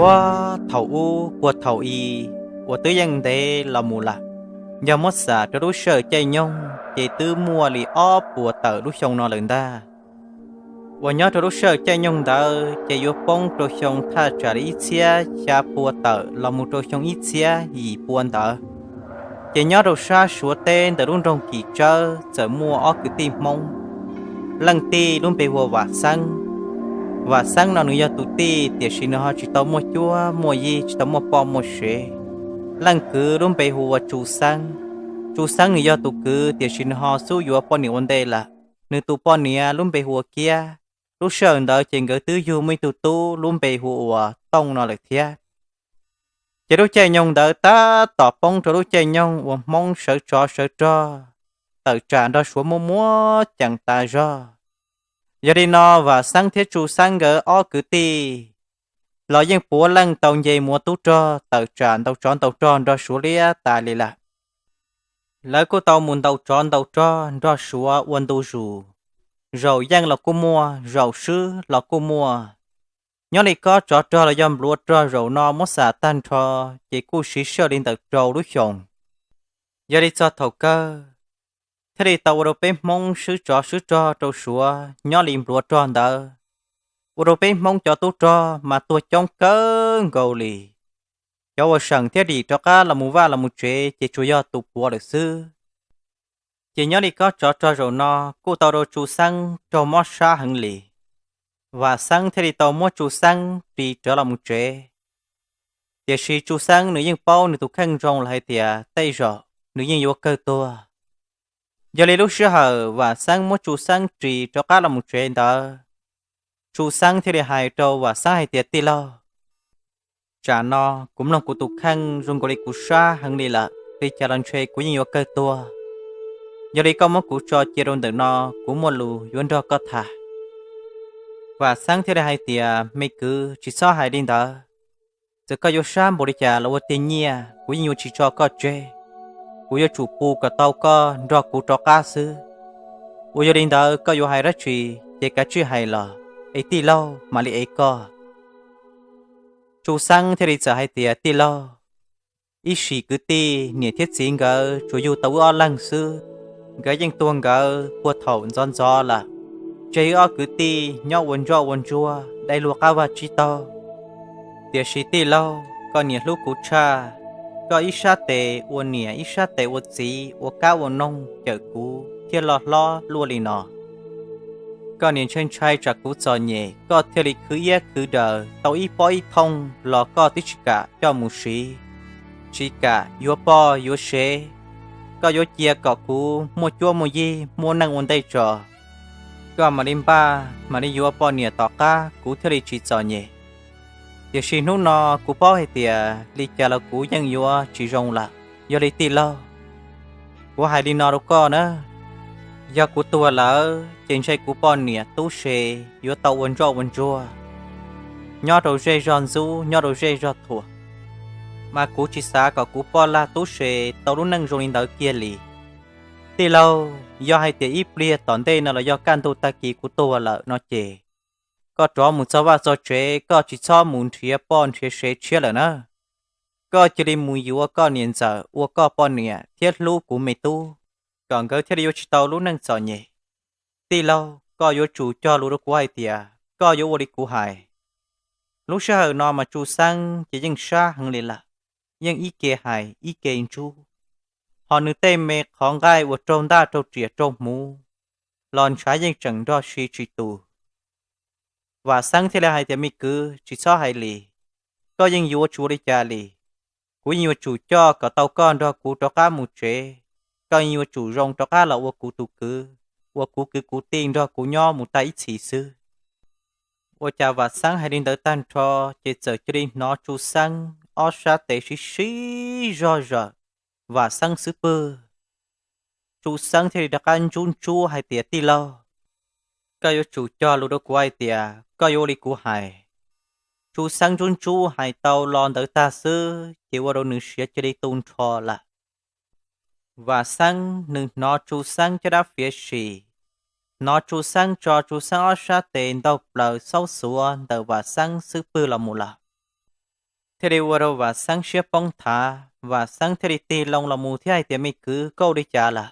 Puag thaum ub, puag thaum i, uas twb yeej ntev los mus lawm, yog muab xam rau lub sij hawm caij nyoog ces twb muaj li ob puas tawm lub xyoo no lawm ntag. Uas nyob rau lub sij hawm caij nyoog ntawd ces yuav poob rau xyoo thaj tsam li ib txhiab xya pua tawm los mus rau xyoo ib txhiab yim pua ntawd. Ces nyob rau sab Suav teb ntawm lub nroog Kim Tsawb txawm muaj ob kwv tij Hmoob. Leej tij lub npe hu ua Vam Xeeb. Vam Xeeb no nws yog tus tij, tiam sis nws ho tsis tau muaj cuab muaj yig, tsis tau muaj poj muaj sev. Leej kwv lub npe hu ua Tsu Xeeb. Tsu Xeeb nws yog tus kwv, tiam sis nws ho xub yuav poj niam ua ntej lawm. Nws tus poj niam lub npe hu ua Kiab. Lub sij hawm ntawd ces nkawd twb yug muaj ib tug tub lub npe hu ua Tooj no lawm thiab. Ces lub caij nyoog ntawd tab tom poob rau lub caij nyoog uas Hmoob sawv tsov sawv rog tawm tsam nrog Suav muaj muab ceem tas zog. Yog li no Vam Xeeb thiab Tsu Xeeb nkawd ob kwv tij los yeej puav leej tau nce mus ua tub rog tawm tsam ntaus tsov ntaus rog nrog Suav liab tas li lawm. Lawv kuj tau mus ntaus tsov ntaus rog nrog Suav ua ntu zus, zaum yeej los kuj muaj, zaum swb los kuj muaj. Nyob li kob tsov rog los yog npluav rog zaum no muab xam tag nrho, ces kuj siv sij hawm li ntawm rau lub xyoos. Yog li txog thaum kawg thiaj li tau ua rau peb Hmoob swb tsov swb rog rau Suav nyob li npluav rog ntawd, ua rau peb Hmoob cov tub rog mas tuag coob kawg nkaus li. Cov uas seem thiab dim rov qab los mus vaj los mus tsev ces tsuas yog tus puav lawm xwb. Ces nyob li kob tsov rog zaum no kuj tau rau Tsu Xeeb raug mob sab heev li. Vam Xeeb thiaj li tau muab Tsu Xeeb ris rov los mus tsev. Tiam sis Tsu Xeeb nws yeej paub nws tus kheej zoo lawm hais tias tej zaum nws yeej yuav kawg tuag. Yog li lub sij hawm Vam Xeeb muab Tsu Xeeb ris rov qab los mus tsev ntawd, Tsu Xeeb thiaj li hais rau Vam Xeeb hais tias, Tij laug, tsam no kuv mloog kuv tus kheej zoo nkaus li kuv sab heev li lawm, li cas los ntshe kuv yeej yuav kawg tuag. Yog li koj muab kuv tso cia rau ntawm no, kuv muaj lus yuav nrog koj tham. Vam Xeeb thiaj li hais tias, Me kwv, tsis txhob hais li ntawd. Txawm koj yuav sab npaum li cas los ua tiag nyiaj kuv yeej yuav tsis tso koj tseg. Kuv yuav tsum pub kom tau koj nrog kuv rov qab xwb. Uas yog li ntawd koj yuav hais dab tsi ces kav tsij hais los, es tij laug mam li ev koj. Tsu Xeeb thiaj li txawm hais tias, Tij laug, ib sim kwv tij niam thiab txiv nkawd tsuas yug tau wb ob leeg xwb. Nkawd yeej tuag nkawd puag thaum ntxov ntxov lawm, tseg wb ob kwv tij nyob ua ntsoj ua ntsuag dai luag qab vaj tsib taug. Tiam sis tij laug, koj niam hlub kuv tshaj, koj ib sab tes ua niam ib sab tes ua txiv ua kab ua noog cawm kuv thiaj loj hlob luaj li no. Koj niam ntshai ntshai tsam kuv txom nyem koj thiaj li khwv iab khwv daws tau ib pob ib thooj los koj twb tsis kam coj mus siv, tsis kam yuav poj yuav sev. Koj yuav cia kom kuv muaj cuab muaj yig muaj neej ua ntej tso, koj mam li npaj mam li yuav poj niam tom qab kuv thiaj li tsis txom nyem. Tiam sis hnub no kuv paub hais tias li cas los kuv yeej yuav tsis zoo lawm. Yog li tij laug, kuv hais li no rau koj na, yog kuv tuag lawm ces ntshe kuv poj niam tub se yuav tau ua ntsoj ua ntsuag, nyob rau zej zog ntxub nyob rau zej zog thuam, mas kuv tsis xav kom kuv poj lag tub se tau lub neej zoo li ntawd kiag li. Tij laug, yog hais tias ib pliag tom ntej no los yog kaj ntug tag kis kuv tuag lawm no ces, koj rov mus txog vaj txog tsev, koj tsis txhob mus nrhiav poj nrhiav sev tshiab lawm na. Koj cia li mus yuav koj niam ntxawm ua koj poj niam thiab hlub kuv me tub, kom nkawd thiaj li yuav tsis tau lub neej txom nyem. Tij laug, koj yuav tsum cog lus rau kuv hais tias koj yuav ua li kuv hais. Lub sij hawm no mas Tsu Xeeb ces yeej sab heev li lawm, yeej ib ke hais ib ke ntsub, ho nws tej me qhov nqaij uas raug ntaj raug riam raug hmuv los ntshav yeej tseem nrog si tsis tu. Vam Xeeb thiaj li hais tias, Me kwv, tsis txhob hais li, koj yeej yuav tsis ua li cas li. Kuv yeej yuav tsum coj kom tau koj nrog kuv rov qab mus tsev. Koj yeej yuav tsum zoo rov qab los ua kuv tus kwv, ua kuv kwv kuv tij nrog kuv nyob mus tag ib txhis xwb. Ua cas Vam Xeeb hais li ntawd tag nrho, ces txawm cia li hnov Tsu Xeeb ob sab tes sib sib zog zawm Vam Xeeb xub pwg. Tsu Xeeb thiaj li rov qab ntsub ntsub hais tias, Tij laug, koj yuav tsum cog lus rau kuv hais tias koj yuav ua li kuv hais. Tsu Xeeb ntsub ntsub hais tau lo ntawd tag xwb ces ua rau nws siav cia li tu nrho lawm. Vam Xeeb nws hnov Tsu Xeeb caj dab fiav sim, hnov Tsu Xeeb tso Tsu Xeeb ob sab tes ntaug plaws xaub xuav ntawm Vam Xeeb xub pwg los mus lawm. thiaj li ua rau Vam Xeeb siab poob thav. Vam Xeeb thiaj li tig loo los mus thiab hais tias, Me kwv, koj ua li cas lawm?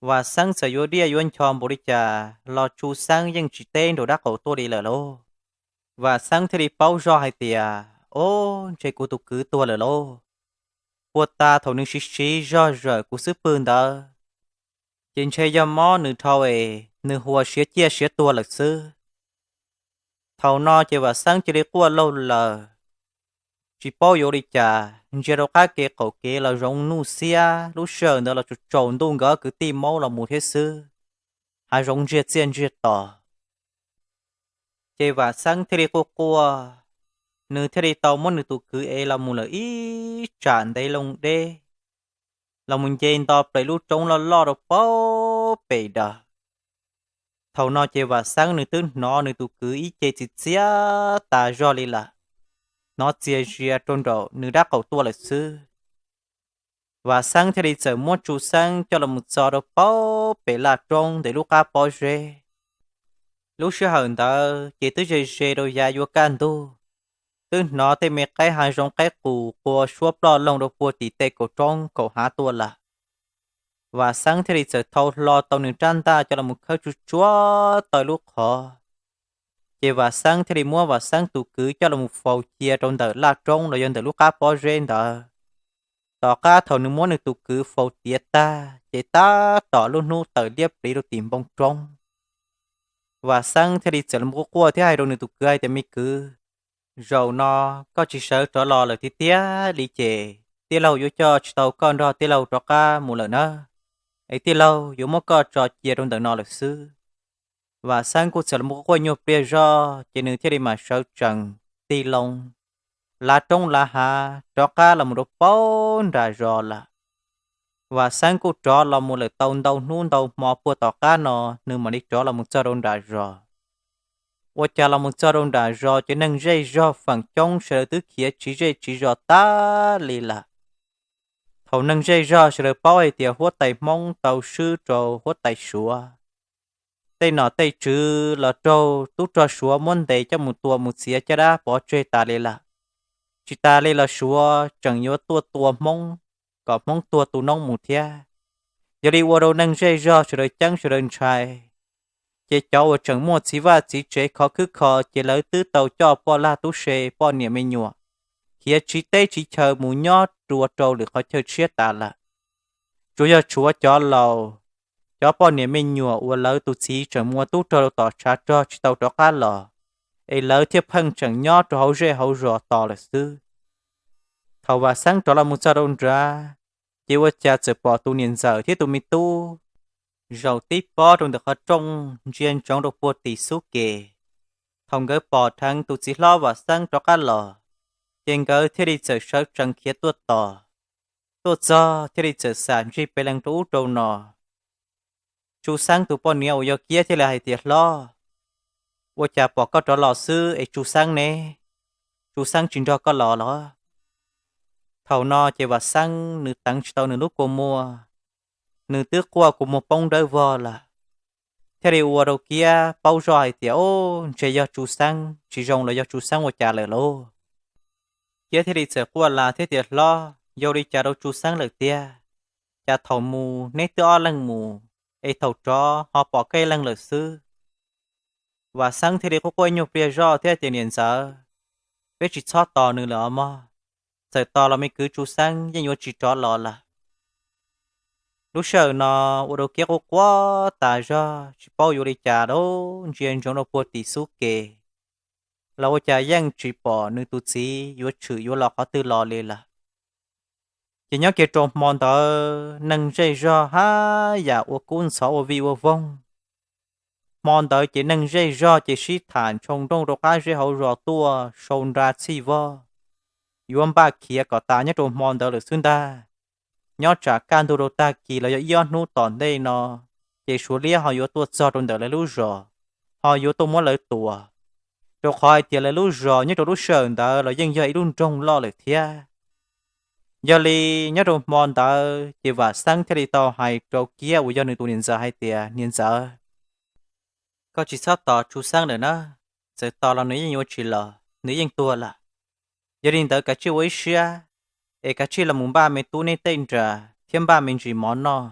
Vam Xeeb txawm yuav diaj yuav ncho npaum li cas los Tsu Xeeb yeej tsis teb nraum dab qaum tuaj li lawm lauj. Vam Xeeb thiaj li paub zoj hais tias, Ob, ntshe kuv tus kwv tuag lawm lauj. Puag ta thaum nws siv siv zog zawm kuv xub pwg ntawd, ces ntshe yog mob nws dhau es nws huas siav ciaj siav tuag lawm xwb. Thaum no ces Vam Xeeb cia li quaj laug lawm, tsis paub yuav ua li cas, ntsia rau qab kev qaum kev los zoo nuj xiab, lub sij hawm ntawd los tsaus ntuj nkawd kwv tij maub los mus thiab xwb, hav zoov ntsiag txiaj ntsiag to. Ces Vam Xeeb thiaj li quaj quaj, nws thiaj li tau muab nws tus kwv ev los mus lawm ib tsam ntev loo deb, los mus nce nto plaws lub roob loj loj rau pem dawm. Thaum no ces Vam Xeeb nws twb hnov nws tus kwv ib ce txiv txiab tas zog li lawm, hnov txias zias rau nraum nws dab qaum tuaj lawm xwb. Vam Xeeb thiaj li txawm muab Tsu Xeeb coj los mus txo rau pem laj roob ntawm lub qab pob zeb. Lub sij hawm ntawd ces twb ze ze rau yav yuav kaj ntug, twb hnov tej me qaib hav zoov qaib qus qua suab ploj loog rau puag tim tej kaum roob kaum hav tuaj lawm. Vam Xeeb thiaj li txawm thau hlo tau nws rab ntaj coj los mus khawb tsuj tsuav tau lub qhov, ces Vam Xeeb thiaj li muab Vam Xeeb tus kwv coj los mus faus cia rau ntawm laj roob los yog ntawm lub qab pob zeb ntawd. Tom qab thaum nws muab nws tus kwv faus tiav tag ces tab tom lub hnub tawm liab pliv rau tim npoo roob. Vam Xeeb thiaj li txawm los quaj quaj thiab hais rau nws tus kwv hais tias, Me kwv, zaum no koj tsis sawv rov los lawm tiag tiag li ces tij laug yuav coj tsis tau koj nrog tij laug rov qab mus lawm nawb, es tij laug yuav muab koj tso cia rau ntawm no lawm xwb. Vam Xeeb kuj txawm los quaj nyuag pliag zog ces nws thiaj li mam sawv tsees tig loo lav roob lav hav rov qab los mus rau pem nram zos lawm. Vam Xeeb kuj rov los mus lawm tau ntau hnub ntau hmo puag tom qab no, nws mam li rov los mus txog rau nram zos. Ua cas los mus txog rau nram zos ces neeg zej zog feem coob sawv daws twb khiav tsiv zej tsiv zos tas li lawm. Thaum neeg zej zog sawv daws paub hais tias huab tais Hmoob tau swb rau huab tais Suav, tej nom tej tswv los raug tub rog Suav muab ntes coj mus tua mus txiav caj dab pov tseg tas li lawm, tsis tas li los Suav tseem yuav tuaj tua Hmoob kom Hmoob tuag tu noob mus thiab. Yog li ua rau neeg zej zog sawv daws ceeb sawv daws ntshai, ces cov uas tseem muaj txiv vaj txiv tsev khov khwb kho ces lawv twb tau coj poj lag tub se poj niam me nyuam khiav tsiv teb tsiv chaw mus nyob dua rau lwm qhov chaw tshiab tas lawm. Tsuas yog tshuav cov laus, cov poj niam me nyuam uas lawv tus txiv tseem mus ua tub rog rau tom tshav rog tsis tau rov qab los, es lawv thiaj pheej tseem nyob rau hauv zej hauv zos tos lawm xwb. Thaum Vam Xeeb rov los mus txog rau nrad, ces ua cas txawm pom tus niam ntxawm thiab tus me tub zaum tib pob rau ntawm qhov rooj ntsia ntsoov rau puag tim xub ke. Thaum nkawd pom dheev tus txiv hlob Vam Xeeb rov qab los, ces nkawd thiaj li txawm sawv tsees khiav tuaj tos. Tuaj txog thiaj li txawm xam ntsig pes lees rau ub rau no. Tsu Xeeb tus poj niam uas yog Kiab thiaj li hais tias, Hlob, ua cas pom koj rov los xwb es Tsu Xeeb ne? Tsu Xeeb tsis nrog koj los los? Thaum no ces Vam Xeeb nws teev tsis tau nws lub kua muag, nws twb quaj kua muag poob dawb vog lawm, thiaj li ua rau Kiab paub zoj hais tias, Ob, ntshe yog Tsu Xeeb tsis zoo los yog Tsu Xeeb ua cas lawm lauj? Kiab thiaj li txawm quaj las thiab tias, Hlob, yog li cas rau Tsu Xeeb lawm tiag? Cas thaum mus neb twb ob leeg mus, es thaum rov ho pom koj ib leeg lawm xwb? Vam Xeeb thiaj li quaj quaj nyuag pliag zoj thiab tias, Niam ntxawm, peb tsis txhob tos nws lawm os mog. Txawm tos los me kwv Tsu Xeeb yeej yuav tsis rov los lawm. Lub sij hawm no ua rau Kiab quaj quaj tas zog tsis paub yuav li cas lauj, ntsia ntsoov rau puag tim xub ke los ua cas yeej tsis pom nws tus txiv yuav tshwm yuav los qhov twg los li lawm. Ces nyob kiag rau hmo ntawd neeg zej zog haj yam ua kub ntxhov ua vij ua voog. Hmo ntawd ces neeg zej zog ces sib tham ntshoo nrooj rau qab zej hauv zos tuaj sau nra txhij vog, yuav npaj khiav kom tas nyob rau hmo ntawd lawm xwb ntag. Nyob tsam kaj ntug rau tag kis los yog ib ob hnub tom ntej no, ces Suav liab ho yuav tuaj txog rau ntawm lawv lub zos, ho yuav tuaj muab lawv tua, rau qhov hais tias lawv lub zos nyob rau lub sij hawm ntawd los yeej yog ib lub nroog loj lawm thiab. Yog li nyob rau hmo ntawd ces Vam Xeeb thiaj li tau hais rau Kiab uas yog nws tus niam ntxawm hais tias, Niam ntxawm, koj tsis txhob tos Tsu Xeeb lawm na, txawm tos los nws yeej yuav tsis los, nws yeej tuag lawm. Yog li ntawd kav tsij ua ib siab, es kav tsij los mus npaj me tub nej tej nra thiab npaj me ntsis mov noj.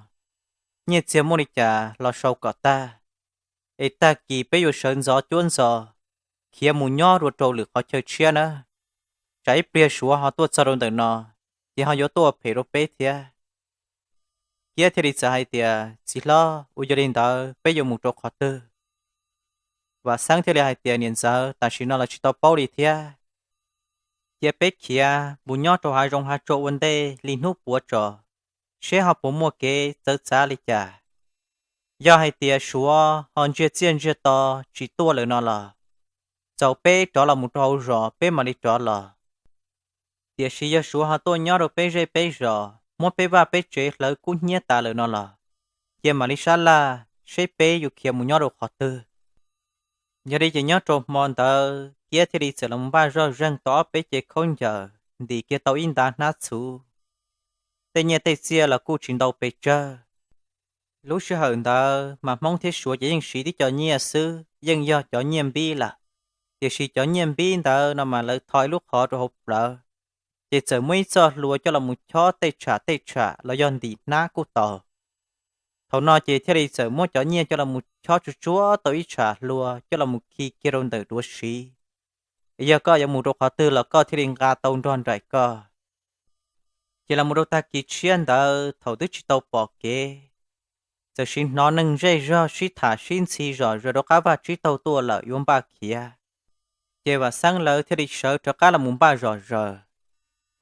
Nyiaj txiag muaj li cas los sau kom tag, es tag kis peb yuav sawv ntxov cuab ntxos khiav mus nyob rau lwm qhov chaw tshiab na. Tsam ib pliag Suav ho tuaj txog rau ntawm no, ces ho yuav tuaj phem rau peb thiab. Kiab thiaj li txawm hais tias, Txiv hlob, ua yog li ntawd peb yuav mus rau qhov twg? Vam Xeeb thiaj li hais tias, Niam ntxawm, tam sim no los tsis tau paub li thiab. Cia peb khiav mus nyob rau hav zoov hav tsuag ua ntej li hnub puav tso, seb ho puas muaj kev txawv txav li cas. Yog hais tias Suav ho ntsiag txiaj ntsiag to tsis tuaj lawm no los, txaus peb rov los mus rau hauv zos peb mam li rov los. Tiam sis yog Suav ho tuaj nyob rau peb zej peb zos, muab peb vaj peb tsev hlawv kub hnyiab tas lawm no los, cia mam li sab laj seb peb yuav khiav mus nyob rau qhov twg. Yog li ces nyob rau hmo ntawd Kiab thiaj li txawm los npaj zoj zeeg tau ob peb cev khaub ncaws, ntim kiag tau ib ntav hnab txhuv. Tej nyiaj tej txiaj los kuj tsis ntau pes tsawg. Lub sij hawm ntawd mas Hmoob thiab Suav ces yeej siv tib co nyiaj xwb, yeej yog cov nyiaj npib lawm. Tiam sis cov nyiaj npib ntawd no mas lawv tho ib lub qhov rau hauv plawv, ces txawm muaj ib txoj hlua coj los mus chob tej tsham tej tsham los yog ntim hnab kuj tau. Thaum no ces thiaj li txawm muab cov nyiaj coj los mus chob tsuag tsuag tau ib tsham hlua coj los mus khi kiag rau ntawm duav siv. Yog koj yuav mus rau qhov twg los koj thiaj li nqa tau nrog nraim koj. Ces los mus rau tag kis tshiab ntawd thaum twb tsis tau pom kev, txawm siv hnov neeg zej zog sib tham sib ntxhi zom zaws rau qab vaj tsib taug tuaj lawm yuav npaj khiav. Ces Vam Xeeb lawv thiaj li sawv rov qab los mus npaj zom zaws.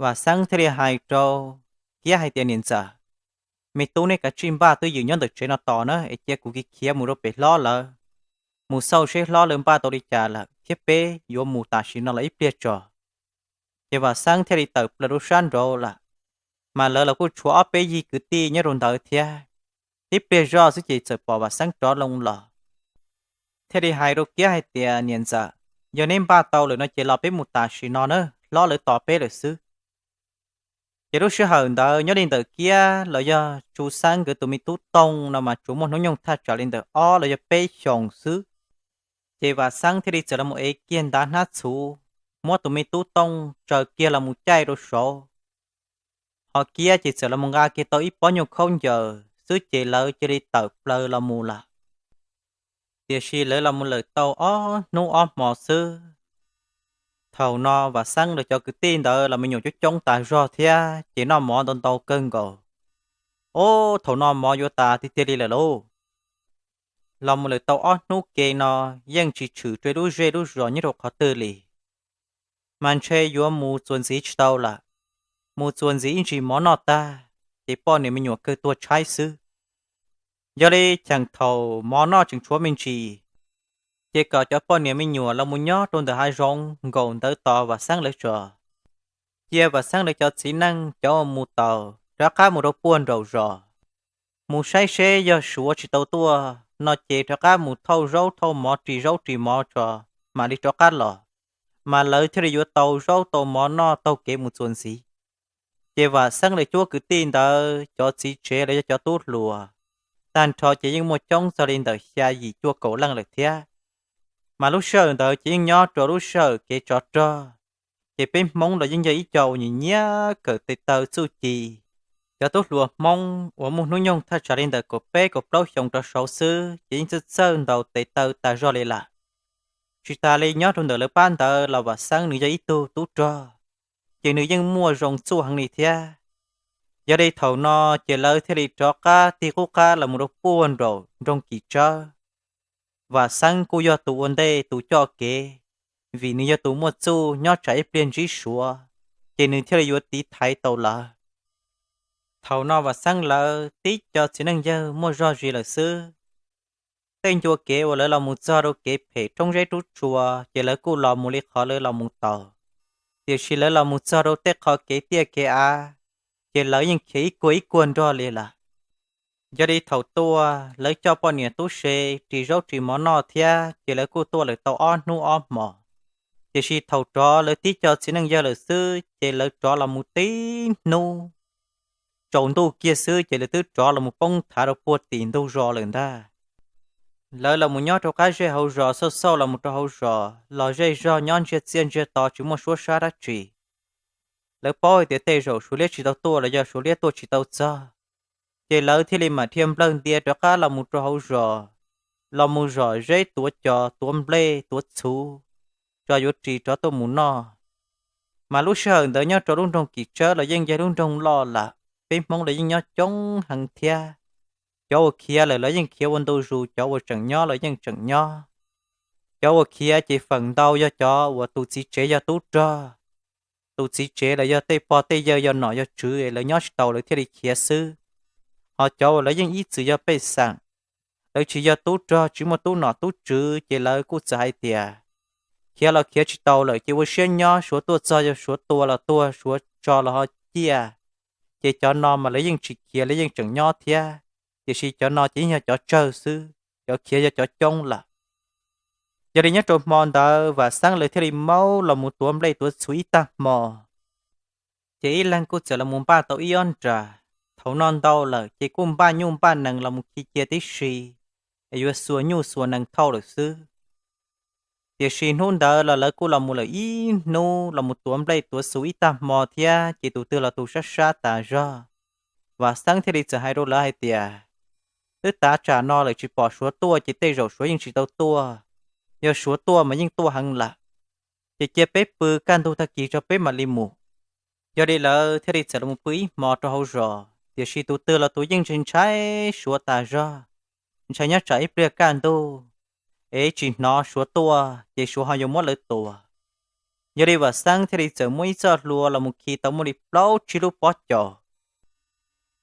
Vam Xeeb thiaj li hais rau Kiab hais tias, Niam ntxawm, me tub, nej kav tsij npaj twj ywm nyob ntawm tsev no tos na, es cia kuv khiav mus rau pem hlob lawv, mus xauj seb hlob lawv npaj tau li cas lawm thiab peb yuav mus tam sim no los ib pliag tso. Ces Vam Xeeb thiaj li tawm plaws rau sab nraud lawm, mas lawv los kuj tshuav ob peb yig kwv tij nyob rau ntawd thiab. Tib pliag zoj xwb ces txawm pom Vam Xeeb rov loo los, thiaj li hais rau Kiab hais tias, Niam ntxawm, yog neb npaj tau lawm no ces los peb mus tam sim no na, hlob lawv tos peb lawm xwb. Ces lub sij hawm ntawd nyob li ntawm Kiab los yog Tsu Xeeb nkawd tus me tub Tooj no mas tsuas muaj hnub nyoog thaj tsam li ntawm ob los yog peb xyoos xwb. Ces Vam Xeeb thiaj li txawm los mus ev kiag ntav hnab txhuv, muab tus me tub Tooj tsaws kiag los mus caij rau saud. Ho Kiab ces txawm los mus nqa kiag tau ib pob nyuag khaub ncaws xwb ces lawv cia li tawm plaws los mus lawm. Tiam sis lawv los mus lawm tau ob hnub ob hmo xwb, thaum no Vam Xeeb lawv cov kwv tij ntawd los me nyuam coob coob tas zog thiab ces noj mov ntau ntau kawg nkaus. Ob, thaum no mov yuav tas tiag tiag li lawm lauj. Los mus lawm tau ob hnub ke no yeej tsis tshwm rau lub zej lub zos nyob rau qhov twg li. Mas ntshe yuav mus txuas ntxiv tsis tau lawm. Mus txuas ntxiv ib ntsis mov noj tag, ces poj niam me nyuam kawg tuag tshaib xwb. Yog li cheem thaum mov noj tseem tshuav me ntsis, ces kom cov poj niam me nyuam los mus nyob rau ntawm hav zoov nkaum ntawd tos Vam Xeeb lawv tso. Cia Vam Xeeb lawv cov txiv neej cov uas mus taus rov qab mus rau puag nraum zos, mus saib seb yog Suav tsis tau tuaj no ces rov qab mus thauj zaub thauj mov ris zaub ris mov tso, mam li rov qab los, mas lawv thiaj li yuav tau zaub tau mov noj taug kev mus txuas ntxiv. Ces Vam Xeeb lawv cuab kwv tij ntawd cov txiv tsev los yog cov tub hluas, tag nrho ces yeej muaj coob txog li ntawm xya yim cuaj kaum leej lawm thiab. Mas lub sij hawm ntawd ces yeej nyob rau lub sij hawm kev tsov rog, ces peb Hmoob los yeej yog ib co uas nyiam nyiam kawm tes taw txuj ci. Cov tub hluas Hmoob uas muaj hnub nyoog thaj tsam li ntawm kaum peb kaum plaub xyoos rov saud xwb ces yeej txawj txawj ntaus tes taw tas zog li lawm. Tsis tas li nyob rau ntawm lawv pab ntawd los Vam Xeeb nws yog ib tug tub rog, ces nws yeej muaj zoo txuj heev li thiab. Yog li thaum no ces lawv thiaj li rov qab tig qub qab los mus rau puag nraum nroog Kis Tsawb. Vam Xeeb kuj yog tus ua ntej tus coj kev, vim nws yog tus muaj txuj nyob tsam ib pliag ntsib Suav, ces nws thiaj li yuav tiv thaiv tau lawv. Thaum no Vam Xeeb lawv tib co txiv neej yawg muaj zog zis lawm xwb. Tej ncua kev uas lawv los mus txog rau kev phem roob zeb rub tsua ces lawv kuj los mus li qhov lawv los mus tau, tiam sis lawv los mus txog rau tej qhov kev tiaj kev av, ces lawv yeej khiav ib kuag ib kuag nrog li lawm. Yog li thaum tuaj lawv coj poj niam tub se ris zaub ris mov noj thiab ces lawv kuj tuaj lawm tau ob hnub ob hmo. Tiam sis thaum rov lawv tib co txiv neej yawg lawm xwb ces lawv rov los mus tib hnub tsaus ntuj kiag xwb ces lawv twb rov los mus poob thav rau puag tim ntug zos lawm ntag. Lawv los mus nyob rau qab zej hauv zos, xauj xauj los mus rau hauv zos los zej zog nyob ntsiag txiaj ntsiag to tsis muaj suab sab dab tsi. lawv paub hais tias tej zaum Suav liab tsis tau tuaj los yog Suav liab tuaj tsis tau txog, ces lawv thiaj li mam dhia nplawg ntia rov qab los mus rau hauv zos, los mus zom zeb tuav cos tuav nplej tuav txhuv, tso yuav ris rov tuaj mus noj. Mas lub sij hawm ntawd nyob rau lub nroog Kim Tsawb los yeej yog lub nroog loj lawm, peb Hmoob los yeej nyob coob heev thiab. Cov uas khiav lawm los yeej khiav ua ntu zus, cov uas tseem nyob los yeej tseem nyob. Cov uas khiav ces feem ntau yog cov uas tus txiv tsev yog tub rog, tus txiv tsev los yog tej pog tej yawg yog nom yog tswv es lawv nyob tsis tau lawv thiaj li khiav xwb. Ho cov uas lawv yeej ib txwm yog pej xeem, lawv tsis yog tub rog tsis muaj tub nom tub tswv ces lawv kuj txawm hais tias khiav los khiav tsis tau lawm ces ua siab nyob, Suav tuaj txog yog Suav tua los tuag, Suav tso los ho ciaj, ces cov no mas lawv yeej tsis khiav, lawv yeej tseem nyob thiab. Tiam sis cov no ces yeej yog cov tsawg xwb, cov khiav yog cov coob lawm. Yog li nyob rau hmo ntawd Vam Xeeb lawv thiaj li maub los mus tuav nplej tuav txhuv ib tag hmo, ces ib leeg kuj txawm los mus npaj tau ib ob nra. Thaum no ntau lawm ces kuj npaj nyuj npaj nees los mus khi cia tib si, es yuav xuas nyuj xuas nees thauj lawm xwb. Tiam sis hnub ntawd los lawv kuj los mus lawm ib hnub, los mus tuav nplej tuav txhuv ib tag hmo thiab, ces tus twg los tus sab sab tas zog. Vam Xeeb thiaj li txawm hais rau lawv hais tias, twb tav tsam no lawm tsis pom Suav tuaj ces tej zaum Suav yeej tsis tau tuaj, yog Suav tuaj mas yeej tuaj heev lawm. Ces cia peb pw kaj ntug tag kis tso peb mam li mus. Yog li lawv thiaj li txawm los mus pw ib hmo rau hauv zos, tiam sis tus twg los tus yeej ntshai ntshai Suav tas zog, ntshai nyob tsam ib pliag kaj ntug es tsis hnov Suav tuaj ces Suav ho yuav muab lawv tua. Yog li Vam Xeeb thiaj li txawm muab ib txoj hlua los mus khi tau muaj li plaub tsib lub pob caus,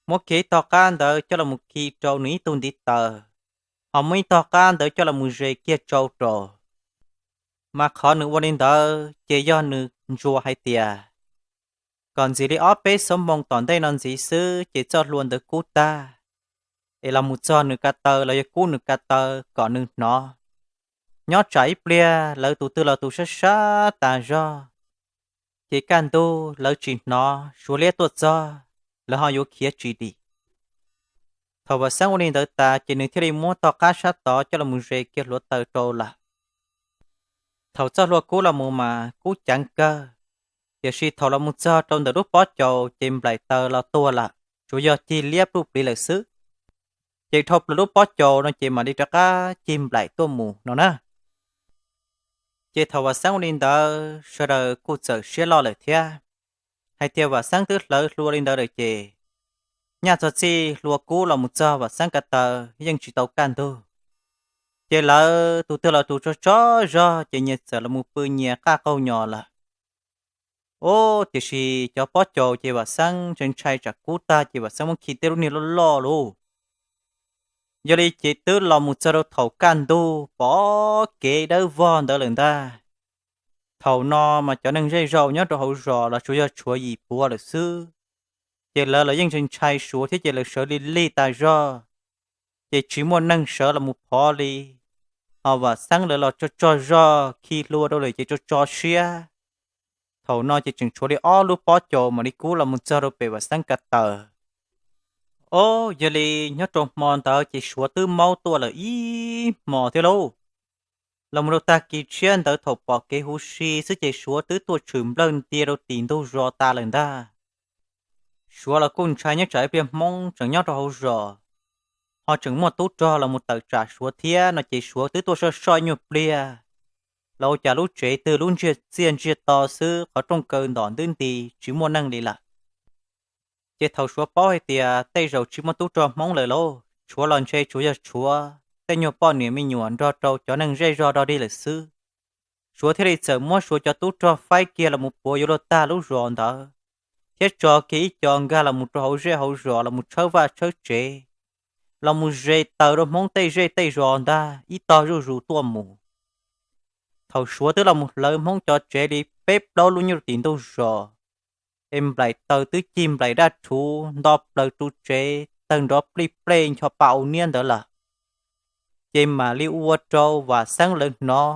muab khi ib tog qab ntawd coj los mus khi rau nws ib tug ntiv taw, ho muab ib tog qab ntawd coj los mus ze kiag tsau rau. Mas qhov nws ua li ntawd ces yog nws ntsuas hais tias kom ntxiv li ob peb xuab moos tom ntej no ntxiv xwb ces txoj hlua ntawd kub tag, es los mus txog nws ko taw los yog kub nws ko taw kom nws hnov. Nyob tsam ib pliag lawv tus twg los tus sab sab tas zog, ces kaj ntug lawv tsis hnov Suav liab tuaj txog, lawv ho yuav khiav tsis dim. Thaum Vam Xeeb ua li ntawd tas ces nws thiaj li muab tog qab sab tod coj los mus ze kiag hluav taws rau lawm. Thaum txoj hlua kub los mus mas kub ceev kawg, tiam sis thaum los mus txog rau ntawm lub pob caus ces nplaim taws los tuag lawm, tsuas yog cig liab pluj pliv lawm xwb. Ces dhau plaws lub pob caus no ces mam li rov qab cig nplaim tuaj mus no na. Ces thaum Vam Xeeb ua li ntawd sawv daws kuj txawm siab loj lawm thiab, hais tias Vam Xeeb twb hlawv hlua li ntawd lawm ces nyaj txog txij hlua kub los mus txog Vam Xeeb ko taw yeej tsis tau kaj ntug. Ces lawv tus twg los tus tso tso zog ces nyias txawm los mus pw nyias qaj qaug nyos lawm. Ub, tiam sis cov pob caus ces Vam Xeeb ntshai ntshai tsam kub tag ces Vam Xeeb muab khi tej lub niag loj loj lauj. Yog li ces twb los mus txog rau thaum kaj ntug pom kev dawb vog ntawd lawm ntag. Thaum no mas cov neeg zej zos nyob rau hauv zos los tsuas yog tshuav yim puav lawm xwb, ces lawv los yeej ntshai ntshai Suav thiab ces lawv sawv lig lig tas zog, ces tsis muaj neeg sawv los mus phov li. Ho Vam Xeeb lawv los tso tso zog khi hlua rau lawm ces tso tso siab. Thaum no ces tseem tshuav li ob lub pob caus mam li kub los mus txog rau pem Vam Xeeb ko taw. Ob, yog li nyob rau hmo ntawd ces Suav twb maub tuaj lawm ib hmos thiab lauj. Los mus rau tag kis tshiab ntawd thaum pom kev huv si xwb ces Suav twb tuaj tshwm nplawg ntia rau tim ntug zos tas lawm ntag. Suav los kuj ntshai nyob tsam ib pliag Hmoob tseem nyob rau hauv zos, ho tseem muaj tub rog los mus tawm tsam Suav thiab no ces Suav twb tuaj soj soj ib nyuag pliag, los ua cas lub tsev twg lub ntsiag txiaj ntsiag to xwb, qhov rooj kaw ntom ntwb nti tsis muaj neeg li lawm. Ces thaum Suav paub hais tias tej zaum tsis muaj tub rog Hmoob lawm lauj, tshuav los ntshe tsuas yog tshuav tej nyuag poj niam me nyuam nrog rau cov neeg zej zog dog dig lawm xwb. Suav thiaj li txawm muab Suav cov tub rog faib kiag los mus puav yuav luag tag lub zos ntawd, thiab tso kiag ib co nkag los mus rau hauv zej hauv zos los mus tshawb vaj tshawb tsev, los mus ze taws rau Hmoob tej zej tej zos ntag ib tog zuj zus tuaj mus. Thaum Suav twb los mus hlawv Hmoob cov tsev li peb plaub lub nyob rau tim ntug zos, es nplaim taws twb cig nplaim daj rhuv nto plaws ru tsev tawg nrov plij plej ncho pa au niab ntawd lawm, ces mam li ua rau Vam Xeeb lawv hnov.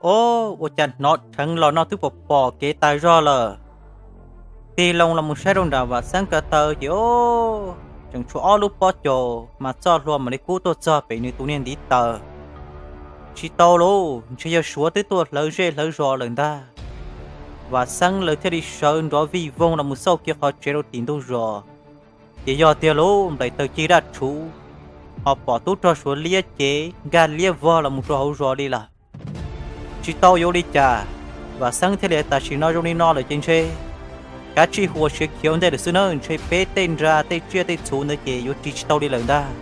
Ob, ua cas hnov dheev los no twb pom pom kev tas zog lawm. Tig loo los mus saib rau nram Vam Xeeb ko taw ces ob, tseem tshuav ob lub pob caus mas txoj hlua mam li kub tuaj txog pem nws tus niag ntiv taw. Tsis tau lauj, ntshe yog Suav twb tuaj hlawv zej hlawv zos lawm ntag. Vam Xeeb lawv thiaj li sawv nrov vij voog los mus xauj kiag qhov tsev rau tim ntug zos. Ces yog tiag lauj, nplaim taws cig daj rhuv, ho pom tub rog Suav liab cev nkag liab vog los mus rau hauv zos li lawm. Tsis tau yuav ua li cas, Vam Xeeb thiaj li hais tam sim no zoo li no lawm ces ntshe kav tsij hu ua siav khiav ua ntej lawm xwb na, ntshe peb tej nra tej tsiaj tej txhu ntawd ces yuav ris tsis tau li lawm ntag.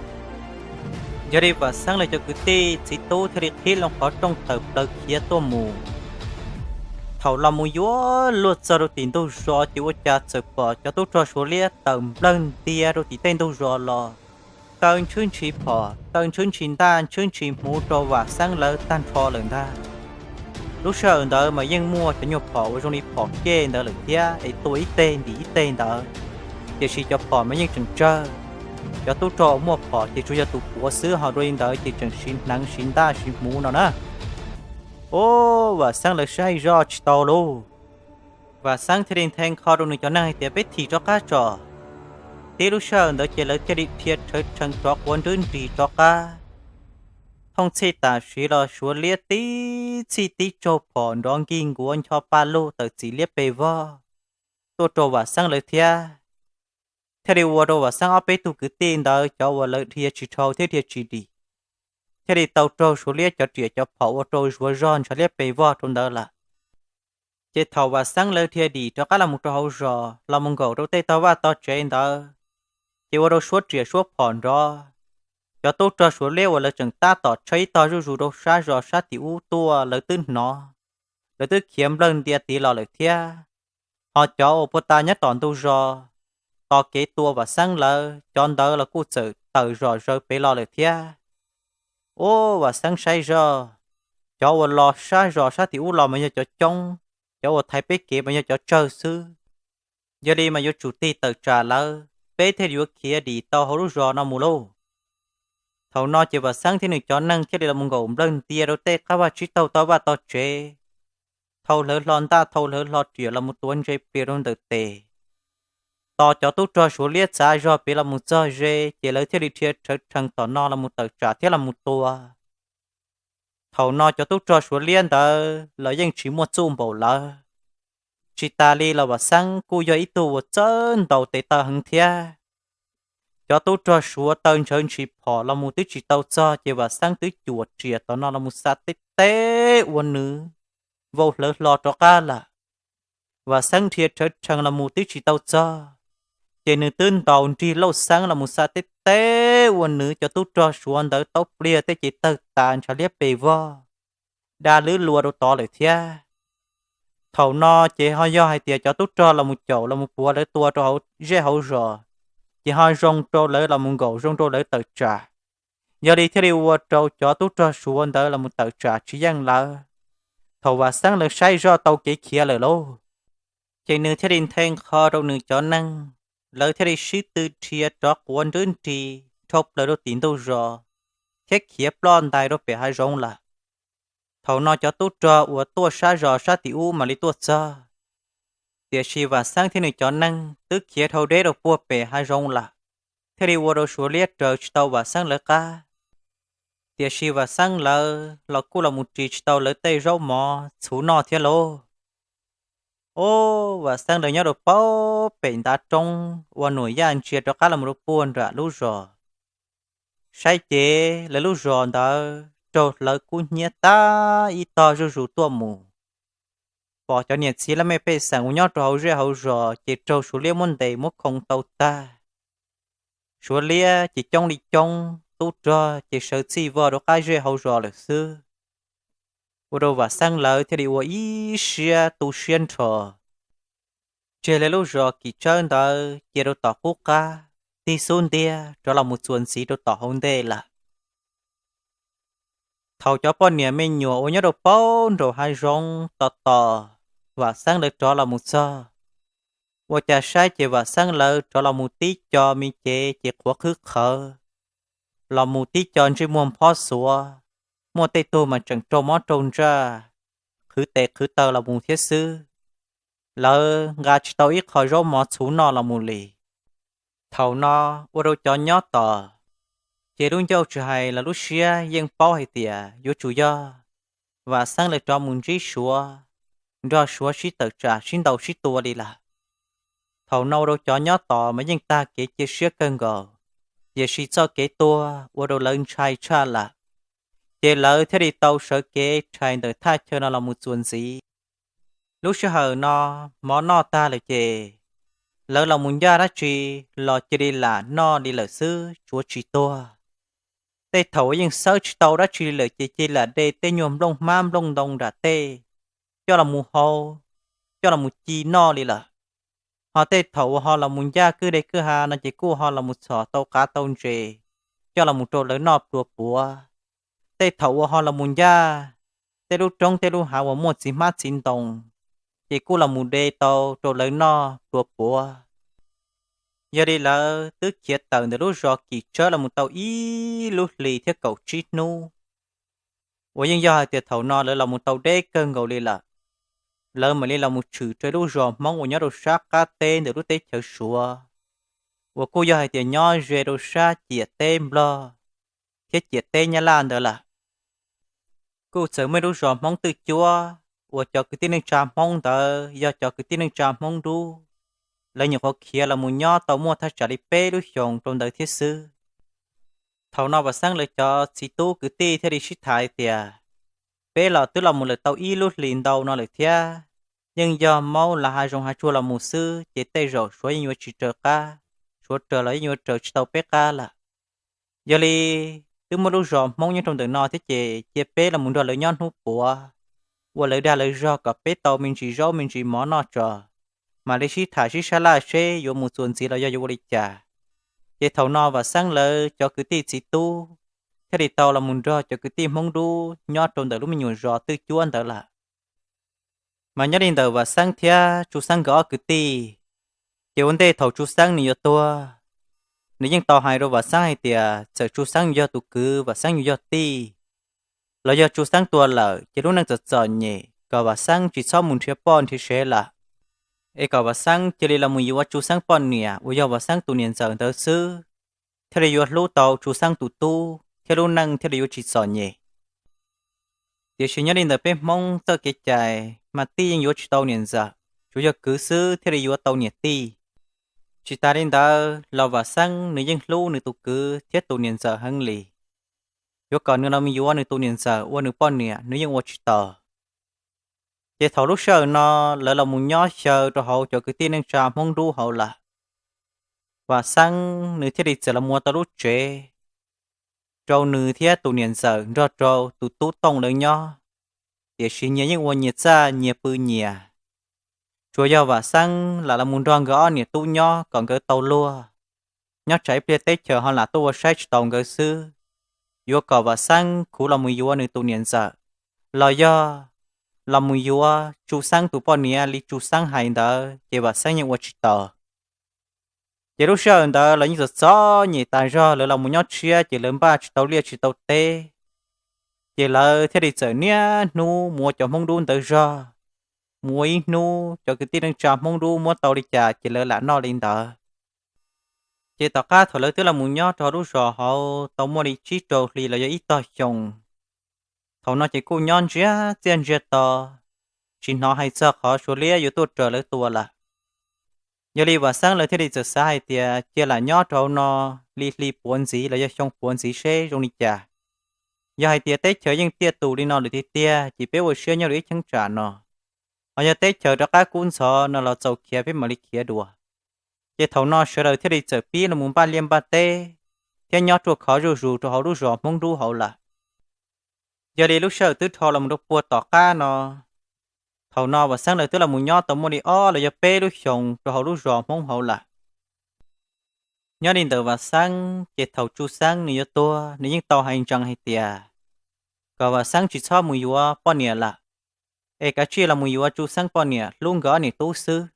Yog li Vam Xeeb lawv cov kwv tij txiv tub thiaj li qhib loo qhov rooj tawm plaws khiav tuaj mus. Thaum los mus yuav luag txog rau tim ntug zos ces ua cas txawm pom cov tub rog Suav liab tawm nplawg ntia rau tim tej ntug zos los, taw ntshwb ntshis phom, taw ntshwb ntshis ntaj, ntshwb ntshis hmuv rau Vam Xeeb lawv tag nrho lawm ntag. Lub sij hawm ntawd mas yeej muaj cov nyuag phom uas zoo li phom kej ntawd lawm thiab es tua ib teg ntim ib teg ntawd, tiam sis cov phom mas yeej tseem tsawg. Cov tub rog uas muaj phom ces tsuas yog tus puav xwb, ho dua li ntawd ces tseem siv hneev siv ntaj siv hmuv no na. Ub, Vam Xeeb lawv saib zoj tsis tau lauj. Vam Xeeb thiaj li nthe nkho rau nws cov neeg hais tias peb thim rov qab tso. Tib lub sij hawm ntawd ces lawv thiaj li dhia rhawv rhees rov quav nrwb nris rov qab. Thooj txhij tam sim los Suav liab tib txhij tib tsaug phom nrov nkig nkuav ncho pa lug tawm txim liab pes vog tuaj rau Vam Xeeb lawv thiab. Thiaj li ua rau Vam Xeeb ob peb tug kwv tij ntawd cov uas lawv dhia tsis dhau thiab dhia tsis dim, thiaj li tau raug Suav liab cov riam cov phom ua rau zuav zog ntshav liab pes vog rau ntawd lawm. Ces thaum Vam Xeeb lawv dhia dim rov qab los mus rau hauv zos los mus nkaum rau tej tog vaj tog tsev ntawd, ces ua rau suab riam suab phom nrov. Cov tub rog Suav liab uas lawv tseem tab tom tshawb ib tog zuj zus rau sab zos sab tim ub tuaj lawv twb hnov, lawv twb khiav nplawg ntia tid los lawm thiab. Ho cov uas puag ta nyob tom ntug zos, tos kev tua Vam Xeeb lawv cov ntawd los kuj txawm tawm zom zaws pem los lawm thiab. Ub, Vam Xeeb saib zoj, cov uas los sab zos sab tim ub los mas yog cov coob, cov uas thaiv peb kev mas yog cov tsawg xwb. Yog li mas yuav tsum tig tawm tsam lawv, peb thiaj li yuav khiav dim tau hauv lub zos no mus lauj. Thaum no ces Vam Xeeb thiab nws cov neeg thiaj li los mus nkaum nplawg ntia rau tej qab vaj tsib taug tog vaj tog tsev, thau hlawv hlo ntaj thau hlawv hlo riam los mus tuav ntse plias rau ntawm tes. Tos cov tub rog Suav liab txav zog pem los mus txog ze ces lawv thiaj li dhia rhawv rhees tom no los mus tawm tsam thiab los mus tua. Thaum no cov tub rog Suav liab ntawd los yeej tsis muaj txuj npaum lawm. Tsis tas li los Vam Xeeb kuj yog ib tug uas txawj ntaus tes taw heev thiab. Cov tub rog Suav taw ntshawv ntshis phom los mus twb tsis tau txog ces Vam Xeeb twb cuam riam tom no los mus xa teb teb ua nws vau hlawv hlo rov qab lawm. Vam Xeeb dhia rhawv rhees los mus twb tsis tau txog, ces nws twb ntaus nrig lauj xeeb los mus xa teb teb ua nws cov tub rog Suav ntawd taub pliag tej ces tawg tas ntshav liab pes vog, da lwb lua rau tod lawm thiab. Thaum no ces ho yog hais tias cov tub rog los mus caum los mus puav lawv tua rau hauv zej hauv zos, ces ho zoo rau lawv los mus nkaum zoo rau lawv tawm tsam. Yog li thiaj li ua rau cov tub rog Suav ntawd los mus tawm tsam tsis yeej lawv. Thaum Vam Xeeb lawv saib zoj tau kev khiav lawm lauj, ces nws thiaj li nthe nqho rau nws cov neeg, lawv thiaj li sib tw dhia rov quav nrwb nris dhau plaws rau tim ntug zos, thiab khiav ploj ntais rau pem hav zoov lawm. Thaum no cov tub rog uas tuaj sab zos sab tim ub mam li tuaj txog, tiam sis Vam Xeeb thiab nws cov neeg twb khiav dhau deb rau puag pem hav zoov lawm, thiaj li ua rau Suav liab raws tsis tau Vam Xeeb lawv qab. Tiam sis Vam Xeeb lawv los kuj los mus ris tsis tau lawv tej zaub mov txhuv noj thiab lauj. Ub, Vam Xeeb lawv nyob rau puag pem ntav roob ua nuam yaj ntsia rov qab los rau puag nram lub zos, saib ces lawv lub zos ntawd raug hlawv kub hnyiab tag ib tog zuj zus tuaj mus. Pom cov niam txiv laj mej pej xeem uas nyob rau hauv zej hauv zos ces raug Suav liab muab ntes muab khoo tau tag. Suav liab ces coob li coob, tub rog ces sawv txij vog rau qab zej hauv zos lawm xwb. Ua rau Vam Xeeb lawv thiaj li ua ib siab tu siab nrho, tseg lawv lub zos kim tsawb ntawd cia rau tom qub qab, tig xub ntiag rov los mus txuas ntxiv rau tom hauv ntej lawm. Thaum cov poj niam me nyuam uas nyob rau puag nraum hav zoov tos tos Vam Xeeb lawv rov los mus txog, ua cas saib ces Vam Xeeb lawv rov los mus tib co me cev ces qhuav qhwb qhawv, los mus tib co ntsej muag phob xuav, muaj tej tug mas tseem raug mob raug ntsaj, qhwv tes qhwv taw los mus thiab xwb. Lawv nqa tsis tau ib qho zaub mov txhuv noj los mus li. Thaum no ua rau cov nyob tos, ces lub ncauj tsis hais los lub siab yeej paub hais tias yuav tsum yog Vam Xeeb lawv rov mus ntsib Suav, nrog Suav sib tawm tsam sib ntaus sib tua li lawm. Thaum no ua rau cov nyob tos mas yeej tag kev cia siab kawg nkaus, tiam sis txoj kev tuag ua rau lawv ntshai tshaj lawm, ces lawv thiaj li tau sawv kev rhais ntawm thaj chaw no los mus txuas ntxiv. Lub sij hawm no mov noj tag lawm ces lawv los mus ncaj dab tsi los cia li lam noj li lawm xwb, tsuav tsis tuag. Tej thaum uas yeej xawb tsis tau dab tsi li lawm ces cia li lam de tej nyuag nplooj hmab nplooj ntoo nram tej coj los mus hau, coj los mus ci noj li lawm. Ho tej thaum uas ho los mus ncaj kwj deg kwj ha no ces kuj ho los mus txhom tau qav tau ntses coj los mus rau lawv noj plua puav. Tej thaum uas ho los mus ncaj tej lub roob tej lub hav uas muaj txiv hmab txiv ntoo, ces kuj los mus de tau rau lawv noj plua puav. Yog li lawv twb khiav tawm ntawm lub zos Kim Tsawb los mus tau ib lub hlis thiab kaum tsib hnub, uas yeej yog hais tias thaum no lawv los mus tau deb kawg nkaus li lawm. Lawv mam li los mus tshwm rau lub zos Hmoob uas nyob rau sab qab teb ntawm lub teb chaws Suav, uas kuj yog hais tias nyob ze rau sab ciam teb Nplog thiab ciam teb Nyab Laj ntawd lawm. Kuj txawm muaj ib lub zos Hmoob Twj Cuab uas cov kwv tij neej tsa Hmoob ntawd yog cov kwv tij neej tsa Hmoob Dub, lawv nyuam qhuav khiav los mus nyob tau muaj thaj tsam li peb lub xyoos rau ntawd thiab xwb. Thaum no Vam Xeeb lawv cov txiv tub kwv tij thiaj li sib tham tias, peb los twb los mus lawm tau ib lub hlis ntau no lawm thiab, yeej yog maub lav hav zoov hav tsuag los mus xwb ces tej zaum Suav yeej yuav tsis raws qab, Suav raws los yeej yuav raws tsis tau peb qab lawm. Yog li twb muaj lub zos Hmoob nyob rau ntawm no thiab ces cia peb los mus nrog lawv nyob hnub puav, ua lawv dag lawv zog kom peb tau me ntsis zaub me ntsis mov noj tso, mam li sib tham sib sab laj seb yuav mus txuas ntxiv los yog yuav ua li cas. Ces thaum no Vam Xeeb lawv cov kwv tij txiv tub thiaj li tau los mus nrog cov kwv tij Hmoob Dub nyob rau ntawm lub me nyuam zos Twj Cuab ntawd lawm. Mas nyob li ntawm Vam Xeeb thiab Tsu Xeeb nkawd ob kwv tij, ces ua ntej thaum Tsu Xeeb nws yuav tuag, nws yeej tau hais rau Vam Xeeb hais tias txawm Tsu Xeeb yog tus kwv, Vam Xeeb yus yog tij, los yog Tsu Xeeb tuag lawm ces lub neej txom txom nyem kom Vam Xeeb tsis txhob mus nrhiav poj nrhiav sev lawm, es kom Vam Xeeb cia li los mus yuav Tsu Xeeb poj niam uas yog Vam Xeeb tus niam ntxawm ntawd xwb, thiaj li yuav hlub tau Tsu Xeeb tus tub thiab lub neej thiaj li yuav tsis txom nyem. Tiam sis nyob li ntawm peb Hmoob txoj kev cai, mas tij yeej yuav tsis tau niam ntxawm, tsuas yog kwv xwb thiaj li yuav tau niam tij. Tsis tas li ntawd los Vam Xeeb nws yeej hlub nws tus kwv thiab tus niam ntxawm heev li. Yuav kom nws los yuav nws tus niam ntxawm ua nws poj niam nws yeej ua tsis tau. Ces thaum lub sij hawm no lawv los mus nyob xyaw rau hauv cov kwv tij neej tsa Hmoob Dub hauv lawm, Vam Xeeb nws thiaj li txawm los ua tau lub tsev rau nws thiab tus niam ntxawm nrog rau tus tub Tooj lawv nyob. Tiam sis nyias yeej ua nyias txaj nyias pw nyias. Tsuas yog Vam Xeeb lam los mus nrog nkawd ob niam tub nyob kom nkawd tau luag, nyob tsam ib pliag teb chaws ho lam tuaj ua saib tsis taus nkawd xwb. Yuav kom Vam Xeeb khuv los mus yuav nws tus niam ntxawm, los yog los mus yuav Tsu Xeeb tus poj niam li Tsu Xeeb hais ntawd ces Vam Xeeb yeej ua tsis taus. Ces lub sij hawm ntawd lawv yeej txom txom nyem tas zog, lawv los mus nyob tshiab ces lawv npaj tsis tau liaj tsis tau teb. Ces lawv thiaj li txawm niaj hnub mus ua cov Hmoob Dub ntawd zog, mus ua ib hnub cov kwv tij neej tsa Hmoob Dub muab tau li cas ces lawv lam noj li ntawd. Ces tom qab thaum lawv twb los mus nyob rau lub zos hauv tau muaj li tsib rau hli los yog ib tog xyoo, thaum no ces kuj nyob ntsiag txiaj ntsiag to, tsis hnov hais txog qhov Suav liab yuav tuaj raws lawv tua lawm. Yog li Vam Xeeb lawv thiaj li txawm xav hais tias cia lam nyob rau hauv no li hli puav ntxiv los yog xyoo puav ntxiv seb zoo li cas. Yog hais tias teb chaws yeej tiaj tus li no lawm tiag tiag ces peb ua siab nyob rau ib cheeb tsam no. Ho yog teb chaws rov qab kub ntxhov no los txaus khiav peb mam li khiav dua. Ces thaum no sawv daws thiaj li txawm pib los mus npaj liaj npaj teb thiab nyob ruaj khov zuj zus rau hauv lub zos Hmoob Dub hauv lawm. Yog li lub sij hawm twb dhau los mus rau puag tom qab no, thaum no Vam Xeeb lawv twb los mus nyob tau muaj li ob los yog peb lub xyoos rau hauv lub zos Hmoob hauv lawm. Nyob li ntawm Vam Xeeb ces thaum Tsu Xeeb nws yuav tuag nws yeej tau hais ntsees hais tias kom Vam Xeeb tsis txhob mus yuav poj niam lawm, es kav tsij los mus yuav Tsu Xeeb poj niam hlub nkawd ob niam tub xwb,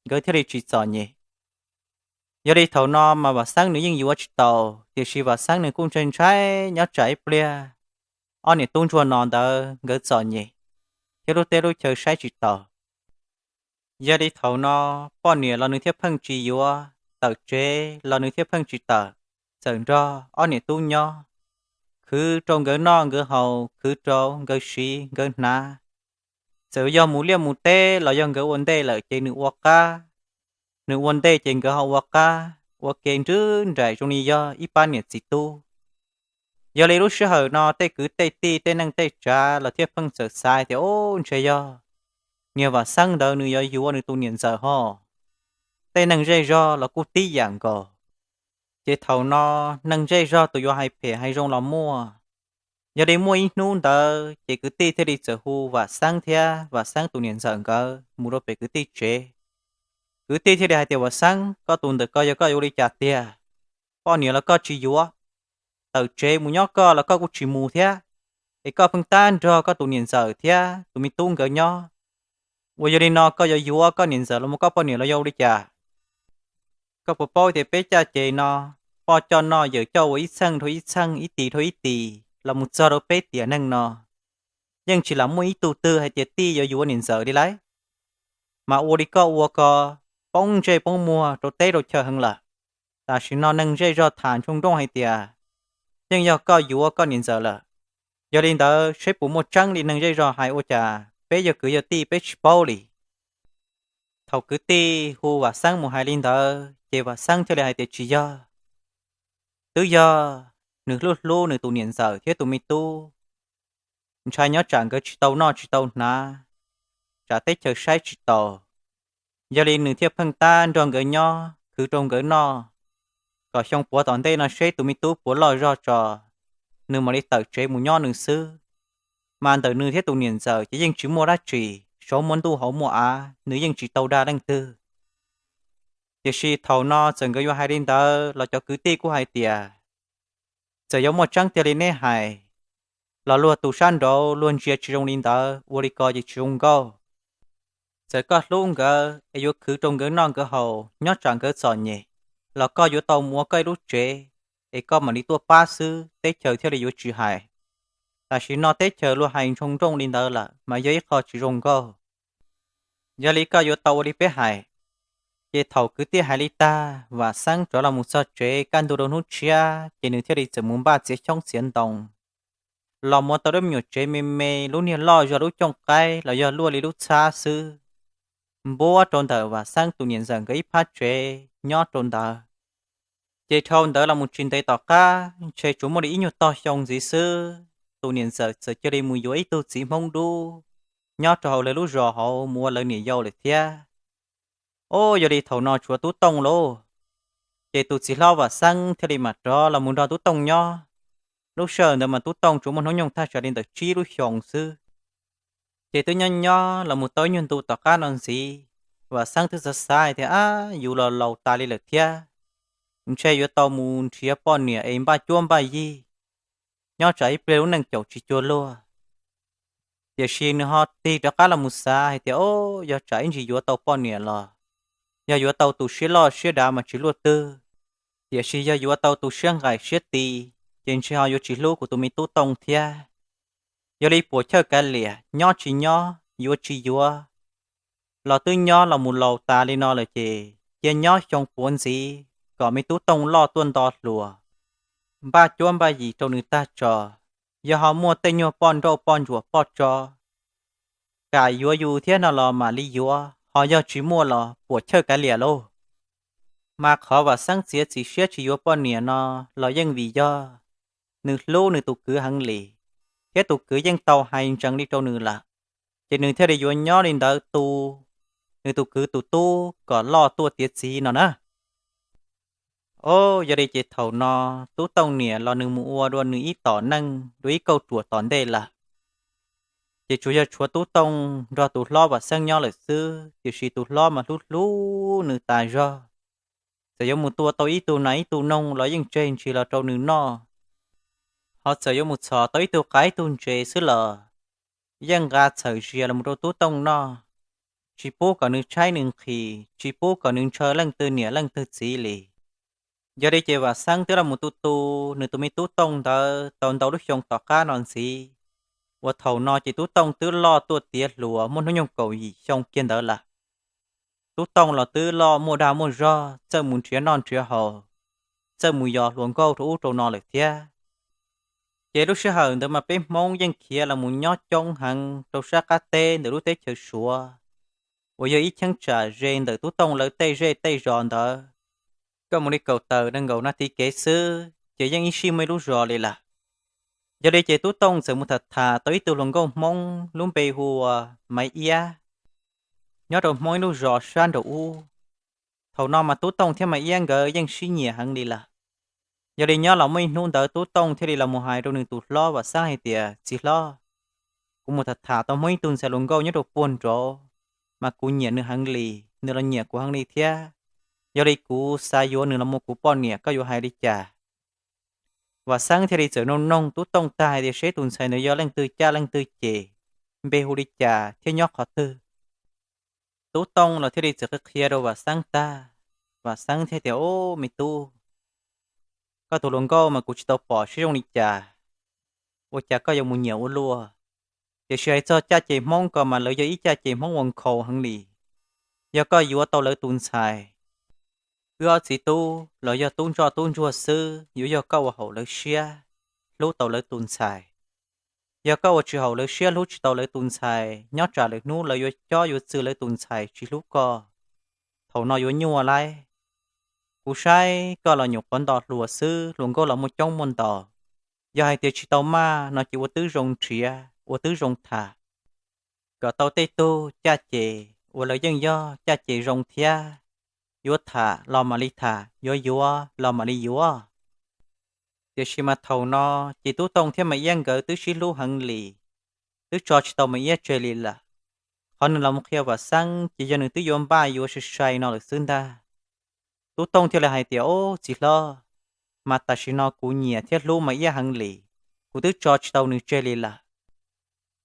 nkawd thiaj li tsis txom nyem. Yog li thaum no mas Vam Xeeb nws yeej yuav tsis taus, tiam sis Vam Xeeb nws kuj ntshai ntshai nyob tsam ib pliag ob niam tub ntsuag no ntawd nkawd txom nyem thiab lub teb lub chaw saib tsis taus. Yog li thaum no poj niam los nws thiaj pheej tsis yuav, tawm tsev los nws thiaj pheej tsis tawm, txawm nrog ob niam tub nyob, khwv rau nkawd noj nkawd haus, khwv rau nkawd siv nkawd hnav, Txawm yog mus liaj mus teb los yog nkawd ua ntej lawm ces nws ua qab, nws ua ntej ces nkawd ho ua qab, ua ke nrwb nraim zoo li yog ib pab niam txiv tub. Yog li lub sij hawm no tej kwv tej tij tej neej tej tsav los thiaj pheej txawm xav tias, Ub, ntshe yog niag Vam Xeeb ntawd nws yuav yuav nws tus niam ntxawm ho. Tej neeg zej zog los kuj tib yam nkaus. Ces thaum no neeg zej zog tus yuav hais phem hais zoo los muaj. Yog li muaj ib hnub ntawd ces kwv tij thiaj li txawm hu Vam Xeeb thiab Vam Xeeb tus niam ntxawm nkawd mus rau pem kwv tij tsev. Kwv tij thiaj li hais tias, Vam Xeeb, koj tus ntawm ko yog koj yuav ua li cas tiag? Poj niam los koj tsis yuav, tawm tsev mus nyob koj los koj kuj tsis mus thiab, es koj pheej tab nrog koj tus niam ntxawm thiab tus me tub nkawd nyob. Uas yog li no koj yuav yuav koj niam ntxawm los mus koj poj niam los yog ua li cas? Koj puas paub tias peb caj ces no, poj coj noj yawm coj ua ib txheej dhau ib txheej, ib tis dhau ib tis los mus txog rau peb tiam neej no, yeej tsis lam muaj ib tug twg hais tias tij yuav yuav niam ntxawm li lauj. Mas ua li koj ua ko, poob ntsej poob muag rau teb rau chaw heev lawm. Tam sim no neeg zej zog tham ntsoog nrooj hais tias yeej yog koj yuav koj niam ntxawm lawm. Yog li ntawd seb puas muaj tseeb li neeg zej zog hais ua cas peb yog kwv yog tij peb tsis paub li. Thaum kwv tij hu Vam Xeeb mus hais li ntawd ces Vam Xeeb thiaj li hais tias tsis yog. Twb yog nws hlub hlub nws tus niam ntxawm thiab tus me tub, ntshai nyob tsam nkawd tsis tau noj tsis tau hnav, tsam teb chaws saib tsis taus. Yog li nws thiaj pheej tab nrog nkawd nyob khwv rau nkawd noj, kom xyoo puav tom ntej no seb tus me tub puas loj zog tso, nws mam li tawm tsev mus nyob nws xwb. Mas ntawm nws thiab tus niam ntxawm ces yeej tsis muaj dab tsi, saum muaj ntuj hauv muaj av, nws yeej tsis tau dag leej twg. Tiam sis thaum no txawm nkawd yuav hais li ntawd los cov kwv tij kuj hais tias, txawm yuav muaj tseeb tiag li neb hais los luag tus sab nraud luag ntsia tsis zoo li ntawd, ua li ko ces tsis zoo nkauj. Txawm koj hlub nkawd es yuav khwv rau nkawd noj nkawd haus nyob tsam nkawd txom nyem, los koj yuav tau mus ua koj ib lub tsev, es koj mam li tuaj pab xwb teb chaws thiaj li yuav tsis hais. Tam sim no teb chaws luag hais ntsoog nrooj li ntawd lawm mas yog ib qho tsis zoo nkauj. Yog li koj yuav tau ua li peb hais. Ces thaum kwv tij hais li tag, Vam Xeeb rov los mus txog tsev kaj ntug rau hnub tshiab ces nws thiaj li txawm mus npaj txiav xyoob txiav ntoo los muab tau lub me nyuam tsev me me, lub niag loj zog lub cooj qaib los yog luaj li lub txhab xwb, npuab rau ntawm Vam Xeeb tus niam ntxawm nkawd ib phab tsev nyob rau ntawd. Ces dhau ntawd los mus tsis ntev tom qab ntshe tsuas muaj li ib nyuag tog xyoo ntxiv xwb, tus niam ntxawm txawm cia li mus yuav ib tug txiv Hmoob dub nyob rau hauv lawv lub zos hauv mus ua lawv niam yau lawm thiab. Ub, yog li thaum no tshuav Tub Tooj lauj, ces tus txiv hlob Vam Xeeb thiaj li mam rov los mus nrog Tub Tooj nyob. Lub sij hawm ntawd mas Tub Tooj tsuas muaj hnub nyoog thaj tsam li ntawm tsib lub xyoos xwb. Ces twb nyob nyob los mus tau ib nyuag ntu tom qab no ntxiv, Vam Xeeb twb xav xav hais tias, ab, yus los laus tas li lawm thiab, ntshe yuav tau mus nrhiav poj niam es npaj cuab npaj yig, nyob tsam ib pliag lub neej caum tsis cuag luag. Tiam sis nws ho tig rov qab los mus xav hais tias, o, yog tsam ib ntsis yuav tau poj niam los yog yuav tau tus siab loj siab dav mas tsis luaj twg, tiam sis yog yuav tau tus siab nqaim siab ti, ces ntshe ho yuav tsis hlub kuv tus me Tub Tooj thiab. Yog li puas chawj kav liam, nyob tsis nyob, yuav tsis yuav los twb nyob los mus laus tas li no lawm ces cia nyob xyoo puav ntxiv kom me Tub Tooj loj tuaj nto hluas, npaj cuab npaj yig rau nws tag tso. Yog ho muaj tej nyuag poj nrauj poj ntsuam poj tso kam yuav yus thiab no los mam li yuav, ho yog tsis muaj los puas chawj kav liam lauj. Mas qhov Vam Xeeb txiav txim siab tsis yuav poj niam no los yeej vim yog nws hlub nws tus kwv heev li, thiab tus kwv yeej tau hais ntsees li rau nws lawm, ces nws thiaj li yuav nyob li ntawd tu nws tus kwv tus tub kom loj tuaj tiav txiv no na. O, yog li ces thaum no Tub Tooj niam los nws mus ua dua nws ib tom neej dua ib kauj ruam tom ntej lawm. Ces tsuas yog tshuav Tub Tooj nrog tus hlob Vam Xeeb nyob lawm xwb, tiam sis tus hlob mas hlub hlub nws tas zog. Txawm yuav mus tua tau ib tug nas ib tug noog los yeej tseg ntsis los rau nws noj. Ho txawm yuav mus txhom tau ib tug qav ib tug ntses xwb los yeej nqa txhawm zias los mus rau Tub Tooj noj, tsis pub kom nws tshaib nws nqhis, tsis pub kom nws ntshaw leej twg niam leej twg txiv li. Yog li ces Vam Xeeb twb los mus tu tu nws tus me Tub Tooj ntawd tau ntau lub xyoo tom qab no ntxiv, uas thaum no ces Tub Tooj twb loj tuaj tiav hluas muaj hnub nyoog kaum yim xyoo kiag ntawd lawm. Tub Tooj los twb loj muaj dag muaj zog, txawj mus nrhiav noj nrhiav haus, txawj mus yos hluas nkauj rau ub rau no lawm thiab. Ces lub sij hawm ntawd mas peb Hmoob yeej khiav los mus nyob coob heev rau sab qab teb ntawm lub teb chaws Suav, uas yog ib cheeb tsam ze ntawm Tub Tooj lawv tej zej tej zos ntawd. Koj mus li kaum tawm nees nkaum nas this kev xwb ces yeej ib sij muaj ib lub zos li lawm. Yog li ces Tub Tooj txawm mus tham tham tau ib tug hluas nkauj Hmoob lub npe hu ua Maiv Iab, nyob rau Hmoob ib lub zos sab nraum ub. Thaum no mas Tub Tooj thiab Maiv Iab nkawd yeej sib nyiam heev li lawm. Yog li nyob los muaj ib hnub ntawd Tub Tooj thiaj li los mus hais rau nws tus hlob Vam Xeeb hais tias, Txiv hlob, kuv mus tham tham tau Hmoob ib tug ntxhais hluas nkauj nyob rau puag nraud, mas kuv nyiam nws heev li, nws los nyiam kuv heev li thiab. Yog li kuv xav yuav nws los ua kuv poj niam, koj yuav hais li cas? Vam Xeeb thiaj li txawm noog noog Tub Tooj tag hais tias seb tus ntxhais ntawd yog leej twg caj leej twg ces, npe hu li cas thiab nyob qhov twg. Tub Tooj los thiaj li txawm qhia qhia rau Vam Xeeb tag, Vam Xeeb thiaj tias, Ub, me tub, koj tus hluas nkauj mas kuv tsis tau pom sib zoo li cas, ua cas koj yuav mus nyiam ua luaj? Tiam sis hais txog caj ces Hmoob ko mas lawv yog ib caj ces Hmoob uas nkhaus heev li. Yog koj yuav tau lawv tus ntxhais, wb ob txiv tub los yog tub ntsoj tub ntsuag xwb, yuav yog koj ua haum lawv siab hlub tau lawv tus ntxhais. Yog koj ua tsis haum lawv siab hlub tsis tau lawv tus ntxhais, nyob tsam lwm hnub lawv yuav cob yuav txwm lawv tus ntxhais tsis hlub koj, thaum no yuav nyuaj lawm. Kuv saib koj los nyuam qhuav nto hluas xwb, hluas nkauj los muaj coob muaj ntau. Yog hais tias tsis tau maj no ces ua twb zoo nrhiav, ua twb zoo tham, kom tau tej tug caj ces uas lawv yeej yog caj ces zoo thiab. Yuav tham los mam li tham, yuav yuav los mam li yuav. Tiam sis mas thaum no ces Tub Tooj thiab Maiv Iab nkawd twb sib hlub heev li, twb tso tsis tau Maiv Iab tseg li lawm. Qhov nws los mus qhia Vam Xeeb ces yog nws twb yuav npaj yuav sai sai no lawm xwb ntag. Tub Tooj thiaj li hais tias, Ub, txiv hlob, mas tam sim no kuv nyiam thiab hlub Maiv Iab heev li, kuv twb tso tsis tau nws tseg li lawm.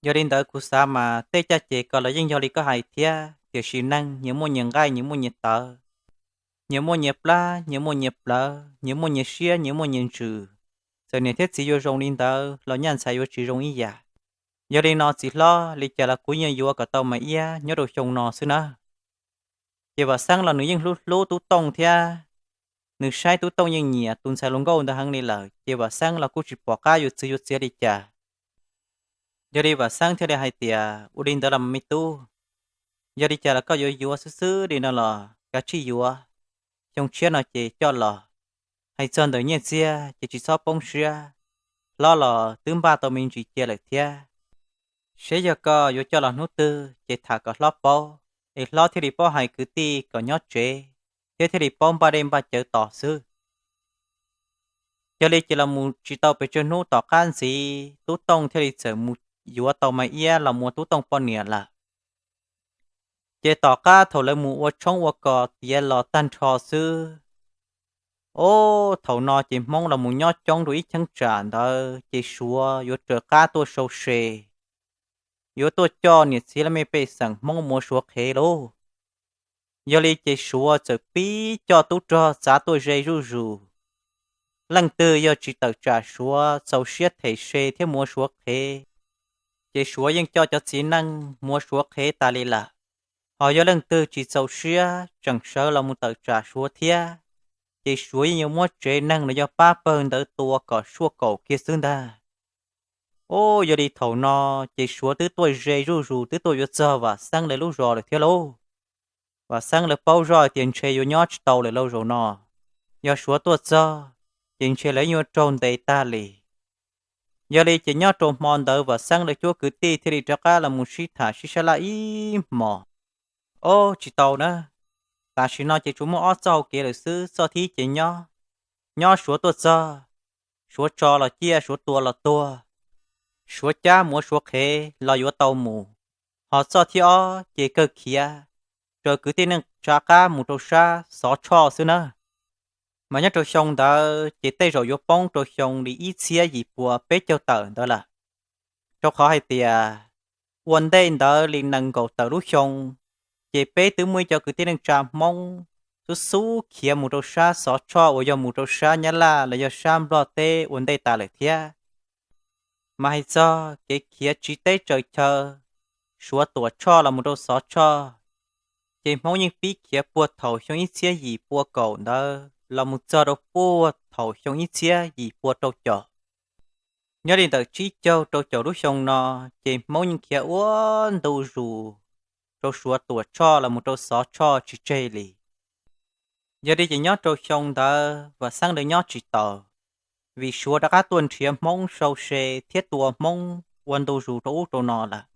Yog li ntawd kuv xav mas tej caj ces ko los yeej yog li koj hais thiab, tiam sis neeg nyias muaj nyias nqaij, nyias muaj nyias tawv, nyias muaj nyias plab, nyias muaj nyias plawv, nyias muaj nyias siab, nyias muaj nyias ntsws. Txawm niam thiab txiv yuav zoo li ntawd los nyaj ntxhais yuav tsis zoo ib yam. Yog li no txiv hlob, li cas los kuv yeej yuav kom tau Maiv Iab nyob rau xyoo no xwb nawb. Ces Vam Xeeb los nws yeej hlub hlub Tub Tooj thiab, nws saib Tub Tooj yeej nyiam tus ntxhais hluas nkauj ntawd heev li lawm, ces Vam Xeeb los kuj tsis pom qab yuav txwv yuav txiav li cas. Yog li Vam Xeeb thiaj li hais tias, Ua li ntawd los me tub, yog li cas los koj yuav yuav xwb xwb li no los kav tsij yuav, xyoo tshiab no ces coj los. Hais txog ntawm nyiaj txiag ces tsis txhob poob siab, hlob los twb npaj tau me ntsis cia lawm thiab. Seb yog koj yuav coj los hnub twg ces tham kom hlob paub, es hlob thiaj li paub hais kwv tij kom nyob tsev, thiab thiaj li paub npaj dej npaj cawv tos xwb. Yog li ces los mus tsis tau pes tsawg hnub tom qab ntxiv Tub Tooj thiaj li txawm mus yuav tau Maiv Iab los mus ua Tub Tooj poj niam lawm. Ces tom qab thaum lawv mus ua tshoob ua kos tiav los tag nrho xwb, o, thaum no ces Hmoob los mus nyob coob rau ib cheeb tsam ntawd ces Suav yuav raws qab tuaj sau se, yuav tuaj coj niam txiv laj mej pej xeem Hmoob mus ua Suav qhev lauj. Yog li ces Suav txawm pib coj tub rog txav tuaj ze zuj zus. Leej twg yog tsis tawm tsam Suav txaus siab them se thiab mus ua Suav qhev, ces Suav yeej coj cov txiv neej mus ua Suav qhev tas li lawm. Ho yog leej twg tsis txaus siab tseem sawv los mus tawm tsam Suav thiab, ces Suav yeej yuav muab tsev neeg los yog pab pawg ntawd tua kom suaj kaum kiag xwb ntag. O, yog li thaum no ces Suav twb tuaj ze zuj zus twb tuaj yuav txog Vam Xeeb lawv lub zos lawm thiab lauj. Vam Xeeb lawv paub zoj hais tias ntshe yuav nyob tsis tau lawm lauj zaum no. Yog Suav tuaj txog, ces ntshe lawv yuav raug ntes tag li. Yog li ces nyob rau hmo ntawd Vam Xeeb lawv cuab kwv tij thiaj li rov qab los mus sib tham sib sab laj ib hmos. O, tsis tau na, tam sim no ces tsuas muaj ob txoj hau kev lawm xwb. Txoj thib ces nyob, nyob Suav tuaj txog, Suav tso los ciaj, Suav tua los tuag, Suav cab mus ua Suav qhev los yuav tau mus. Ho txoj thib ob ces kawg khiav, raws kwv tij neej tsa qab mus rau sab Xov Tshoj xwb na. Mas nyob rau xyoo ntawd ces tej zaum yuav poob rau xyoo li ib txhiab yim pua peb caug tawm ntawd lawm. Rau qhov hais tias ua ntej ntawd li nees nkaum tawm lub xyoo, ces peb twb muaj ib co kwv tij neej tsa Hmoob xub xub khiav mus rau sab Xov Tshoj uas yog mus rau sab Nyab Laj los yog sab Nplog teb ua ntej tas lawm thiab. Mas hais txog kev khiav tsiv teb tsaws chaw, Suav Tuam Tshoj los mus rau Xov Tshoj, ces Hmoob yeej pib khiav puag thaum xyoo ib txhiab yim pua kaum ntawd los mus txog rau puag thaum xyoo ib txhiab yim pua rau caum. Nyob li ntawm tsib caug rau caum lub xyoo no, ces Hmoob yeej khiav ua ntu zus rau Suav Tuam Tshoj los mus rau Xov Tshoj tsis tseg li. Yog li ces nyob rau xyoo ntawd Vam Xeeb lawv nyob tsis taus, vim Suav rov qab tuaj nrhiav Hmoob sau se thiab tua Hmoob ua ntu zus rau ub rau no lawm.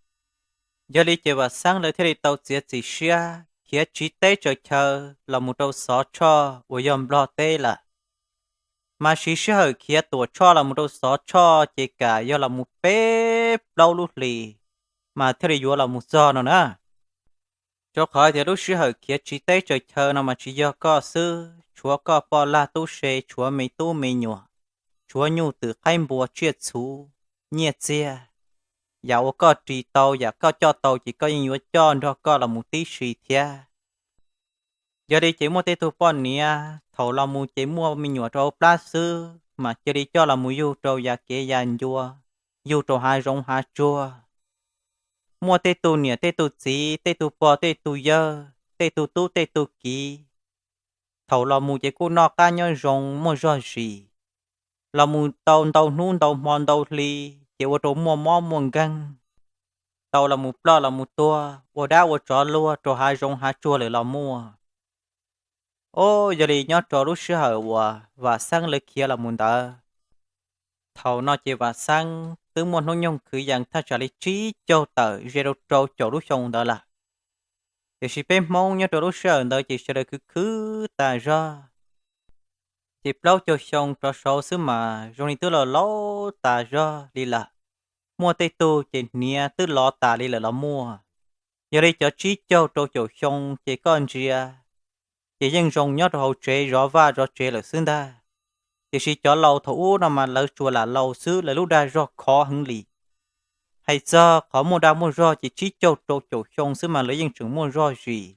Yog li ces Vam Xeeb lawv thiaj li tau txiav txim siab khiav tsiv teb tsaws chaw los mus rau Xov Tshoj uas yog Nplog teb lawm. Mas siv sij hawm khiav Tuam Tshoj los mus rau Xov Tshoj ces kam yog los mus peb plaub lub hlis mas thiaj li yuav los mus txog no na. Rau qhov tias lub sij hawm khiav tsiv teb tsaws chaw no mas tsis yog koj xwb, tshuav koj poj lag tub se, tshuav me tub me nyuam, tshuav nyuj twm qaib npua tsiaj txhu, nyiaj txiag, yam uas koj ris tau yam koj coj tau ces koj yeej yuav coj nrog koj los mus tib si thiab. Yog li ces muaj tej tug poj niam thaum los mus ces muaj me nyuam rau hauv plab xwb mas cia li coj los mus yug rau yav kev yav ncua, yug rau hav zoov hav tsuag. Muaj tej tug niam tej tug txiv, tej tug pog tej tug yawg, tej tug tub tej tug kiv, thaum los mus ces kuj noj qab nyob zoo muaj zog zis, los mus tau ntau hnub ntau hmo ntau hli, ces ua rau muaj mob muaj nkeeg, tau los mus ploj los mus tuag ua dab ua tsov luag rau hav zoov hav tsuag lawm los muaj. Os, yog li nyob rau lub sij hawm uas Vam Xeeb lawv khiav los mus ntawd, thaum no ces Vam Xeeb twb muaj hnub nyoog kwv yees thaj tsam li tsib caug tawm ze rau rau caum lub xyoo ntawd lawm. Tiam sis peb Hmoob nyob rau lub sij hawm ntawd ces sawv daws khwv khwv tas zog, ces plaub caug xyoo rov saud xwb mas zoo li twb los laus tas zog li lawm. Muaj tej tug ces hniav twb lov tas li lawm los muaj. Yog li cov tsib caug rau caum xyoo ces koj ntsia ces yeej zoo nyob rau hauv tsev zov vaj zov tsev lawm xwb ntag. Tiam sis cov laus thaum ub no mas lawv tsuas lam laus xwb, lawv lub dag zog khov heev li. Hais txog qhov muaj dag muaj zog ces tsib caug rau caum xyoo xwb mas lawv yeej tseem muaj zog zis,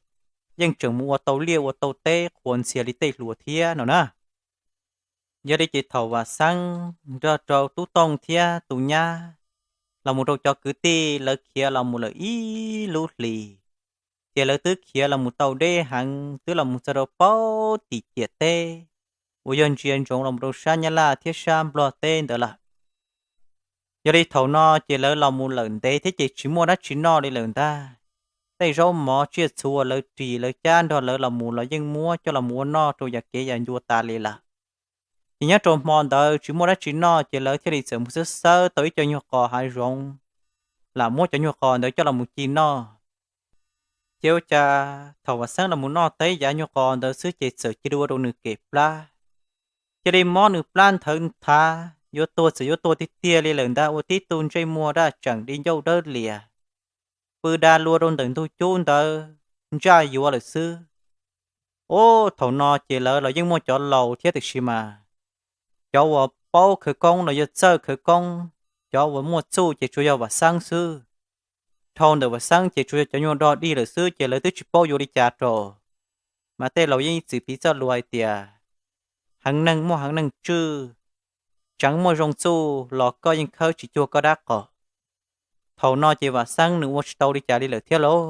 yeej tseem mus ua tau liaj ua tau teb qhuas ntxhias li tej hluas thiab no na. Yog li ces thaum Vam Xeeb nrog rau Tub Tooj thiab tus nyab los mus rau cov kwv tij lawv khiav los mus lawm ib lub hlis, ces lawv twb khiav los mus tau deb heev, twb los mus txog rau paub tim ciam teb uas yog ntsia ntsoov los mus rau sab Nyab Laj thiab sab Nplog teb ntawd lawm. Yog li thaum no ces lawv los mus lawm ntev thiab ces tsis muaj dab tsi noj li lawm ntag. Tej zaub mov tsiaj txhu uas lawv ris lawv cab nrog lawv los mus los yeej muab coj los mus ua noj rau yav kev yav ncua tas li lawm. Ces nyob rau hmo ntawd tsis muaj dab tsi noj ces lawv thiaj li txawm mus xawb xawb tau ib co nyuag qos hav zoov, lam muab cov nyuag qos ntawd coj los mus ci noj. Ces ua cas thaum Vam Xeeb los mus noj tau ib yav nyuag qos ntawd xwb ces txawm cia li ua rau nws kem plab, cia li mob nws plab nthawv nthav, yuav tuag txawm yuav tuag tiag tiag li lawm ntag, ua tib tug ntsej muag daj tseem di ncauj dawb lias, pw da lua rau ntawm ntug cub ntawd ntsaj yuav lawm xwb. Ub, thaum no ces lawv los yeej muaj cov laus thiab tiam sis mas cov uas paub khawv koob los yog txawj khawv koob, cov uas muaj txuj ces tsuas yog Vam Xeeb xwb. Dhau ntawm Vam Xeeb ces tsuas yog cov nyuag dog dig lawm xwb ces lawv twb tsis paub yuav li cas rau. Mas tej laus yeej ib txwm piv txoj lus hais tias, heev neeg muaj heev neeg tswj, tseev muaj zoo txuj los koj yeej khawb tsis cuag koj dab qos. Thaum no ces Vam Xeeb nws ua tsis tau li cas li lawm thiab lauj.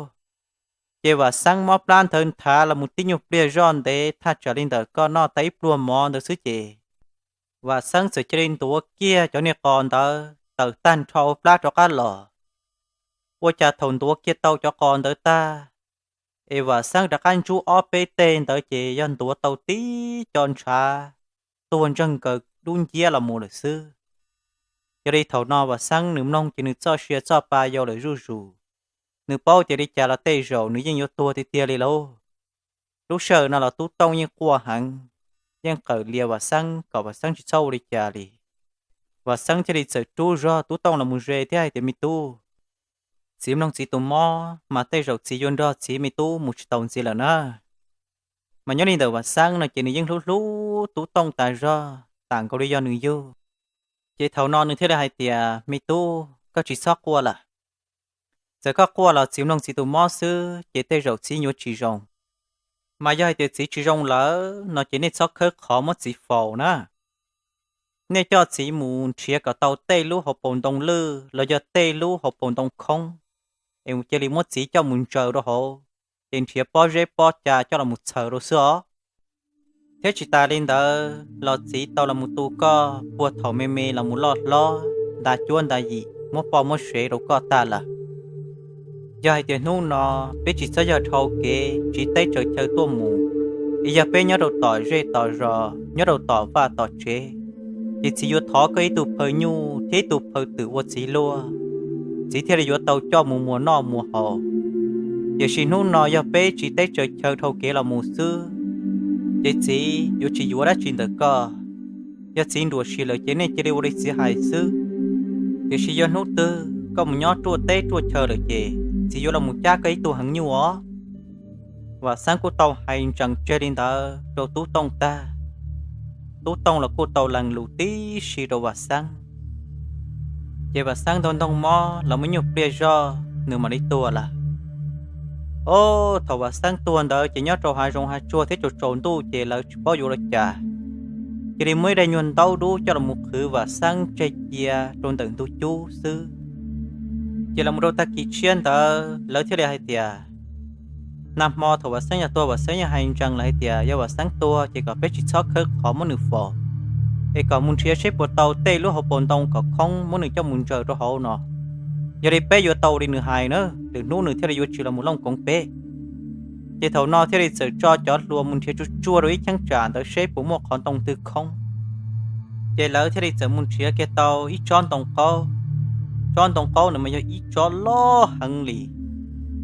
Ces Vam Xeeb mob plab nthawv nthav los mus tib nyuag pliag zoj ntev thaj tsam li ntawm koj noj tau ib pluag mov ntawd xwb ces Vam Xeeb txawm cia li ntuav kiag cov niag qos ntawd tawm tag nrho hauv plab rov qab los. Ua cas thaum ntuav kiag tau cov qos ntawd tag, es Vam Xeeb rov qab ntsub ob peb teg ntawd ces yog ntuav tau tib co ntshav tuag ntseeg nkaws dub nciab los mus lawm xwb. Yog li thaum no Vam Xeeb nws mloog ces nws txoj sia txoj pa yau lawm zuj zus. Nws paub tias li cas los tej zaum nws yeej yuav tuag tiag tiag li lauj. Lub sij hawm no los Tub Tooj yeej quaj heev, yeej qawm lias Vam Xeeb kom Vam Xeeb tsis txhob ua li cas li. Vam Xeeb thiaj li txawm rub zog Tub Tooj los mus ze thiab hais tias, me tub, txiv mloog txiv tus mob mas tej zaum txiv yuav nrog txiv me tub mus tsis taus ntxiv lawm na. Mas nyob li ntawm Vam Xeeb no ces nws yeej hlub hlub Tub Tooj tas zog tam nkaus li yog nws yug. Ces thaum no nws thiaj li hais tias, me tub, koj tsis txhob quaj lawm. Txawm koj quaj los txiv mloog txiv tus mob xwb ces tej zaum txiv yuav tsis zoo. Mas yog hais tias txiv tsis zoo lawm no ces nej txhob khawb qhov muab txiv faus na. Nej coj txiv mus nrhiav kom tau tej lub hauv paus ntoo lwj los yog tej lub hauv paus ntoo khoob, es cia li muab txiv coj mus ntsaws rau hauv, ces nrhiav pob zeb pob ca coj los mus txhaws rau xwb os. Thiab tsis tas li ntawd los txiv tau los mus tu koj puag thaum me me los mus loj hlob, nta cuab nta yim muab poj muab sev rau koj tag lawm. Yog hais tias hnub no peb tsis txhob yog dhau kev tsiv teb tsaws chaw tuaj mus, es yog peb nyob rau tom zej tom zos, nyob rau tom vaj tom tsev, ces txiv yuav thov koj ib tug phaw nyuj thiab ib tug phaw twm ua txiv luag, txiv thiaj li yuav tau coj mus muas noj muas haus. Tiam sis hnub no yog peb tsiv teb tsaws chaw dhau kev los mus xwb, ces txiv yuav tsis yuav dab tsi ntawm koj. Yog txiv nruam sim lawm ces nej cia li ua li txiv hais xwb. Tiam sis yog hnub twg koj mus nyob ruaj teb ruaj chaw lawm ces txiv yuav los mus cab koj ib tug heev nyuj os. Vam Xeeb kuj tau hais ntsees tseg li ntawd rau Tub Tooj tag, Tub Tooj los kuj tau lees lus tib si rau Vam Xeeb. Ces Vam Xeeb ntaug ntoog mob los muaj nyuag pliag zog nws mam li tuag lawm. Ob, thaum Vam Xeeb tuag ntawd ces nyob rau hav zoov hav tsuag thiab tsaus tsaus ntuj ces lawv tsis paub yuav ua li cas, cia li muab ib daim nyuag ntaub dub coj los mus qhwv Vam Xeeb tseg cia rau ntawm ntug cub xwb. Ces los mus rau tag kis tshiab ntawd lawv thiaj li hais tias, nag hmo thaum Vam Xeeb yog tuag Vam Xeeb yeej hais ntsees lawm hais tias yog Vam Xeeb tuag ces kom peb tsis txhob khawb qhov muab nws faus, es kom mus nrhiav seb puas tau tej lub hauv paus ntoo kom khoob muab nws coj mus ntsaws rau hauv no. Yog li peb yuav tau li nws hais na, lwm hnub nws thiaj li yuav tsis los mus looj koov peb. Ces thaum no thiaj li txawm tso cov hluas mus nrhiav tsuag tsuag rau ib cheeb tsam ntawd seb puas muaj qhov ntoo twg khoob. Ces lawv thiaj li txawm mus nrhiav kiag tau ib tsob ntoo qaub. Tsob ntoo qaub no mas yog ib tsob loj heev li,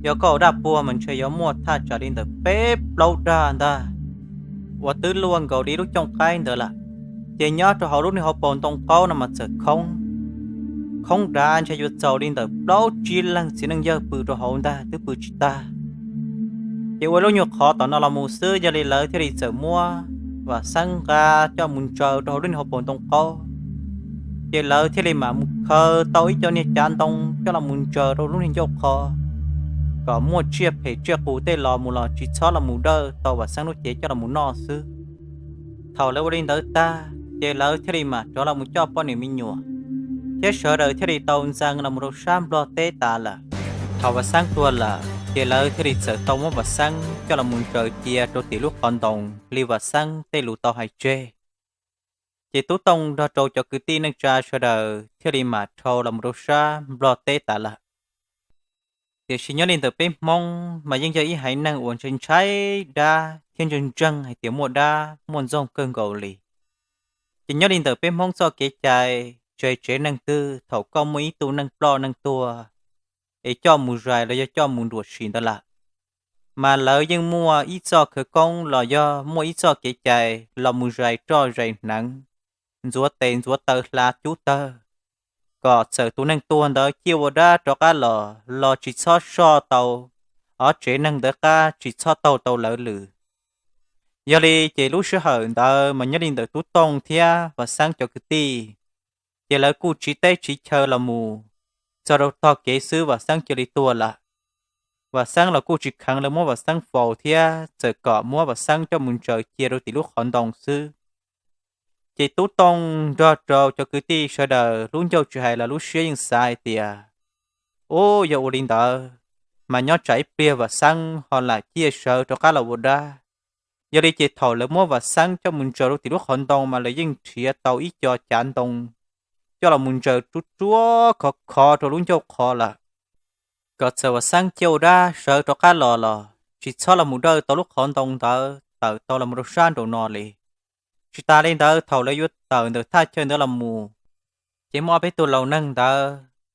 yog koj ua daj puag mas ntshe yuav muaj thaj tsam li ntawm peb plaub dag ntag, uas twb luaj nkaus li lub cooj qaib ntawd lawm. Ces nyob rau hauv lub niag hauv paus ntoo qaub no mas txawm khoob, khoob dav ntshe yuav txaus li ntawm plaub tsib leeg txiv neej yawg pw rau hauv ntag, twb pw tsis tag. Ces ua lub nyuag qhov tom no los mus xwb, yog li lawv thiaj li txawm muab Vam Xeeb nqa coj mus ntsaws rau hauv lub niag hauv paus ntoo qaub. Ces lawv thiaj li mam mus khaws tau ib co niag cav ntoo coj los mus ntsaws rau lub niag ncauj qhov, kom muaj tsiaj phem tsiaj qus tej los mus los tsis txhob los mus dawj tau Vam Xeeb lub cev coj los mus noj xwb. Thaum lawv ua li ntawd tag ces lawv thiaj li mam rov los mus coj poj niam me nyuam, thiab sawv daws thiaj li tau ntxeev los mus rau sab Nplog teb tas lawm. Thaum Vam Xeeb tuag lawm ces lawv thiaj li txawm tau muab Vam Xeeb coj los mus ntsaws cia rau tim lub qhov ntoo li Vam Xeeb tej lus tau hais tseg. Ces Tub Tooj nrog rau cov kwv tij neej tsa sawv daws thiaj li mam dhau los mus rau sab Nplog teb tas lawm. Tiam sis nyob li ntawm peb Hmoob mas yeej yog ib haiv neeg uas ntshai ntshai dab thiab ntseeg ntseeg hais tias muaj dab muaj ntxoog kawg nkaus li. Ces nyob li ntawm peb Hmoob txoj kev cai, tsis hais tsev neeg twg thaum koj muaj ib tug neeg ploj neeg tuag es coj mus zais los yog coj mus nruam sim ntawd lawm, mas lawv yeej muaj ib txoj khawv koob los yog muaj ib txoj kev cai los mus zais roj zais hneev, ntxuav tes ntxuav taw hla cub tawg, kom txawm tus neeg tuag ntawd ciaj ua dab rov qab los los tsis txhob soj tau ob tsev neeg ntawd qab, tsis txhob taug tau lawv lwm. Yog li ces lub sij hawm ntawd mas nyob li ntawm Tub Tooj thiab Vam Xeeb cov kwv tij, ces lawv kuj tsiv teb tsiv chaw los mus txog rau tog kev xwb Vam Xeeb cia li tuag lawm. Vam Xeeb los kuj tsis kheev lawv muab Vam Xeeb faus thiab, txawm kom muab Vam Xeeb coj mus ntsaws cia rau tim lub qhov ntoo xwb. Ces Tub Tooj nrog rau cov kwv tij sawv daws lub ncauj tsis hais los lub siab yeej xav hais tias, ub, yog ua li ntawd mas nyob tsam ib pliag Vam Xeeb ho lam ciaj sawv rov qab los ua dab. Yog li ces thaum lawv muab Vam Xeeb coj mus ntsaws rau tim lub qhov ntoo mas lawv yeej nrhiav tau ib co cav ntoo coj los mus ntsaws ruaj ruaj khov khov rau lub ncauj qhov lawm, kom txawm Vam Xeeb ciaj ua dab sawv rov qab los los tsis txhob los mus dawj tau lub qhov ntoo ntawd tawm tau los mus rau sab nraum no li. Tsis tas li ntawd, thaum lawv yuav tawm ntawm thaj chaw ntawd los mus, ces muaj ob peb tug laus neeg ntawd,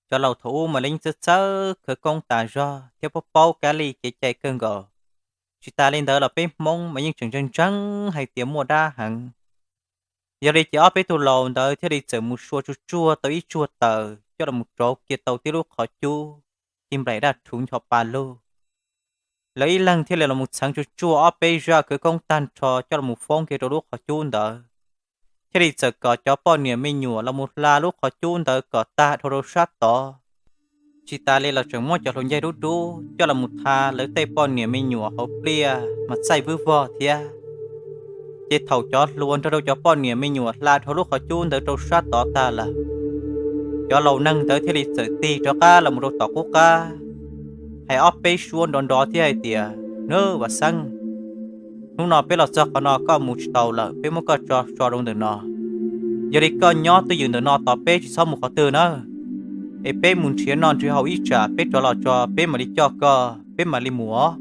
cov laus thaum ub mas lawv yeej txawj txawj khawv koob tas zog thiab paub paub kab li kev cai kawg nkaus. Tsis tas li ntawd los peb Hmoob mas yeej tseem ntseeg ntseeg hais tias muaj dab heev. Yog li ces ob peb tug laus ntawd thiaj li txawm mus sua tsuag tsuag tau ib tsuag taws coj los rauv kiag tau tib lub qhov cub, ci nplaim daj rhuv ncho pa lug. Lawv ib leeg thiaj li los mus txheev tsuag tsuag ob peb zaj khawv koob tag nrho coj los foob kiag rau lub qhov cub ntawd, thiaj li txawm kom cov poj niam me nyuam los mus hla lub qhov cub ntawd kom tag dhau rau sab tod. Tsis tas li los tseem muab cov hluas ncaig dub dub coj los mus tha lawv tej poj niam me nyuam hauv pliaj mas txaij vwb vog thiab. Ces thaum cov hluas nrog rau cov poj niam me nyuam hla dhau lub qhov cub ntawd rau sab tod tag lawm, cov laus neeg ntawd thiaj li txawm tig rov qab los mus rau tom qub qab, hais ob peb suab nrov nrov thiab hais tias, Nawb Vam Xeeb, hnub no peb los txog qhov no koj mus tsis tau lawm, peb muab koj tso so rau ntawm no. Yog li koj nyob twj ywm ntawm no tos peb, tsis txhob mus qhov twg na, es peb mus nrhiav noj nrhiav haus ib tsam peb rov los tso peb mam li coj koj, peb mam li mus os.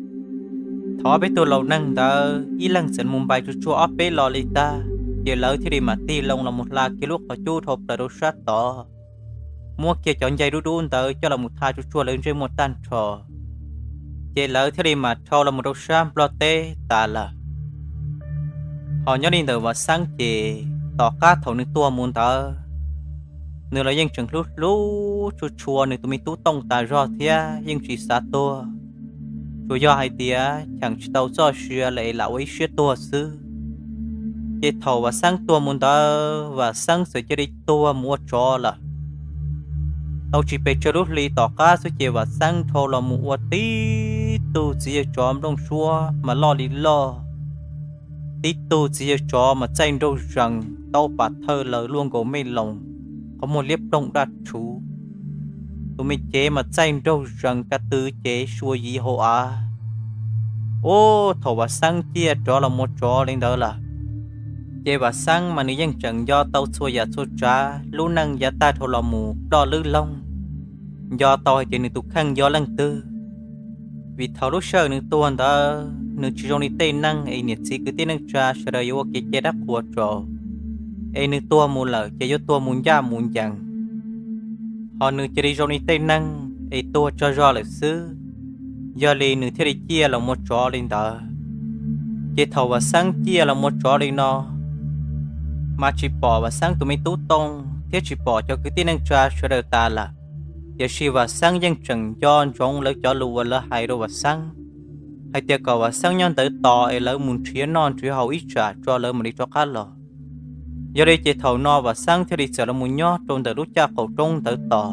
Thaum ob peb tug laus neeg ntawd ib leeg txawm mus npais tsuag tsuag ob peb lo li tag, ces lawv thiaj li mam tig loo los mus hla kiag lub qhov cub dhau plaws rau sab tod, muab kiag cov ncai dub dub ntawd coj los mus tha tsuag tsuag lawv ntsej muag tag nrho, ces lawv thiaj li mam dhau los mus rau sab Nplog teb tas lawm. Ho nyob li ntawm Vam Xeeb ces tom qab thaum nws tuag mus ntawd, nws los yeej tseem hlub hlub tshua tshua nws tus me tub Tooj tas zog thiab yeej tsis xav tuag, tsuas yog hais tias cheem tsis tau txoj sia lawm es lam ua ib siab tuag xwb. Ces thaum Vam Xeeb tuag mus ntawd Vam Xeeb txawm cia li tuag mus ua tsov lawm. Tau tsis pes tsawg lub hli tom qab xwb ces Vam Xeeb dhau los mus ua tib tug txiv yawg tsov nplooj suab mas loj li loj, tib tug txiv yawg tsov mas txaij nraug zees, taub pas thawj laws luaj nkaus mej loos, qhov muag liab ploog daj rhuv, tus me cev mas txaij nraug zees ka tw cev sua yiv hauv av. Ub, thaum Vam Xeeb ciaj rov los mus tsov li ntawd lawm, ces Vam Xeeb mas nws yeej tseem nco tau txhua yam txhua tsav lub neej yav tag dhau los mus ploj lwb loog, nco tau hais tias nws tus kheej yog leej twg. Vim thaum lub sij hawm nws tuag ntawd nws tsis zoo li tej neeg es niam txiv kwv tij neej tsa sawv daws yuav ua kev cai dab qhuas rau, es nws tuag mus lawm ces yuav tuag mus ncaj mus ncees. Ho nws cia li zoo li tej neeg es tuag tsaug zog lawm xwb, yog li nws thiaj li ciaj los mus tsov li ntawd. Ces thaum Vam Xeeb ciaj los mus tsov li no, mas tsis pom Vam Xeeb tus me tub Tooj thiab tsis pom cov kwv tij neej tsa sawv daws tas lawm. Tiam sis Vam Xeeb yeej tseem nco ntsoov lawv cov lus uas lawv hais rau Vam Xeeb, hais tias kom Vam Xeeb nyob ntawd tos es lawv mus nrhiav noj nrhiav haus ib tsam tso lawv mam li rov qab los. Yog li ces thaum no Vam Xeeb thiaj li txawm los mus nyob rau ntawm lub caj qaum roob ntawd tos.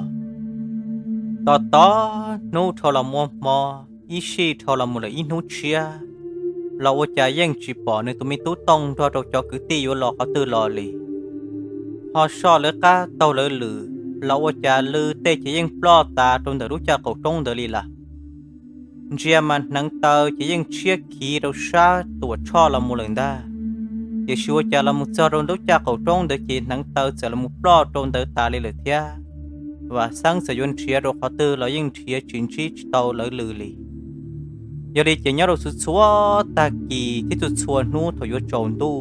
Tos tos hnub dhau los mus ua hmo, ib sij dhau los mus lawm ib hnub tshiab, los ua cas yeej tsis pom nws tus me tub Tooj nrog rau cov kwv tij yuav los qhov twg los li. Ho soj lawv qab taug lawv lwm, los ua cas lw tej ces yeej ploj tas rau ntawm lub caj qaum roob ntawd li lawm. Ntsia mas hneev taw ces yeej tshiab khiv rau sab Tuam Tshoj los mus lawm ntag. Tiam sis ua cas los mus txog rau lub caj qaum roob ntawd ces hneev taw txawm los mus ploj rau ntawd tas li lawm thiab. Vam Xeeb txawm yuav nrhiav rau qhov twg los yeej nrhiav tsis ntsib tsis tau lawv lw li. Yog li ces nyob rau txhua txhua tag kis thiab txhua txhua hnub thaum yuav tsaus ntuj,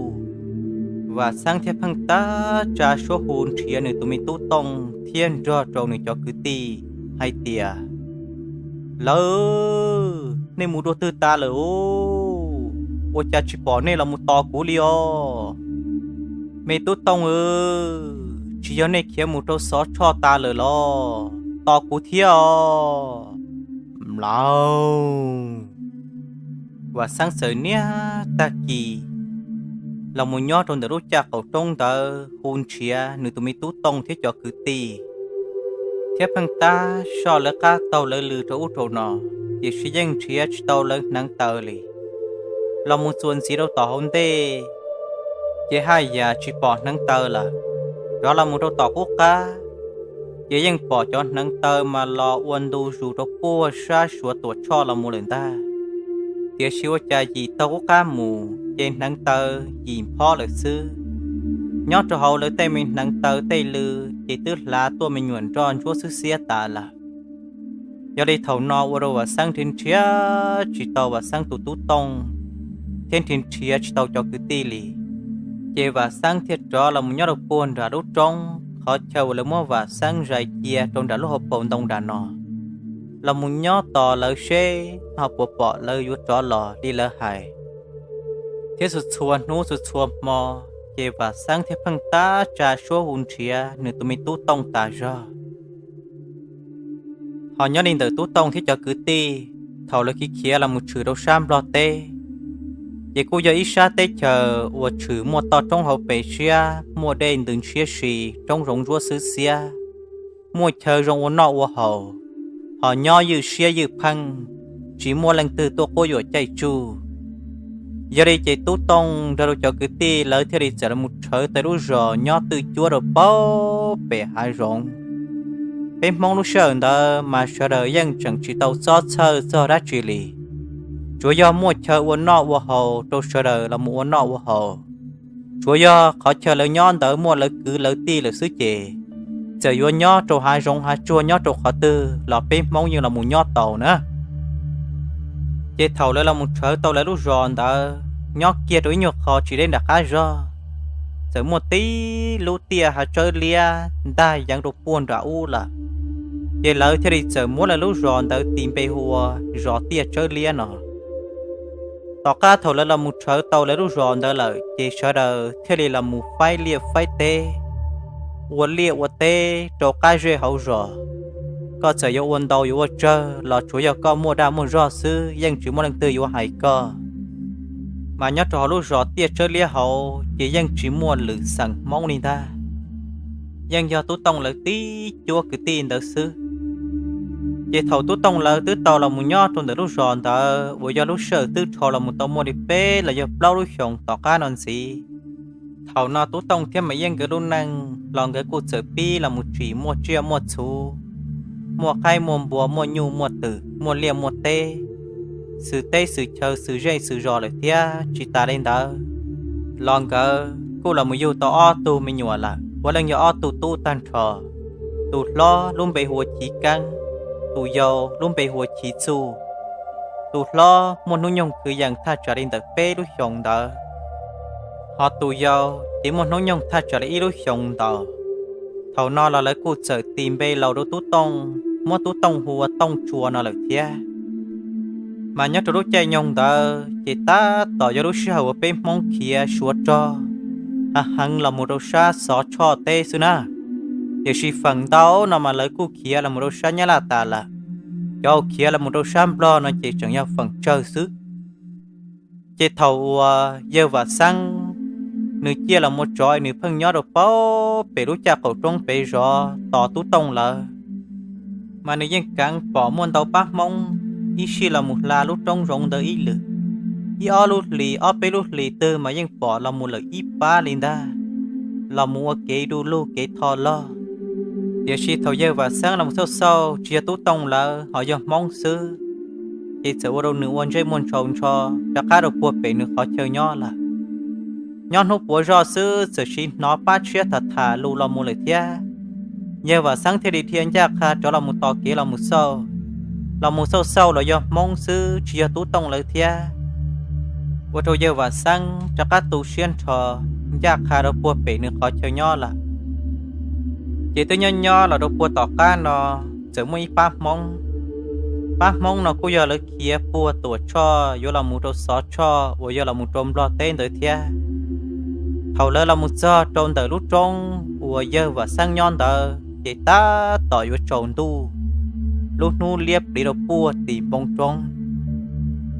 Vam Xeeb thiaj pheej tab tsa suab hu nrhiav nws tus me tub Tooj thiab nrog rau nws cov kwv tij hais tias, Lawv, nej mus dua twg tas lawm os? Ua cas tsis pom nej los mus tos kuv li os? Me tub Tooj, tsis yog nej khiav mus rau Xov Tshoj tas lawm los? Tos kuv thiab os. Mlaus. Vam Xeeb txawm niaj tag kis los mus nyob rau ntawm lub caj qaum roob ntawd hu nrhiav nws tus me tub Tooj thiab cov kwv tij, thiab pheej tab soj lawv qab taug lawv lw rau ub rau no, tiam sis yeej nrhiav tsis tau lawv hneev taw li. Los mus txuas ntxiv rau tom hauv ntej, ces haj yam tsis pom hneev taw lawm. Rov los mus rau tom qub qab, ces yeej pom cov hneev taw mas los ua ntu zus rau puag sab Suav Tuam Tshoj los mus lawm ntag. Tiam sis ua cas yim taug qub qab mus ces hneev taw yim phob lawm xwb. Nyob rau hauv lawv tej me hneev taw tej lw, ces twb hlav tuaj me nyuam nroj ntsuab xwb xiab tas lawm. Yog li thaum no ua rau Vam Xeeb nrhiav nrhiav tsis tau Vam Xeeb tus tub Tooj, thiab nrhiav nrhiav tsis tau cov kwv tij li. Ces Vam Xeeb thiaj rov los mus nyob rau puag nram lub roob qhov chaw uas lawv muab Vam Xeeb zais cia rau nram lub hauv paus ntoo nram no, los mus nyob tos lawv seb ho puas pom lawv yuav rov los li lawv hais. Thiab txhua txhua hnub txhua txhua hmo, ces Vam Xeeb thiaj pheej tab tsa suab hu nrhiav nws tus me tub Tooj tas zog. Ho nyob li ntawm tub Tooj thiab cov kwv tij, thaum lawv khiav khiav los mus tshwm rau sab Nplog teb, ces kuj yog ib sab teb chaws uas tshwm muaj toj roob hauv pes siab, muaj dej ntws ntshiab si, roob zoov ntsuab xwb xiab, muaj chaw zoo ua noj ua haus, ho nyob ywj siab ywj pheej, tsis muaj leej twg tuaj quab yuam caij tsuj. Yog li ces tub Tooj nrog rau cov kwv tij lawv thiaj li txawm los mus rhawv tau lub zos nyob twj cuab rau pem hav zoov. Peb Hmoob lub sij hawm ntawd mas sawv daws yeej tseem tsis tau txob txhawj txog dab tsi li, tsuas yog muaj chaw ua noj ua haus rau sawv daws los mus ua noj ua haus. Tsuav yog qhov chaw lawv nyob ntawd muaj lawv kwv lawv tij lawm xwb ces txawm yuav nyob rau hav zoov hav tsuag nyob rau qhov twg los peb Hmoob yeej los mus nyob tau na. Ces thaum lawv los mus rhawv tau lawv lub zos ntawd nyob kiag rau ib nyuag qho tsis deb nram qab zog, txawm muaj tib lub tiaj hav tsawb liab ntag yeev rau puag nram ub lawm. Ces lawv thiaj li txawm muab lawv lub zos ntawd tis npe hu ua zos tiaj tsawb liab no. Tom qab thaum lawv los mus rhawv tau lawv lub zos ntawd lawm ces sawv daws thiaj li los mus faib liaj faib teb, ua liaj ua teb rau qab zej hauv zos. Koj txawm yuav ua ntau yuav ua tsawg los tsuav yog koj muaj dag muaj zog xwb yeej tsis muaj leej twg yuav hais koj. Mas nyob rau hauv lub zos tiaj tsawb liab hauv ces yeej tsis muaj lwm xeem Hmoob li ntag, yeej yog Tub Tooj lawv tib cuab kwv tij ntawd xwb. Ces thaum Tub Tooj lawv twb tau los mus nyob rau ntawm lub zos ntawd uas yog lub sij hawm twb dhau los mus tau muaj li peb los yog plaub lub xyoos tom qab no ntxiv, thaum no Tub Tooj thiab Mas Yeej nkawd lub neej los nkawd kuj txawm pib los mus tsim muaj tsiaj muaj txhu, muaj qaib muaj npua muaj nyuj muaj twm muaj liaj muaj teb, xwm teb xwm chaw xwm zej xwm zos lawm thiab. Tsis tas li ntawd los nkawd kuj los mus yug tau ob tug me nyuam lawm, puav leej yog ob tug tub tag nrho. Tus hlob lub npe hu ua Chiv Keeb, tus yau lub npe hu ua Chiv Txuj. Tus hlob muaj hnub nyoog kwv yees thaj tsam li ntawm peb lub xyoos ntawd, ho tus yau ces muaj hnub nyoog thaj tsam li ib lub xyoos ntau. Thaum no los lawv kuj txawm tis npe laus rau Tub Tooj, muab Tub Tooj hu ua Tooj Tsua no lawm thiab. Mas nyob rau lub caij nyoog ntawd ces tab tom yog lub sij hawm uas peb Hmoob khiav Suav rog heev heev los mus rau sab Xov Tshoj teb xwb na. Tiam sis feem ntau no mas lawv kuj khiav los mus rau sab Nyab Laj tas lawm, cov uas khiav los mus rau sab Nplog no ces tseem yog feem tsawg xwb. Ces thaum uas yawg Vam Xeeb nws ciaj los mus tsov nws pheej nyob rau pem lub caj qaum roob pem zov tos Tub Tooj lawv, mas nws yeej keev pom muaj ntau pab Hmoob ib sij los mus hla lub roob zoov ntawd ib lwm. Ib ob lub hlis ob peb lub hlis twg mas yeej pom los mus lawm ib pab li ntag, los mus ua kev du lug kev tho log. Tiam sis thaum yawg Vam Xeeb los mus xauj xauj tsis yog Tub Tooj lawv ho yog Hmoob xwb, ces txawm ua rau nws ua ntsej muag ntshau ntsho rov qab rau puag pem nws qhov chaw nyob lawm. Nyob hnub puav zoj xwb txawm sis hnov pab tshiab tham tham lus los mus lawm thiab. Yawg Vam Xeeb thiaj li dhia ncaj qha rov los mus tos kev los mus xauj. Los mus xauj xauj los yog Hmoob xwb tsis yog Tub Tooj lawv thiab, ua rau yawg Vam Xeeb rov qab tu siab nrho ncaj qha rau puag pem nws qhov chaw nyob lawm. Ces twb nyob nyob los rau puag tom qab no txawm muaj ib pab Hmoob. Pab Hmoob no kuj yog lawv khiav puag Tuam Tshoj yuav los mus rau Xov Tshoj uas yog los mus rau Nplog teb ntawd thiab. Thaum lawv los mus txog rau ntawm lub roob uas yawg Vam Xeeb nyob ntawd ces tab tom yuav tsaus ntuj, lub hnub liab pliv rau puag tim npoo roob.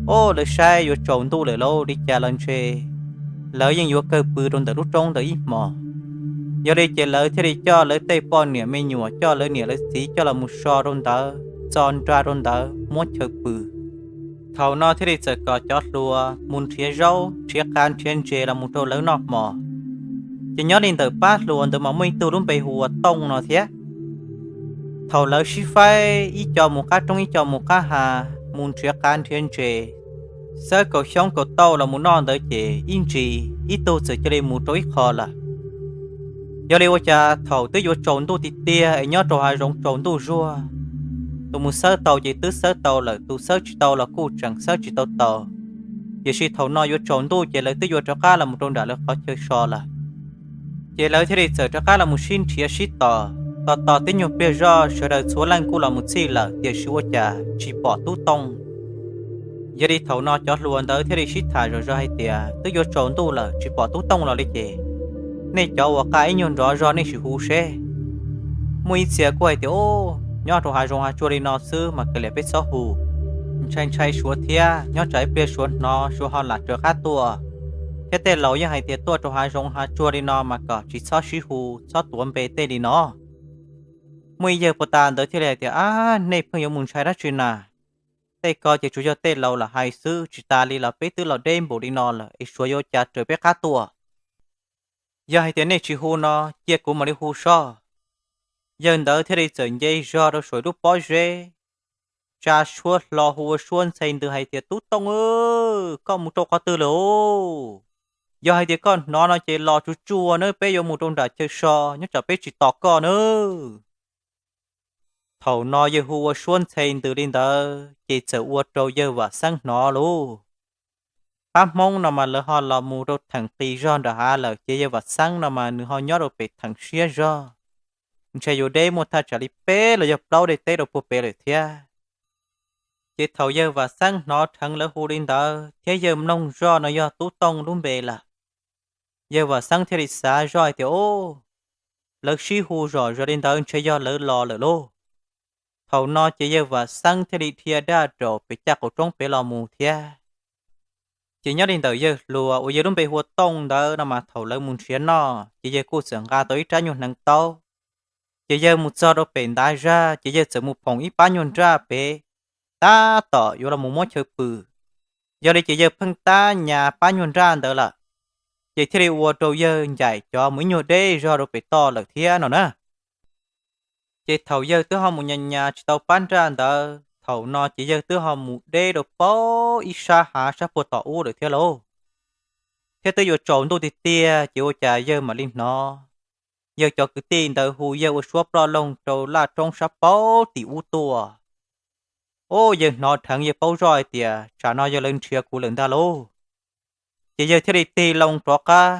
Ob, lawv saib yuav tsaus ntuj lawm lauj, li cas los ntshe lawv yeej yuav kawg pw rau ntawm lub roob ntawd ib hmos. Yog li ces lawv thiaj li coj lawv tej poj niam me nyuam, coj lawv niam lawv txiv coj los mus so rau ntawd, txo nra rau ntawd muab chaw pw. Thaum no thiaj li txawm kom cov hluas mus nrhiav zaub nrhiav qav nrhiav ntses los mus rau lawv noj hmo. Ces nyob li ntawm pab hluas ntawd mas muaj ib tug lub npe hu ua Tooj no thiab. Thaum lawv sib faib ib co mus qab roob ib co mus qab ha, mus nrhiav qav nrhiav ntses, xawb kaum xyoob kaum tauj los mus noj ntawd ces ib ntsis ib tug txawm cia li mus rau ib qho lawm. Yog li ua cas thaum twb yuav tsaus ntuj tiag tiag es nyob rau hav zoov tsaus ntuj zuag, tus mus xawb tau ces twb xawb tau lawm, tus xawb tsis tau los kuj tseem xawb tsis tau tau. Tiam sis thaum no yuav tsaus ntuj ces lawv twb yuav rov qab los mus rau nram lawv qhov chaw so lawm. Ces lawv thiaj li txawm rov qab los mus sib nrhiav sib tos, tos tos tib nyuag pliag zoj sawv daws txhua leej kuj los mus txhij lawm tiam sis ua cas tsis pom Tub Tooj. Yog li thaum no cov hluas ntawd thiaj li sib tham zom zaws hais tias twb yuav tsaus ntuj lawm tsis pom Tub Tooj los li ces, nej cov uas qa ib nyuag nrov zog nej sim hu seb. Muaj ib txhia kuj hais tias, o, nyob rau hav zoov hav tsuag li no xwb mas kav liam peb txhob hu, ntshai ntshai Suav thiab, nyob tsam ib pliag Suav hnov Suav ho lam raws qab tuaj. Thiab tej laus yeej hais tias tuaj rau hav zoov hav tsuag li no mas kom tsis txhob sib hu, txhob tuav npe tej li no. Muaj ib yawg puag ta ntawd thiaj li hais tias, ab, nej pheej yuav mus ntshai dab tsi na, tej ko ces tsuas yog tej laus lam hais xwb, tsis tas li los peb twb los deb npaum li no lawm es Suav yuav cas raws peb qab tuaj. Yog hais tias nej tsis hu no cia kuv mam li hu soj. Yawg ntawd thiaj li txawm nce zog rau saum lub pob zeb, tsa suab hlo hu ua suab ntxhe ntws hais tias, Tub Tooj, koj mus rau qhov twg lawm os? Yog hais tias koj hnov no ces los tsuag tsuag nawb, peb yuav mus rau nram chaw so, nyob tsam peb tsis tos koj nawb. Thaum no yawg hu ua suab ntxhe ntws li ntawd ces txawm ua rau yawg Vam Xeeb hnov lauj. Pab Hmoob no mas lawv ho los mus rau theem qis zog nram hav lawm, ces yawg Vam Xeeb no mas nws ho nyob rau pem theem siab zog, ntshe yuav deb muaj thaj tsam li peb los yog plaub daim teb rau puag pem lawm thiab. Ces thaum yawg Vam Xeeb hnov rheev lawv hu li ntawd thiab yawg mloog zoj no yog Tub Tooj lub npe lawm, yawg Vam Xeeb thiaj li xav zoj hais tias, Ub, lawv sib hu zom zaws li ntawd ntshe yog lawv los lawm lauj. Thaum no ces yawg Vam Xeeb thiaj li dhia daj rau pem caj qaum roob pem los mus thiab. Ces nyob li ntawm yawg hluas uas yawg lub npe hu ua Tooj ntawd no mas thaum lawv mus nrhiav noj ces yawg kuj txawm nqa tau ib rab nyuag hneev taub. Ces yawg mus txog rau pem ntav zaj ces yawg txawm mus phoom ib pab nyuag nraj pem, tab tom yuav los mus muab chaw pw. Yog li ces yawg pheej tab nyas pab nyuag nraj ntawd lawm, ces thiaj li ua rau yawg ncaim cov mus ib nyuag deb zog rau pem toj lawm thiab no na. Ces thaum yawg twb ho mus nyas nyas tsis tau pab nraj ntawd, thaum no ces yawg twb ho mus deb rau pem ib sab hav sab puag tom ub lawm thiab lauj. Thiab twb yuav tsaus ntuj tiag tiag ces ua cas yawg mam li hnov yawg cov kwv tij ntawd hu yawg ua suab ploj loog rau laj roob sab pem tim ub tuaj. Ub, yawg hnov rheev yawg paub zoj hais tias tsam no yog lawv nrhiav kuv lawm ntag lauj. Ces yawg thiaj li tig loo rov qab.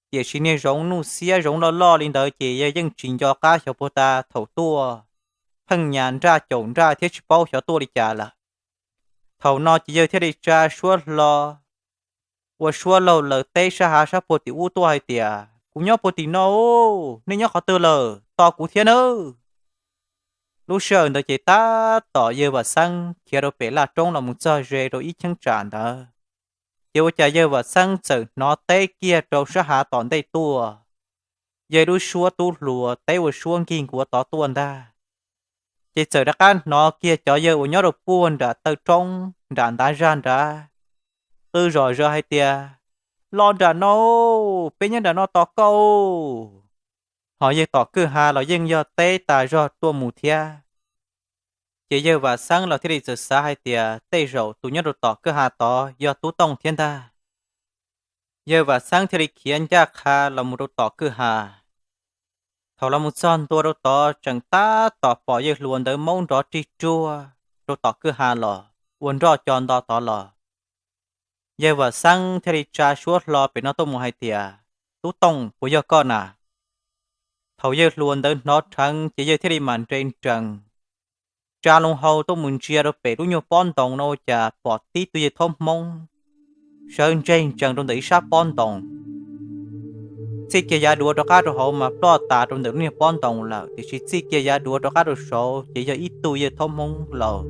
Tiam sis niag zoov nuj xiab zoov loj loj li ntawd ces yawg yeej tsis nco qab xyov puag ta thaum tuaj, pheej nyas nraj caum nraj thiab tsis paub xyov tuaj li cas lawm. Thaum no ces yawg thiaj li tsa suab hlo, ua suab laug lawv teb sab hav sab puag tim ub tuaj hais tias, Kuv nyob puag tim no, nej nyob qhov twg lawm, tos kuv thiab nawb. Lub sij hawm ntawd ces tab tom yawg Vam Xeeb khiav rau pem laj roob los mus txog ze rau ib cheeb tsam ntawd, ces ua cas yawg Vam Xeeb txawm hnov teb kiag rau sab hav tom ntej tuaj. Yawg lub suab tub hluas teb ua suab nkig nkuav tod tuaj ntag. Ces txawm rov qab hnov kiag cov yawg uas nyob rau puag nram taw roob nram ntav zaj nrad qw zom zaws hais tias, Los nram no, peb nyob nram no tos koj. Ho yawg tom kwj ha los yeej yog teb tas zog tuaj mus thiab. Ces yawg Vam Xeeb los thiaj li txawm xav hais tias tej zaum tus nyob rau tom kwj ha tod yog Tub Tooj thiab ntag. Yawg Vam Xeeb thiaj li khiav ncaj qha los mus rau tom kwj ha. Thaum los mus txog ntua rau tod tseem tab tom pom yawg hluas ntawd maub nrov rig ruag rau tom kwj ha los ua nroj co nto tod los. Yawg Vam Xeeb thiaj li tsa suab hlo pem no tuaj mus hais tias, Tub Tooj, puas yog koj na? Thaum yawg hluas ntawd hnov rheev ces yawg thiaj li mam nres nrees, tsa loo hau tuaj mus ntsia rau pem lub nyuag pob ntoos no ua cas pom tib tug yawg thaub hmoob sawv ntseg ntsees rau ntawm ib sab pob ntoos. Txij kiag yav duav rov qab rau hauv mas ploj tas rau ntawm lub niag pob ntoos lawm, tiam sis txij kiag yav duav rov qab rau saud ces yog ib tug yawg thaub hmoob laus,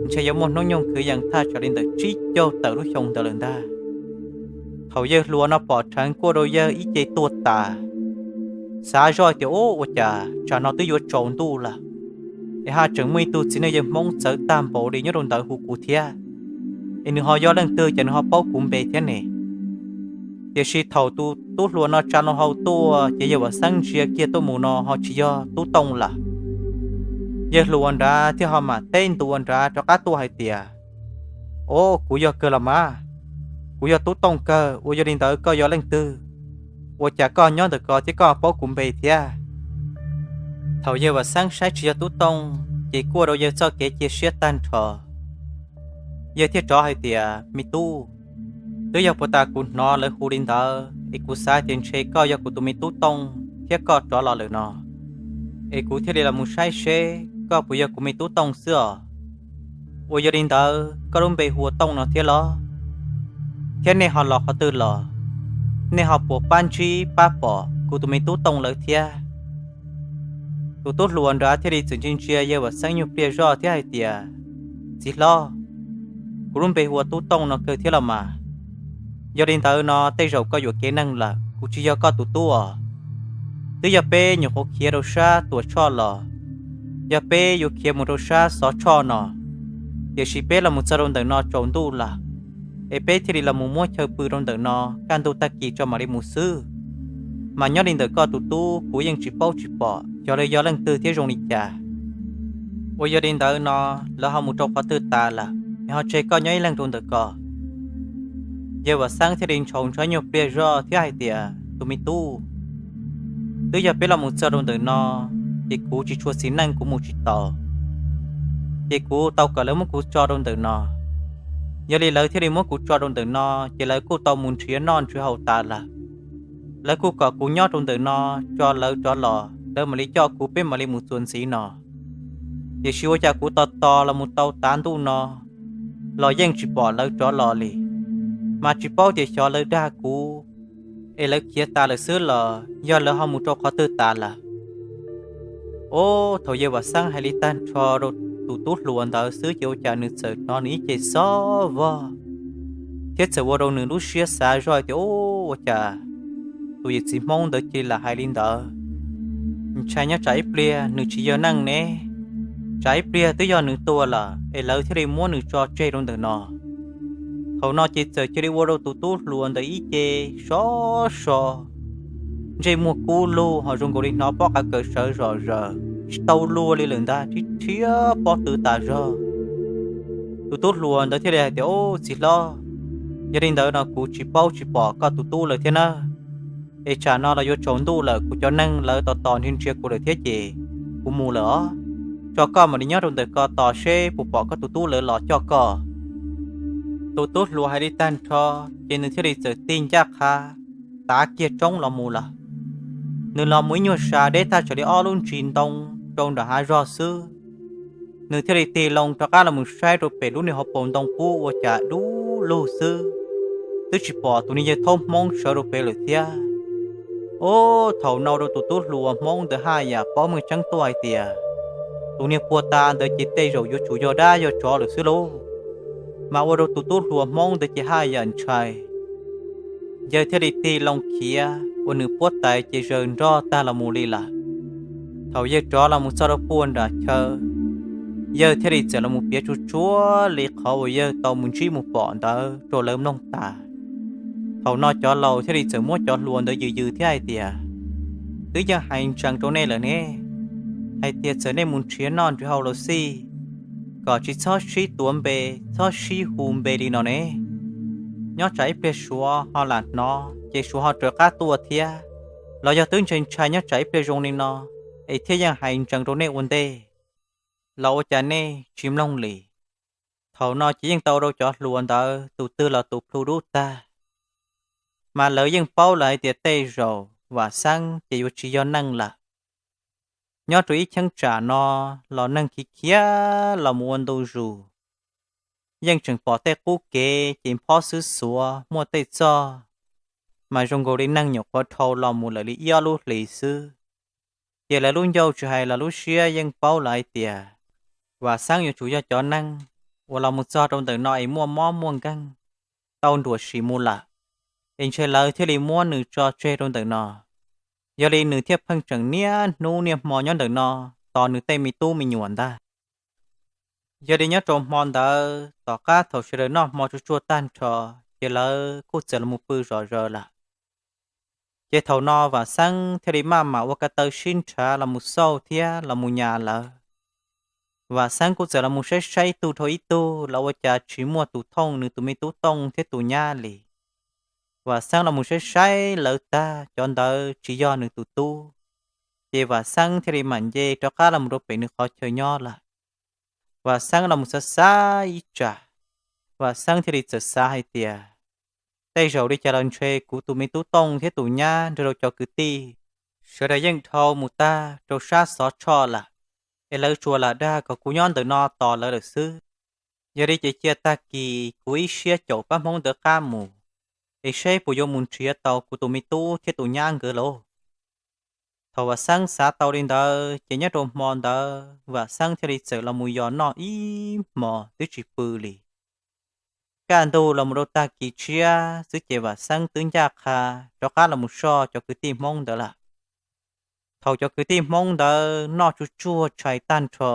ntshe yuav muaj hnub nyoog kwv yees thaj tsam li ntawm tsib caug tawm lub xyoo ntawd lawm ntag. Thaum yawg hluas no pom rheev kuaj rau yawg ib ce tuag tas, xav zoj tias, Ub, ua cas tsam no twb yuav tsaus ntuj lawm es haj tseem muaj ib tug txiv neej yawg hmoob txawv tag npaum li nyob rau ntawd hu kuv thiab, es nws ho yog leej twg ces nws ho paub kuv npe thiab ne? Tiam sis thaum tus tub hluas no tsa loo hau tuaj ces yawg Vam Xeeb ntsia kiag tuaj mus no ho tsis yog Tub Tooj lawm. Yawg hluas nrad thiaj ho mam teb ntua nrad rov qab tuaj hais tias, Au, kuv yog kawg los mas, kuv yog Tub Tooj kawg, ua yog li ntawd koj yog leej twg? Ua cas koj nyob ntawm ko thiab koj paub kuv npe thiab? Thaum yawg Vam Xeeb saib tsis yog Tub Tooj ces kuaj rau yawg txoj kev cia siab tag nrho. Yawg thiaj rov hais tias, Me tub, twb yog puag ta kuv hnov lawv hu li ntawd es kuv xav tias ntshe koj yog kuv tus me Tub Tooj thiab koj rov los lawm no, es kuv thiaj li los mus saib seb koj puas yog kuv me Tub Tooj xwb os. Ua yog li ntawd koj lub npe hu ua Tooj no thiab los? Thiab nej ho los qhov twg los? Nej ho puas pab ntsib pab pom kuv tus me Tub Tooj lawv thiab? Tus tub hluas nrad thiaj li txawm ntsia ntsia yawg Vam Xeeb nyuag pliag zoj thiab hais tias, Txiv hlob, kuv lub npe hu ua Tub Tooj no kawg thiab los mas. Yog li ntawd no tej zaum koj yuam kev neeg lawm, kuv tsis yog koj tus tub os. Twb yog peb nyuam qhuav khiav rau sab Tuam Tshoj los, yog peb yuav khiav mus rau sab Xov Tshoj no, tiam sis peb los mus txog rau ntawm no tsaus ntuj lawm, es peb thiaj li los mus muab chaw pw rau ntawm no, kaj ntug tag kis tso mam li mus xwb. Mas nyob li ntawm koj tus tub kuv yeej tsis paub tsis pom xyov lawv yog leej twg thiab zoo li cas. Ua yog li ntawd no, lawv ho mus rau qhov twg tas lawm es ho tseg koj nyob ib leeg rau ntawm ko? Yawg Vam Xeeb thiaj li ntshaus ntshav nyuag pliag zog thiab hais tias, Tus me tub, twb yog peb los mus txog rau ntawm no, ces kuv tsis tshua txiv neej kuv mus tsis tau, ces kuv tau kom lawv muab kuv tso rau ntawm no. Yog li lawv thiaj li muab kuv tso rau ntawm no, ces lawv kuj tau mus nrhiav noj nrhiav haus tas lawm. Lawv kuj kom kuv nyob rau ntawm no, tso lawv rov los lawv mam li coj kuv peb mam li mus txuas ntxiv no. Tiam sis ua cas kuv tos tos los mus tau tav ntuj no los yeej tsis pom lawv rov los li, mas tsis paub tias xyov lawv dag kuv es lawv khiav tas lawm xwb los yog lawv ho mus rau qhov twg tas lawm. Ob, thaum yawg Vam Xeeb hais li tag nrho rau tus tub hluas ntawd xwb ces ua cas nws txawm hnov nws ib ce xob vog, thiab txawm ua rau nws lub siab xav zoj tias, Ua cas tus yawm txiv Hmoob ntawd cia li lam hais li ntawd? Ntshai nyob tsam ib pliag nws tsis yog neeg ne, tsam ib pliag twb yog nws tua lawm es lawv thiaj li muab nws tso tseg rau ntawm no. Thaum no ces txawm cia li ua rau tus tub hluas ntawd ib ce sov so, ntsej muag kub lug ho zoo nkaus li hnov pob qa kaws sawv zom zaws tsis tau luag li lawm ntag, rhiab pob tw tas zog. Tus tub hluas ntawd thiaj li hais tias, Ob, txiv hlob, yog li ntawd no kuv tsis paub tsis pom koj tus tub lawm thiab na. Es tsam no los yuav tsaus ntuj lawm, kuv cov neeg lawv tos tos nrhiav nrhiav kuv lawm thiab ces kuv mus lawm os. Tso koj mam li nyob rau ntawm ko tos seb puas pom koj tus tub lawv los coj koj. Tus tub hluas hais li tag nrho, ces nws thiaj li txawm tig ncaj qha tav kiag roob los mus lawm. Nws los mus ib nyuag sas deb thaj tsam li ob lub ntsis ntoo rau nram hav zog xwb, nws thiaj li tig loo rov qab los mus saib rau pem lub niag hauv paus ntoo qub ua cas dub lug xwb, twb tsis pom tus niag yawg thaub Hmoob sawv rau pem lawm thiab. Ob, thaum no rau tus tub hluas Hmoob ntawd haj yam paub meej tseeb tuaj hais tias, tus niag puag ta ntawd ces tej zaum yuav tsum yog dab yog tsov lawm xwb lauj. Mas ua rau tus tub hluas Hmoob ntawd ces haj yam ntshai. Yawg thiaj li tig loo khiav ua nws puab tais ces zaws nroj tag los mus li lawm. Thaum yawg rov los mus txog rau puag nram chaw, yawg thiaj li txawm los mus piav tsuj tsuav li qhov uas yawg tau mus ntsib mus pom ntawd rau lawv mloog tas. Thaum no cov laus thiaj li txawm muab cov hluas ntawd yws yws thiab hais tias, twb yeej hais ntsees rau nej lawm ne, hais tias txawm nej mus nrhiav noj nrhiav haus los xij, kom tsis txhob sib tuav npe, txhob sib hu npe li no ne. Nyob tsam ib pliag suav ho lam hnov ces suav ho raws qab tuaj thiab, los yog twb ntshai ntshai nyob tsam ib pliag zoo li no, es thiaj yeej hais ntsees rau nej ua ntej, los ua cas nej tsis mloog li. Thaum no ces yeej tau rau cov hluas ntawd tus twg los tus plhu dub tag, mas lawv yeej paub lawm hais tias tej zaum Vam Xeeb ces yuav tsis yog neeg lawm. Nyob rau ib cheeb tsam no los neeg khiav khiav los mus ua ntu zus, yeej tseem pom tej qub kev ces phob xwb xuav muaj tej txoj, mas zoo nkaus li neeg nyuam qhuav dhau los mus lawm li ib ob lub hlis xwb. Ces lawv lub ncauj tsis hais los lub siab yeej paub lawm hais tias Vam Xeeb yuav tsum yog cov neeg uas los mus txog rau ntawm no es muaj mob muaj nkeeg tau nruam sim mus lawm, es ntshe lawv thiaj li muab nws tso tseg rau ntawm no. Yog li nws thiaj pheej tseem niaj hnub niaj hmo nyob ntawm no tos nws tej me tub me nyuam ntag. Yog li nyob rau hmo ntawd tom qab thaum sawv daws noj hmo tsuj tsuag tag nrho, ces lawv kuj txawm los mus pw zom zaws lawm. Ces thaum no Vam Xeeb thiaj li maj mam ua ko taw sib nrhav los mus xauj thiab los mus nyas lawv. Vam Xeeb kuj txawm los mus saib saib ib tug dhau ib tug los ua cas tsis muaj tus thooj nws tus me tub Tooj thiab tus nyab li. Vam Xeeb los mus saib saib lawv tag cov ntawd tsis yog nws tus tub, ces Vam Xeeb thiaj li mam nce rov qab los mus rau pem nws qhov chaw nyob lawm. Vam Xeeb los mus xav xav ib tsam, Vam Xeeb thiaj li txawm xav hais tias, tej zaum li cas los ntshe kuv tus me tub Tooj thiab tus nyab nrog rau cov kwv tij sawv daws yeej dhau mus tag rau sab Xov Tshoj lawm, es lawv tsuas lam dag kom kuv nyob ntawm no tos lawv lawm xwb. Yog li ces cia tag kis kuv ib siab caum pab Hmoob ntawd qab mus, es seb puas yuav mus nrhiav tau kuv tus me tub thiab tus nyab nkawd lauj. Thaum Vam Xeeb xav tau li ntawd ces nyob rau hmo ntawd Vam Xeeb thiaj li txawm los mus yos noj ib hmos twb tsis pw li. Kaj ntug los mus rau tag kis tshiab xwb ces Vam Xeeb twb ncaj qha rov qab los mus soj cov kwv tij Hmoob ntawd lawm. Thaum cov kwv tij Hmoob ntawd noj tsuj tsuag tshais tag nrho,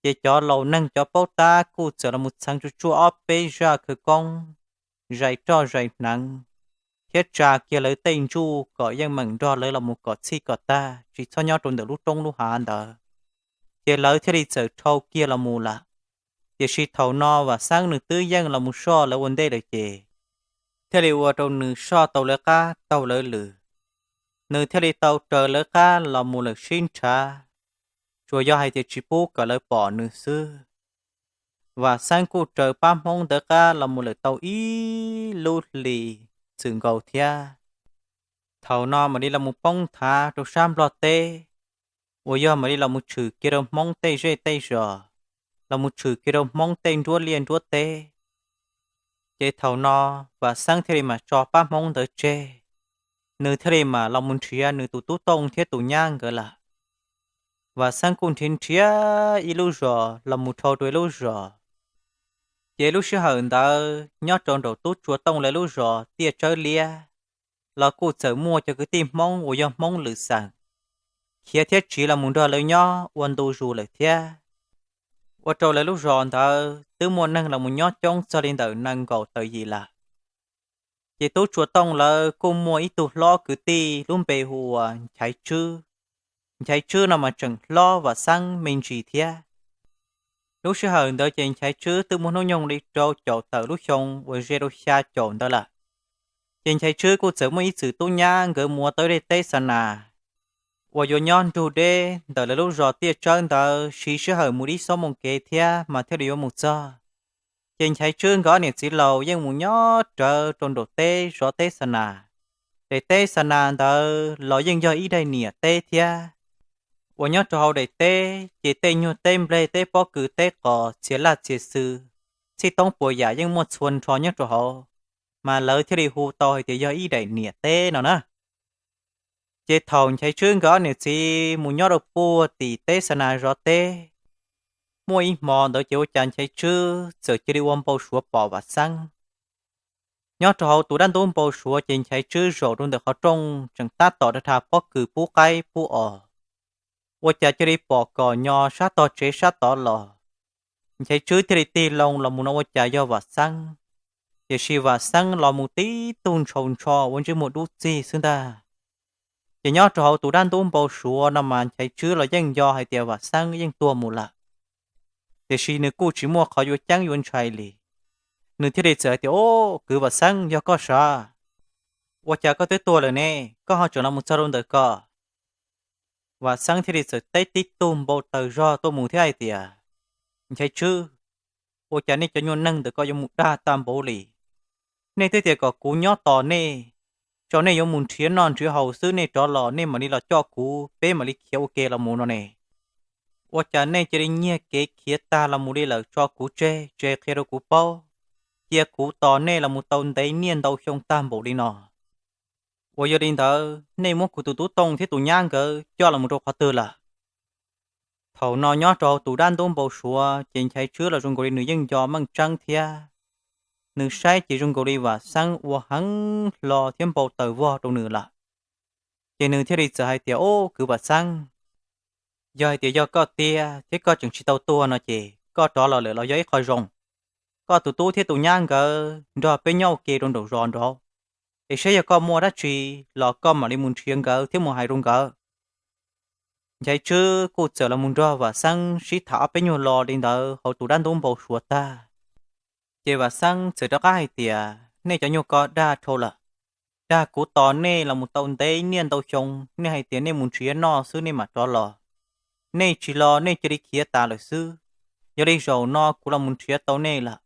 ces cov laus neeg cov paub tab kuj txawm los mus txheev tsuj tsuag ob peb zaj khawv koob, zais roj zais hneev, thiab tsa kiag lawv tej ntsuj kom yeej meem nrog lawv los mus kom txhij kom tag tsis txhob nyob rau ntawm lub roob lub hav ntawd. Ces lawv thiaj li txawm dhau kiag los mus lawm. Tiam sis thaum no Vam Xeeb nws twb yeej los mus soj lawv ua ntej lawm ces thiaj li ua rau nws soj tau lawv qab taug lawv lwm. Nws thiaj li tau raws lawv qab los mus lawm sib nrhav, tsuas yog hais tias tsis pub kom lawv pom nws xwb. Vam Xeeb kuj raws pab Hmoob ntawd qab los mus lawm tau ib lub hli txwm nkaus thiab. Thaum no mam li los mus poob nthav rau sab Nplog teb, uas yog mam li los mus tshwm kiag rau Hmoob tej zej tej zos, los mus tshwm kiag rau Hmoob tej nruab liaj nruab teb. Ces thaum no Vam Xeeb thiaj li mam tso pab Hmoob ntawd tseg, nws thiaj li mam los mus nrhiav nws tus tub Tooj thiab tus nyab nkawd lawm. Vam Xeeb kuj nrhiav nrhiav ib lub zos los mus dhau rau ib lub zos. Ces lub sij hawm ntawd nyob rau nraum tub Tsua Tooj lawv lub zos Tiaj Tsawb Liab los kuj txawm muaj cov kwv tij Hmoob uas yog Hmoob lwm xeem khiav thiab tsiv los mus nrog lawv nyob ua ntu zus lawm thiab. Ua rau lawv lub zos ntawd twb muaj neeg los mus nyob coob txog li ntawm nees nkaum tawm yim lawm. Ces tub Tsua Tooj lawv kuj muaj ib tug hlob kwv tij lub npe hu ua Nchaiv Tswb. Nchaiv Tswb no mas tseem hlob Vam Xeeb me ntsis thiab. Lub sij hawm ntawd ces Nchaiv Tswb twb muaj hnub nyoog li rau caum tawm lub xyoo uas ze rau xya caum ntawd lawm. Ces Nchaiv Tswb kuj txawm muaj ib txwm tub nyab nkawd mus ua tau ib daim teb xa nas uas yuav nyob nrug deb ntawm lawv lub zos Tiaj Tsawb ntawd, siv sij hawm mus ib xuab moos kev thiab mas thiaj li yuav mus txog. Ces Nchaiv Tswb nkawd ob niam txiv laus yeej mus nyob rawv rau nraum teb zov teb xa nas. Daim teb xa nas ntawd los yeej yog ib daim niam teb thiab, uas nyob rau hauv daim teb ces tej nyuag teb nplej, teb pob kws, teb qos, txias laj txias xw, txhij toob puas yam yeej muaj txhua nrho nyob rau hauv, mas lawv thiaj li hu tau hais tias yog ib daim niam teb no na. Ces thaum Nchaiv Tswb nkawd ob niam txiv mus nyob rau puag tim teb xa nas zov teb, muaj ib hmo ntawd ces ua cas Nchaiv Tswb txawm cia li ua npau suav pom Vam Xeeb nyob rau hauv tus dab ntub npau suav. Ces Nchaiv Tswb zaum rau ntawm qhov rooj tseem tab tom rau dhas pob kws pub qaib pub os, ua cas cia li pom kom nyo sab tog tsev sab tod los. Nchaiv Tswb thiaj li tig loo los mus no ua cas yog Vam Xeeb, tiam sis Vam Xeeb los mus tib tug ntshaus ntsho ua ntsej muag dub txig xwb ntag. Ces nyob rau hauv tus dab ntub npau suav no mas Nchaiv Tswb los yeej nco hais tias Vam Xeeb yeej tuag mus lawm, tiam sis nws kuj tsis muaj qhov yuav ceeb yuav ntshai li. Nws thiaj li txawm hais tias, Au, kwv Vam Xeeb, yog koj sav? Ua cas koj twb tuag lawm ne, koj ho tseem los mus txog rau ntawm ko? Vam Xeeb thiaj li txawm teb tib tug npau taws zog tuaj mus thiab hais tias, Nchaiv Tswb, ua cas nej cov nyuag neeg ntawm ko yuav mus dag tag npaum li? Nej twb tias kom kuv nyob tos nej, tso nej yuav mus nrhiav noj nrhiav haus xwb, nej rov los nej mam li los coj kuv, peb mam li khiav ua ke los mus no ne. Ua cas nej cia li nyiag kev khiav tag los mus li lawm, tso kuv tseg, tseg qhia rau kuv paub, cia kuv tos nej los mus tau ntev niaj ntau xyoo tag npaum li no? Uas yog li ntawd nej muab kuv tus tub Tooj thiab tus nyab nkawd coj los mus rau qhov twg lawm? Thaum no nyob rau hauv tus dab ntub npau suav ces Nchaiv Tswb los zoo nkaus li nws yeej nco meej tseeb thiab. Nws saib ces zoo nkaus li Vam Xeeb ua heev hlo thiab npau taws vog rau nws lawm. Ces nws thiaj li txawm hais tias, Au, kwv Vam Xeeb, yog hais tias yog koj tiag thiab koj tseem tsis tau tuag no ces koj rov los lawm los yog ib qho zoo. Koj tus tub thiab tus nyab nkawd nrog peb nyob ua ke rau nraum zos nraud, es saib yog koj muaj dab tsi los koj mam li mus nrhiav nkawd thiab mus hais rau nkawd. Nchaiv Tswb kuj txawm los mus nrog Vam Xeeb sib tham ob peb nyuag lo li ntawd hauv tus dab ntub npau suav tag, ces Vam Xeeb txawm rov qab hais tias, Nej cov nyuag ko dag dhau lawm. Dag kuv tos nej los mus tau ntev niaj ntau xyoo, nej hais tias nej mus nrhiav noj xwb nej mam rov los. Nej tsis los nej cia li khiav tas lawm xwb. Yog li zaum no kuv los mus nrhiav tau nej lawm,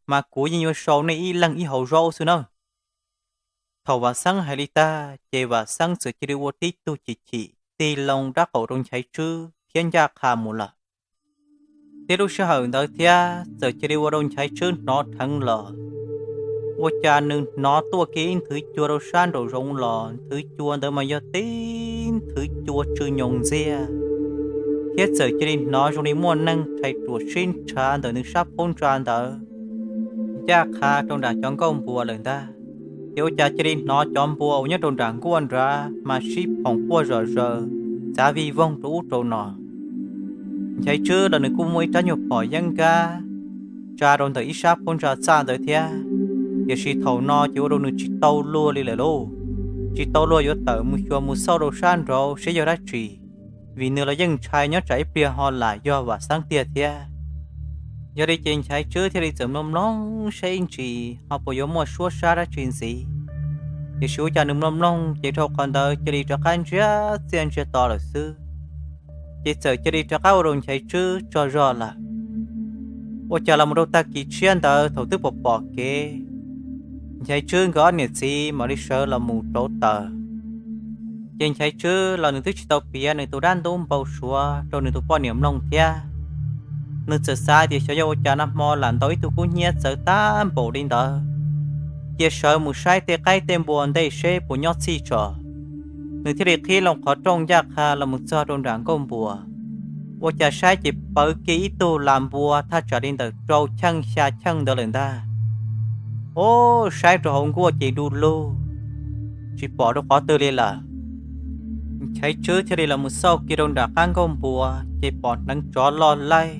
mas kuv yeej yuav sau nej ib leeg ib hauv zaub xwb nawb. Thaum Vam Xeeb hais li tag ces Vam Xeeb txawm cia li ua tib tug chim chim tig loo dab qaum rau Nchaiv Tswb thiab ncaj qha mus lawm. Thiab lub sij hawm ntawd thiab txawm cia li ua rau Nchaiv Tswb hnov dheev los. Ua cas nws hnov tuaj kiag ib nthwv cua rau sab nraum zoov los, nthwv cua ntawd mas yog tib nthwv cua tsw nyoos ntxiag, thiab txawm cia li hnov zoo li muaj neeg rhais ruam sib nrhav ntawm nws sab phab ntsa ntawd ncaj qha rau nram cov nkuaj npua lawm ntag. Ces ua cas cia li hnov cov npua uas nyob rau nram nkuaj nrad mas sib phoom quaj zom zaws, txav vij voog rau ub rau no. Nchaiv Tswb los nws kuj muaj ib rab nyuag phom yeeb nkab tsa rau ntawm ib sab phab ntsa txaj ntawd thiab, tiam sis thaum no ces ua rau nws tsis tau luag li lawm lauj. Tsis tau luag yuav tawm mus xyuas mus xauj rau sab nraud seb yog dab tsi, vim nws los yeej ntshai nyob tsam ib pliag ho lam yog Vam Xeeb tiag thiab. Yog li ces Nchaiv Tswb thiaj li txawm mloog mloog saib ib ntsis ho puas yuav muaj suab sab dab tsi ntxiv. Tiam sis ua cas nws mloog mloog ces dhau qhov ntawd cia li rov qab ntsiag txiaj ntsiag to lawm xwb. Ces txawm cia li rov qab ua rau Nchaiv Tswb tsaug zog lawm. Ua cas los mus rau tag kis tshiab ntawd thaum twb pom pom kev, Nchaiv Tswb nkawd ob niam txiv mam li sawv los mus rauv taws. Ces Nchaiv Tswb los nws twb tsis tau piav nws tus dab ntub npau suav rau nws tus poj niam mloog thiab. Nws txawm xav tias xyov yog ua cas nag hmo lam ntaus ib tug kub hnyiab txawv tag npaum li ntawd, cia sawv mus saib tej qaib tej npua ntej seb puas nyob txhij tso. Nws thiaj li qhib loo qhov rooj ncaj qha los mus txog rau nram nkuaj npua. Ua cas saib ces pawv kiag ib tug las npua thaj tsam li ntawm rau cheej xya cheej ntawd lawm ntag. Ub, saib rau hauv nkuaj ces du lug, tsis pom rau qhov twg li lawm. Nchaiv Tswb thiaj li los mus xauj kiag rau nram qab nkuaj npua ces pom hneev tsov loj laij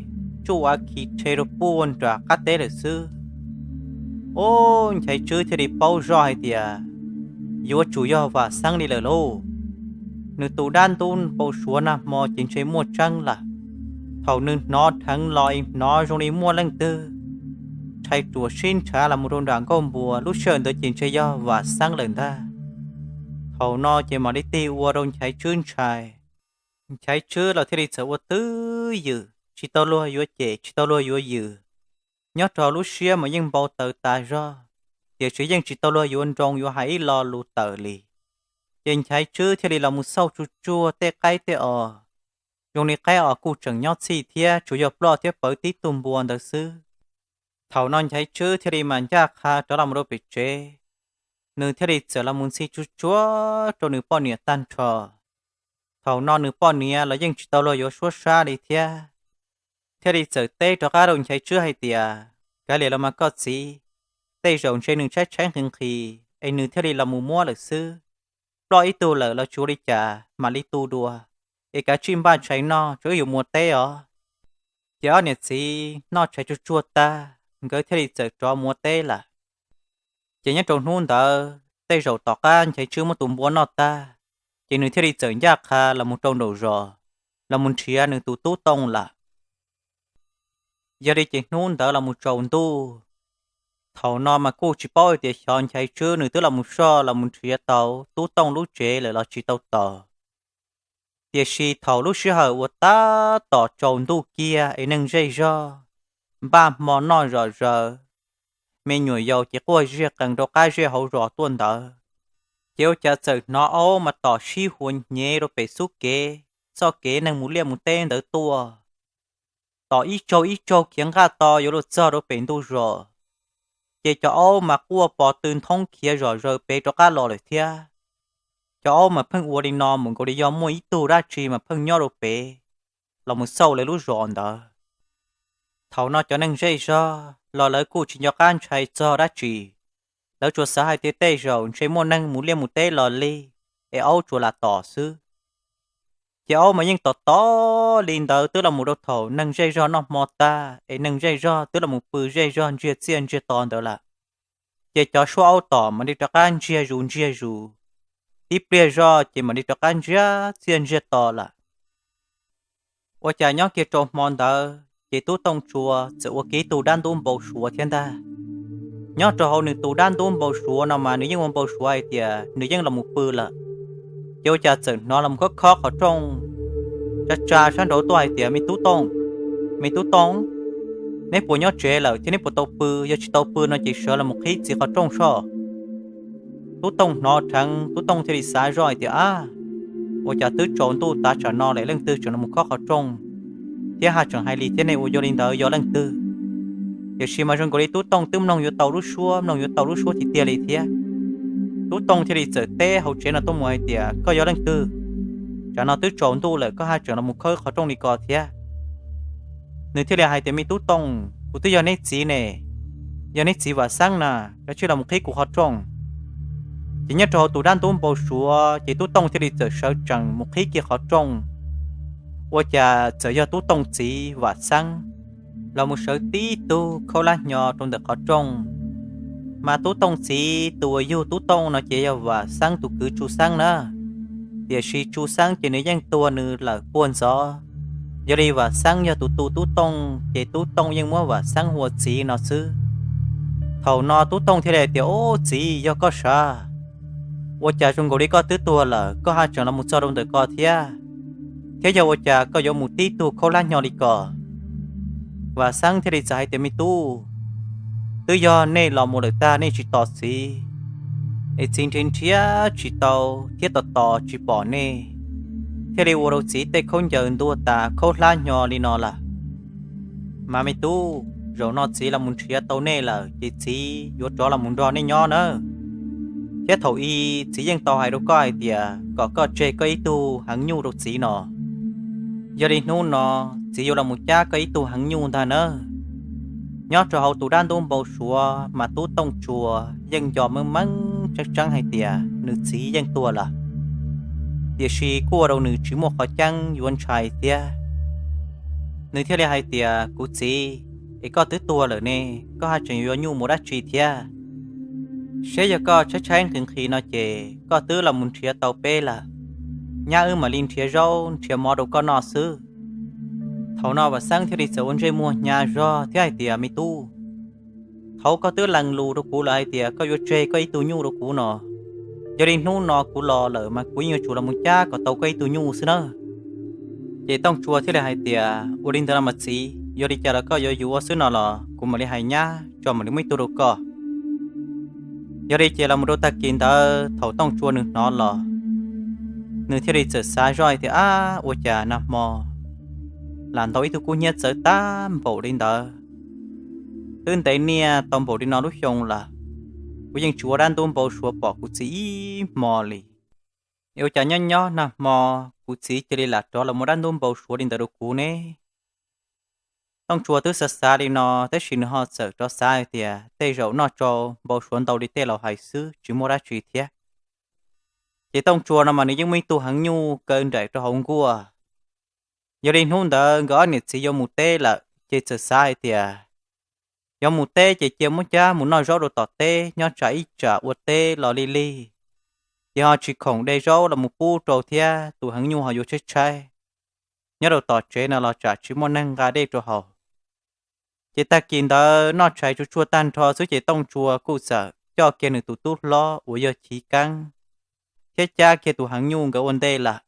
tsuj av khiv rhe rau puag nram qab teb lawm xwb. Ub, Nchaiv Tswb thiaj li paub zoj hais tias yuav tsum yog Vam Xeeb li lawm lauj. Nws tus dab ntub npau suav nag hmo ces ntshe muaj tseeb lawm. Thaum nws hnov dheev los es hnov zoo li muaj leej twg rhais ruam sib nrhav los mus rau nram nkuaj npua, lub sij hawm ntawd ces ntshe yog Vam Xeeb lawm ntag. Thaum no ces mam li tig ua rau Nchaiv Tswb ntshai. Nchaiv Tswb los thiaj li txawm ua twj ywm, tsis tau luag yuav cem, tsis tau luag yuav ywm. Nyob rau lub siab mas yeej npau taws tas zog, tiam sis yeej tsis tau luag yuav nroo yuav hais ib lo lus tawm li. Ces Nchaiv Tswb thiaj li los mus xauj tsuj tsuag tej qaib tej os, zoo li qaib os kuj tseem nyob txhij thiab, tsuas yog ploj thiab pawv tib tug npua ntawd xwb. Thaum no Nchaiv Tswb thiaj li mam ncaj qha rov los mus rau pem tsev. Nws thiaj li txawm los mus ntxhi tsuj tsuag rau nws poj niam tag nrho. Thaum no nws poj niam los yeej tsis tau luag yuav suab sab li thiab, thiaj li txawm teb rov qab rau Nchaiv Tswb hais tias, kav liam los mas koj txiv, tej zaum ntshe nws tshaib tshaib nqhis nqhis es nws thiaj li los mus muab lawm xwb. Ploj ib tug lawm los tsis ua li cas, mam li tu dua, es kav tsij npaj tshais noj, tsam wb yuav mus ua teb os. Ces ob niam txiv noj tshais tsuj tsuag tag, nkawd thiaj li txawm rov mus ua teb lawm. Ces nyob rau hnub ntawd tej zaum tom qab Nchaiv Tswb muab tus npua noj tag, ces nws thiaj li txawm ncaj qha los mus rau nraum zos, los mus nrhiav nws tus tub Tooj lawm. Yog li ces hnub ntawd los mus tsaus ntuj, thaum no mas kuj tsis paub hais tias xyov Nchaiv Tswb nws twb los mus soj los mus nrhiav tau tub Tooj lub tsev lawm los tsis tau tos. Tiam sis thaum lub sij hawm uas tab tom tsaus ntuj kiag es neeg zej zog npaj hmo noj zom zaws, me nyuam yaus ces quaj ziag qees rau qab zej hauv zos tuaj ntawd, ces ua cas txawm hnov aub mas tom sib huas hnyev rau pem xub kev, txoj kev neeg mus liaj mus teb ntawd tuaj. Tom ib tsaug ib tsaug khiav nqaj to yuav luag txog rau pem ntug zos, ces cov aub mas quaj pos tw nthoob khiav zom zaws pem rov qab los lawm thiab. Cov aub mas pheej ua li no mus nkaus li yog muaj ib tug dab tsi mas pheej nyob rau pem los mus xauj lawv lub zos ntawd. Thaum no cov neeg zej zog los lawv kuj tsis nco qab ntshai txog dab tsi, lawv tsuas xav hais tias tej zaum ntshe muaj neeg mus liaj mus teb los li, es aub tsuas lam tom xwb. Ces aub mas yeej tom tom li ntawd twb los mus rau thaum neeg zej zog noj hmo tag es neeg zej zog twb los mus pw zej zog ntsiag txiaj ntsiag to ntawd lawm. Ces cov suab aub tom mam li rov qab ntsiag zus ntsiag zus, tib pliag zog ces mam li rov qab ntsiag txiaj ntsiag to lawm. Ua cas nyob kiag rau hmo ntawd ces tub Tooj Tsua txawm ua kiag tus dab ntub npau suav thiab ntag. Nyob rau hauv nws tus dab ntub npau suav no mas nws yeej ua npau suav hais tias nws yeej los mus pw lawm. Ces ua cas txawm hnov los mus khob khob qhov rooj tsa tsa sab nraud tuaj hais tias, me tub Tooj, me tub Tooj, neb puas nyob tsev lawm thiab neb puas tau pw? Yog tsis tau pw no ces sawv los mus qhib txiv qhov rooj soj. Tub Tooj hnov dheev, tub Tooj thiaj li xav zoj hais tias, ab, ua cas twb tsaus ntuj tav tsam no lawm leej twg tseem los mus khob qhov rooj thiab haj tseem hais li thiab ne, ua yog li ntawd yog leej twg? Tiam sis mas zoo nkaus li tub Tooj twb mloog yuav tau lub suab, mloog yuav tau lub suab tiag tiag li thiab. Tub Tooj thiaj li txawm teb hauv tsev no tuaj mus hais tias, koj yog leej twg? Tsam no twb tsaus ntuj lawm koj haj tseem los mus khob qhov rooj li ko thiab. Nws thiaj li hais tias, me tub Tooj, kuv twb yog neb txiv ne, yog neb txiv Vam Xeeb na, koj tsij los mus qhib kuv qhov rooj. Ces nyob rau hauv tus dab ntub npau suav ces tub Tooj thiaj li txawm sawv tsees mus qhib kiag qhov rooj. Ua cas txawm yog tub Tooj txiv Vam Xeeb los mus sawv tib tug khaub lab hnyo rau ntawm qhov rooj. Mas tub Tooj txiv tus uas yug tub Tooj no ces yog Vam Xeeb tus kwv Tsu Xeeb na. Tiam sis Tsu Xeeb ces nws yeej tuag nws lawm puag ntxov. Yog li Vam Xeeb yog tus tu Tub Tooj ces Tub Tooj yeej muab Vam Xeeb hu ua txiv no xwb. Thaum no Tub Tooj thiaj li hais tias, Ub, txiv, yog koj sav, ua cas zoo nkaus li koj twb tuag lawm koj haj tseem los mus txog rau ntawm ko thiab? Thiab yog ua cas koj yuav mus tib tug khaub hlab hnyo li ko? Vam Xeeb thiaj li txawm hais tias, Me tub, twb yog nej los mus lawm tag nej tsis tos txiv, es txiv nrhiav nrhiav tsis tau thiab tos tos tsis pom nej, thiaj li ua rau txiv tej khaub ncaws ntuag tas khaub hlab hnyo li no lawm. Mas me tub, zaum no txiv los mus nrhiav tau nej lawm ces txiv yuav rov los mus nrog nej nyob nawb. Thiab thaum i txiv yeej tau hais rau koj hais tias kom koj tseg koj ib tug heev nyuj rau txiv no. Yog li hnub no txiv yuav los mus cab koj ib tug heev nyuj ntag nawb. Nyob rau hauv tus dab ntub npau suav mas Tub Tooj Tsua yeej nco meej meej tseeb tseeb hais tias nws txiv yeej tuag lawm, tiam sis kuj ua rau nws tsis muaj qhov ceeb yuav ntshai thiab. Nws thiaj li hais tias, Kuv txiv, es koj twb tuag lawm ne, koj haj tseem yuav nyuj mus dab tsi thiab? Seb yog koj tshaib tshaib nqhis nqhis no ces koj twb los mus nrhiav tau peb lawm. Nyab wb mam li nrhiav zaub nrhiav mov rau koj noj xwb. Thaum no Vam Xeeb thiaj li txawm ua ntsej muag hnyav zog thiab hais tias, Me tub, thaud koj twb lees lus rau kuv lawm hais tias koj yuav tseg koj ib tug nyuj rau kuv no. Yog li hnub no kuv los lawm mas kuv yeej yuav tsum los mus cab kom tau koj ib tug nyuj xwb nawb. Ces Tooj Tsua thiaj li hais tias, Ua li ntawd los mas txiv, yog li cas los koj yuav yuav xwb no los kuv mam li hais nyab tso mam li muab ib tug rau koj. Yog li ces los mus rau tag kis ntawd thaum Tooj Tsua nws hnov los, nws thiaj li txawm xav zoj hais tias, Ab, ua cas nag hmo lam ntaus ib tug kub hnyiab txawv tag npaum li ntawd, twb ntev niaj tau npaum li no lub xyoo lawm, kuv yeej tsis ua dab ntub npau suav pom kuv txiv ib hmo li. Es ua cas nyob nyob nag hmo kuv txiv cia li lam rov los muab dab ntub npau suav li ntawd rau kuv ne? Tooj Tsua twb xav xav li no tab sis nws ho txawm rov xav hais tias tej zaum noj tsau npau suav ntau li tej laus hais xwb tsis muaj dab tsi thiab. Ces Tooj Tsua no mas nws yeej muaj ib tug heev nyuj kaw nraim rau hauv nkuaj. Yog li hnub ntawd nkawd ob niam txiv yuav mus teb lawm ces txawm xav hais tias yuav mus teb ces cia muab cab mus noj zaub rau tom teb nyob tsam ib tsam ua teb los lig lig, ces ho tsis khoom de zaub los mus pub rau thiab tus heev nyuj ho yuav tshaib tshaib. Nyob rau tom tsev no los tsam tsis muaj neeg nqa dej rau haus. Ces tag kis ntawd noj tshais tsuag tsuag tag nrho xwb ces Tooj Tsua kuj txawm coj kiag nws tus tub hlob uas yog Chiv Keeb thiab cab kiag tus heev nyuj nkawd ua ntej lawm.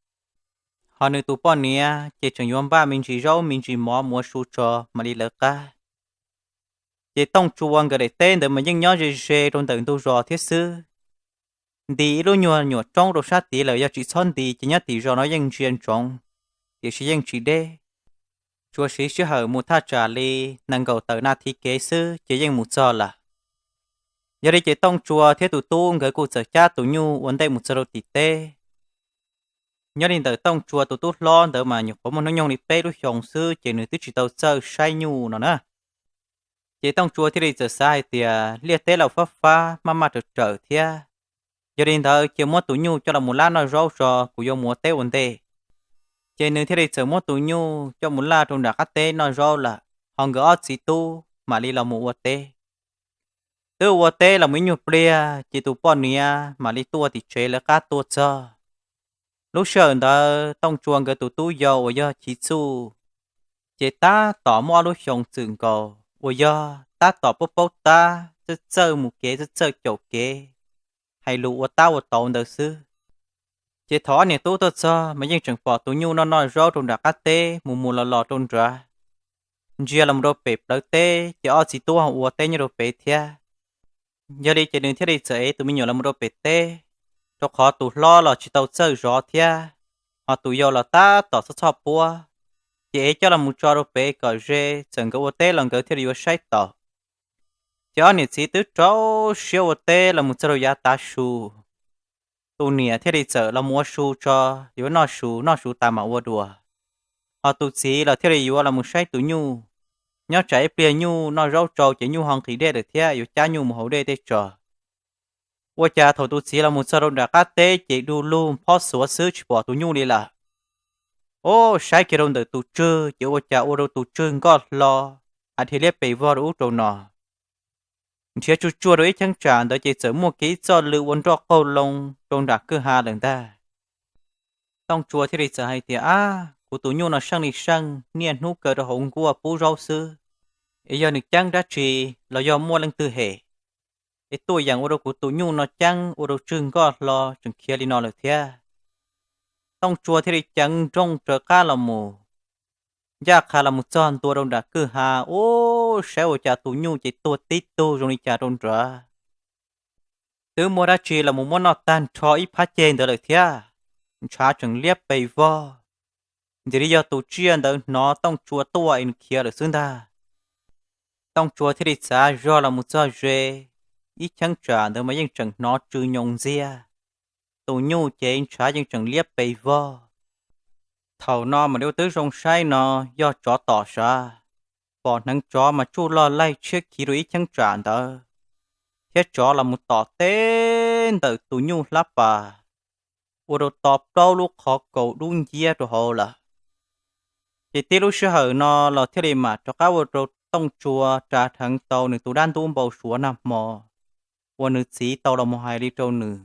Ho nws tus poj niam ces tseem yuav npaj me ntsis zaub me ntsis mov mus ua su tso mam li lawv qab. Ces Tooj Tsua nkawd daim teb ntawd mas yeej nyob ze ze rau ntawm ntug zos thiab xwb. Ntis ib lub nyuag nyuam roob rau sab tid lawm yog tsis txhob ntis ces nyob tim zos no yeej ntsia ntsoov, tiam sis yeej tsis deb. Tsuas siv sij hawm mus thaj tsam li nees nkaum tawm nas this kev xwb ces yeej mus txog lawm. Yog li ces Tooj Tsua thiab tus tub nkawd kuj txawm cab tus nyuj ua ntej mus txog rau tim teb. Nyob li ntawm Tooj Tsua tus tub hlob ntawd mas nyuam qhuav muaj hnub nyoog li peb lub xyoo xwb ces nws twb tsis tau txawj saib nyuj no na. Ces Tooj Tsua thiaj li txawm xav hais tias liaj teb los fab fab maj maj rawm rawm thiab, yog li ntawd cia muab tus nyuj coj los mus lab noj zaub tso kuv yuav mus ua teb ua ntej. Ces nws thiaj li txawm muab tus nyuj coj mus laj rau nram qab teb noj zaub lawm ho nkawd ob txiv tub mam li los mus ua teb. Twb ua teb los mus ib nyuag pliag ces tus poj niam mam li tuaj tim tsev lawv qab tuaj txog. Lub sij hawm ntawd Tooj Tsua nkawd tus tub yau uas yog Chiv Txuj ces tab tom muaj ob lub xyoos txwm nkaus uas yog tab tom paub paub tab txawj txawj mus kev txawj txawj caum kev, hais lus ua tab ua tauv ntawd xwb. Ces thaum ob niam tub tuaj txog mas yeej tseem pom tus nyuj noj noj zaub rau nram qab teb mus mus los los rau nrad. Ntsia los rau pem plawv teb ces ob txiv tub ho ua teb nyob rau pem thiab. Yog li ces nws thiaj li txawm ev tus me nyuam los rau pem teb, rau qhov tus hlob los tsis tau txawj zov thiab, ho tus yau los tab tom txhob txhoj puab, ces ev coj los tso rau pem kom ze txawm nkawd ua teb los nkawd thiaj li yuav saib taus. Ces ob niam txiv twb rau siab ua teb los mus txog rau yav tav su, tus niam thiaj li txawm los mus ua su tso, yuav noj su, noj su tas mam ua dua. Ho tus txiv los thiaj li yuav los mus saib tus nyuj, nyob tsam ib pliag nyuj noj zaub tsau ces nyuj ho nqhis dej lawm thiab yuav cab nyuj mus haus dej tej tso. Ua cas thaum tus txiv los mus txog rau nram qab teb ces du lug phob xuav xwb tsis pom tus nyuj li lawm. Ob, saib kiag rau ntawm tus tswg ces ua cas ua rau tus tswg nkoj hlo, a dhia liab pes vog rau ub rau no. Nrhiav tsuj tsuag rau ib cheeb tsam ntawd ces txawm muaj kiag ib txoj lw ua nroj qaug loo rau nram kwj ha lawm ntag. Tooj Tsua thiaj li txawm hais tias, Ab, kuv tus nyuj no seej li seej, niaj hnub kaw rau hauv nkuaj pub zaub xwb. Es yog nws ceeb dab tsi los yog muaj leej twg hem, es tuaj yeem ua rau kuv tus nyuj no ceeb ua rau tswg nkoj hlo tseem khiav li no lawm thiab. Tooj Tsua thiaj li ceev nrooj raws qab los mus, ncaj qha los mus txog ntua rau nram kwj ha, ub, saib ua cas tus nyuj ces tuag tib tug zoo li cas rau nrad. Twb muaj dab tsi los mus muab noj tag nrho ib phab ceg ntawd lawm thiab, ntshav tseem liab pes vog. Ntxim li yog tus tsiaj ntawd hnov Tooj Tsua tuaj es nws khiav lawm xwb ntag. Tooj Tsua thiaj li txav zog los mus txog ze, ib cheeb tsam ntawd mas yeej tseem hnov tsw nyoos ntxiag. Tus nyuj ces ntshav yeej tseem liab pes vog. Thaum no mam li ua tib zoo saib no yog tsov tom sav, pom hneev tsov mas tsuj log laig tshiab khiv rau ib cheeb tsam ntawd, thiab tsov los mus tom teb ntawm tus nyuj hlab pas, ua rau to plaub lub qhov kaus dub nciab rau hauv lawm. Ces tib lub sij hawm no los thiaj li mam rov qab ua rau Tooj Tsua ras dheev tau nws tus dab ntub npau suav nag hmo uas nws txiv tau los mus hais li rau nws.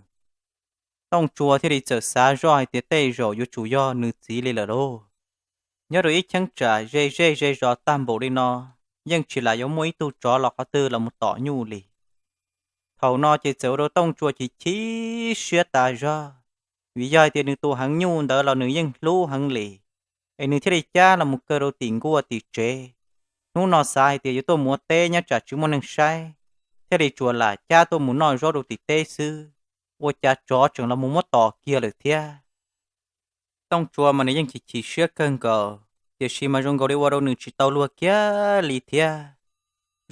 Tooj Tsua thiaj li txawm xav zoj hais tias tej zaum yuav tsum yog nws txiv li lawm lauj. Nyob rau ib cheeb tsam ze zej ze zos tag npaum li no, yeej tsis lam yuav muaj ib tug tsov los qhov twg los mus tom nyuj li. Thaum no ces txawm ua rau Tooj Tsua chim chim siab tas zog, vim yog hais tias nws tus heev nyuj ntawd los nws yeej hlub heev li, es nws thiaj li cab los mus kaw rau tim nkuaj tim tsev. Hnub no xav hais tias yuav tuaj mus ua teb nyob tsam tsis muaj neeg saib, thiaj li tsuas lam cab tuaj mus noj zaub rau tim teb xwb, ua cas tsov tseem los mus muab tom kiag lawm thiab. Tooj Tsua mas nws yeej chim chim siab kawg nkaus, tiam sis mas zoo nkaus li ua rau nws tsis tau luag kiag li thiab.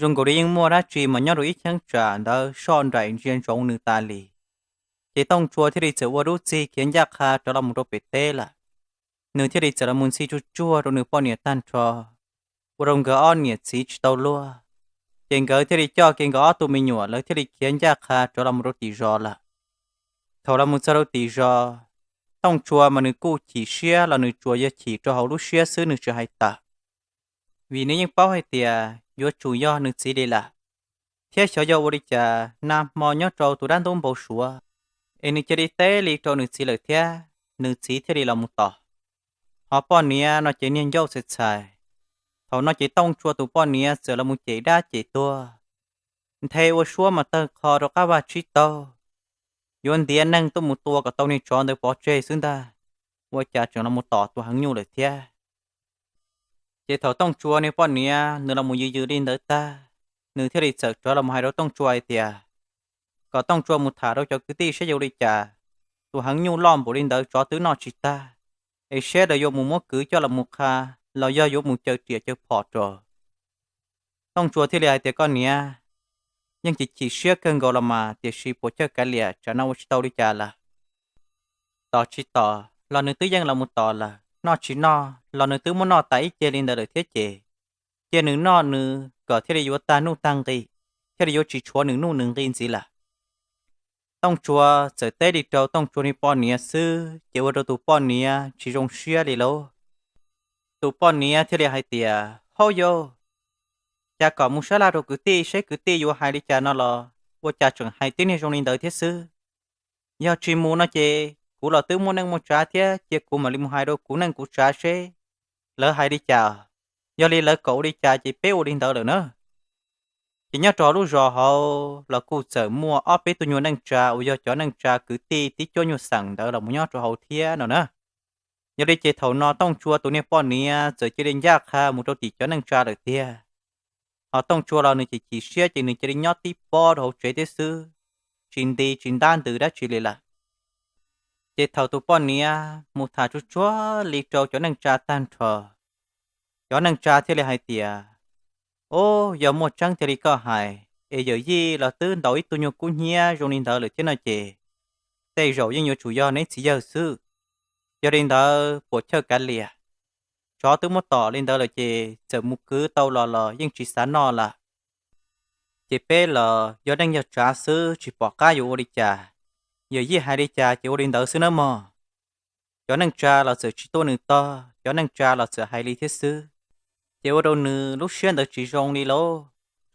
Zoo nkaus li yeej muaj dab tsi mas nyob rau ib cheeb tsam ntawd soj nraim ntsia ntsoov nws tas li. Ces Tooj Tsua thiaj li txawm ua lub txig khiav ncaj qha rov los mus rau pem teb lawm. Nws thiaj li txawm los mus ntxhi tsuag tsuag rau nws poj niam tag nrho, ua rau nkawd ob niam txiv tsis tau luag. Ces nkawd thiaj li coj kiag nkawd ob tug me nyuam, lawv thiaj li khiav ncaj qha rov los mus rau tim zos lawm. Thaum los mus txog rau tim zos, Tooj Tsua mas nws kuj chim siab los nws tsuas yog chim rau hauv lub siab xwb, nws tsis hais tawm, vim nws yeej paub hais tias yuav tsum yog nws txiv li lawm, thiab xyov yog ua li cas nag hmo nyob rau tus dab ntub npau suav es nws cia li teb li rau nws txiv lawm thiab, nws txiv thiaj li los mus tom. Ho poj niam no ces niag ncauj txhais txhais. Thaum no ces Tooj Tsua tus poj niam txawm los mus cem dab cem tuag, nthe ua suab mas tawg qho rau qab vaj tsib taug, yuav ntiav neeg tuaj mus tua kom tau niag tsov ntawd pov tseg xwb ntag, ua cas tseem los mus tom tus heev nyuj lawm thiab. Ces thaum Tooj Tsua niag poj niam nws los mus yws yws li ntawd tag, nws thiaj li txawm rov los mus hais rau Tooj Tsua hais tias kom Tooj Tsua mus tham rau cov kwv tij seb yuav ua li cas, tus heev nyuj loj npaum li ntawd tsov twb noj tsis tag, es seb lawv yuav mus muab kwv coj los mus qha los yog yuav mus caw riam caw phom rau. Tooj Tsua thiaj li hais tias koj niam, yeej chim chim siab kawg nkaus los mas, tiam sis puas chawj kav liam, tsam no ua tsis tau li cas lawm. Tom tsis tom los nws twb yeej los mus tom lawm, noj tsis noj los nws twb muab noj tas ib ce li ntawd lawm thiab ces cia nws noj nws kom thiaj li yuav tag nuj tag nqi, thiaj li yuav tsis tshuav nws nuj nws nqi ntxiv lawm. Tooj Tsua txawm teb li rau Tooj Tsua niag poj niam xwb ces ua rau tus poj niam tsis zoo siab li lauj. Tus poj niam thiaj li hais tias hauj yau, cas kom mus sab laj rau kwv tij seb kwv tij yuav hais li cas no los ua cas tseem hais tib niag zoo li ntawd thiab xwb. Yog tsis mus no ces kuv los twb muaj neej muaj tsav thiab, cia kuv mam li mus hais rau kuv neej kuv tsav seb lawv hais li cas. Yog li lawv kom ua li cas ces peb ua li ntawd lawm na. Ces nyob rau lub zos hauv los kuj txawm muaj ob peb tug nyuag neej tsa uas yog cov neej tsa kwv tij tib cuab nyuag xeem ntawd los mus nyob rau hauv thiab no na. Yog li ces thaum no Tooj Tsua tus niag poj niam txawm cia li ncaj qha mus rau tim cov neej tsa lawm tiag. Ho Tooj Tsua los nws chim chim siab ces nws cia li nyob tib pob rau hauv tsev thiab xwb, tsis nti tsis ntab ntws dab tsi li lawm. Ces thaum tus poj niam mus tham tsuag tsuag li rau cov neej tsa tag nrho, cov neej tsa thiaj li hais tias, o, yog muaj tseeb thiaj li koj hais es yawm yij los twb ntaus ib tug nyuag kub hnyiab zoo li ntawd lawm thiab no ces tej zaum yeej yuav tsum yog neb txiv yawg xwb. Yog li ntawd puas chawj kav liam, tsov twb muab tom li ntawd lawm ces txawm mus kwv tau los los yeej tsis xav noj lawm. Ces peb los yog neej yog tsav xwb tsis pom qab yuav ua li cas, yawm yij hais li cas ces ua li ntawd xwb nawb mog. Cov neej tsa los txawm tsis tuaj nws tog, cov neej tsa los txawm hais li thiab xwb. Ces ua rau nws lub siab ntawd tsis zoo li lauj,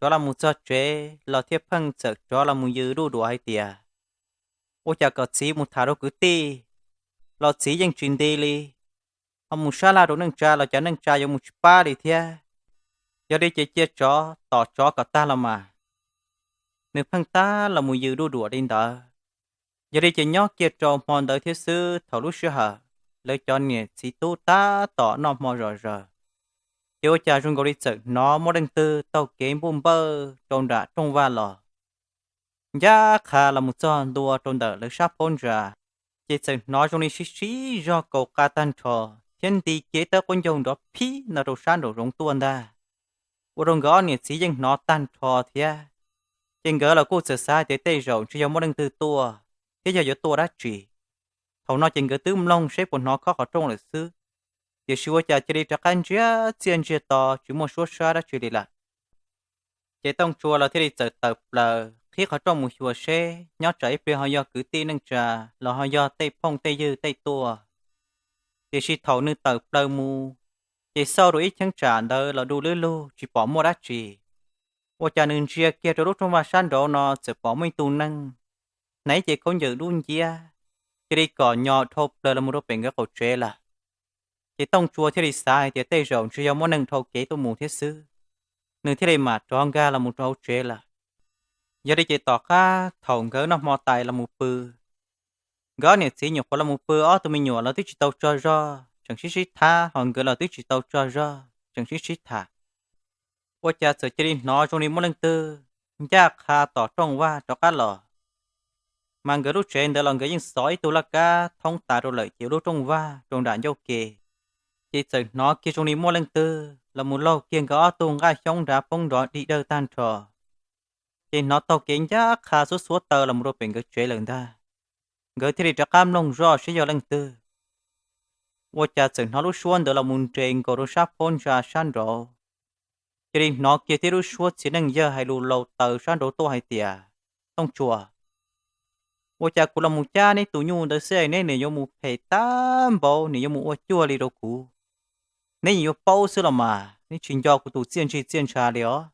rov los mus txog tsev los thiaj pheej txawm rov los mus yws duj duam hais tias, ua cas kom txiv mus tham rau kwv tij los txiv yeej tsis nti li. ho mus sab laj rau neej tsa los cas neej tsa yuav mus tsis pab li thiab. Yog li ces cia tsov tom tsov kom tag los mas. Nws pheej tab los mus yws duj duam li ntawd. Yog li ces nyob kiag rau hmo ntawd thiab xwb, thaum lub sij hawm lawv cov niam txiv tub tab tom noj hmo zom zaws, ces ua cas zoo nkaus li txawm hnov muaj leej twg taug kev npuj npawj rau nram rooj vag los, ncaj qha los mus txog ntua rau ntawm lawv sab phab ntsa. Ces txawm hnov zoo li sib sib zog kaus qa tag nrho thiab nti cev tawb quab ncaug nrov phib no rau sab nraum zoov tuaj ntag. Ua rau nkawd ob niam txiv yeej hnov tag nrho thiab. Ces nkawd los kuj txawm xav hais tias tej zaum ntshe yog muaj leej twg tuaj thiab yog yuav tuaj dab tsi. Thaum no ces nkawd twb mloog seb puas hnov khob qhov rooj lawm xwb, tiam sis ua cas cia li rov qab ntsiag txiaj ntsiag to tsis muaj suab sab dab tsi li lawm. Ces Tooj Tsua los thiaj li txawm tawm plaws qhib qhov rooj mus xyuas seb nyob tsam ib pliag ho yog kwv tij neej tsa los ho yog tej phooj tej ywg tej tuaj. Tiam sis thaum nws tawm plaws mus, ces xauj rau ib cheeb tsam ntawd los du lwb lug tsis pom muaj dab tsi. Ua cas nws ntsia kiag rau lub rooj vag sab nraud no txawm pom muaj ib tug neeg hnav ib ce khaub ncaws dub nciab, cia li kom nyo dhau plaws los mus rau pem nkawd qaum tsev lawm. Ces Tooj Tsua thiaj li xav hais tias tej zaum ntshe yog muaj neeg dhau kev tuaj mus thiab xwb, nws thiaj li mam rov nkag los mus rau hauv tsev lawm. Yog li ces tom qab thaum nkawd noj hmo tas los mus pw, nkawd ob niam txiv nyuam qhuav los mus pw, ob tug me nyuam los twb tsis tau tsaug zog tseem sib sib tham, ho nkawd los twb tsis tau tsaug zog tseem sib sib tham. Ua cas txawm cia li hnov zoo li muaj leej twg ncaj qha tom rooj vag rov qab los, mas nkawd lub tsev ntawd los nkawd yeej xov ib tug laj kab thoob tas rau lawm ces lub rooj vag rau nram ncauj ke, ces txawm hnov kiag zoo li muaj leej twg los mus laug kiag nkawd ob tug nqaj xyoob nrad poob nrov dig dawg tag nrho. Ces hnov taug kev ncaj qha xuab xuab taw los mus rau pem nkawd tsev lawm ntag. Nkawd thiaj li rov qab mloog zoj seb yog leej twg. Ua cas txawm hnov lub suab ntawd los mus nres nkaus rau sab phab ntsa sab nraud. Cia li hnov kiag tib lub suab txiv neej yawg hais lus laus taws sab nraud tuaj hais tias, Tooj Tsua, ua cas kuv los mus cab neb tus nyuj ntawd xwb es neb nim yuav mus phem tag npaum, nim yuav mus ua cuag li rau kuv? Neb yeej yuav paub xwb los mas, neb tsis nco kuv tus txiaj ntsig txiaj ntsha li os.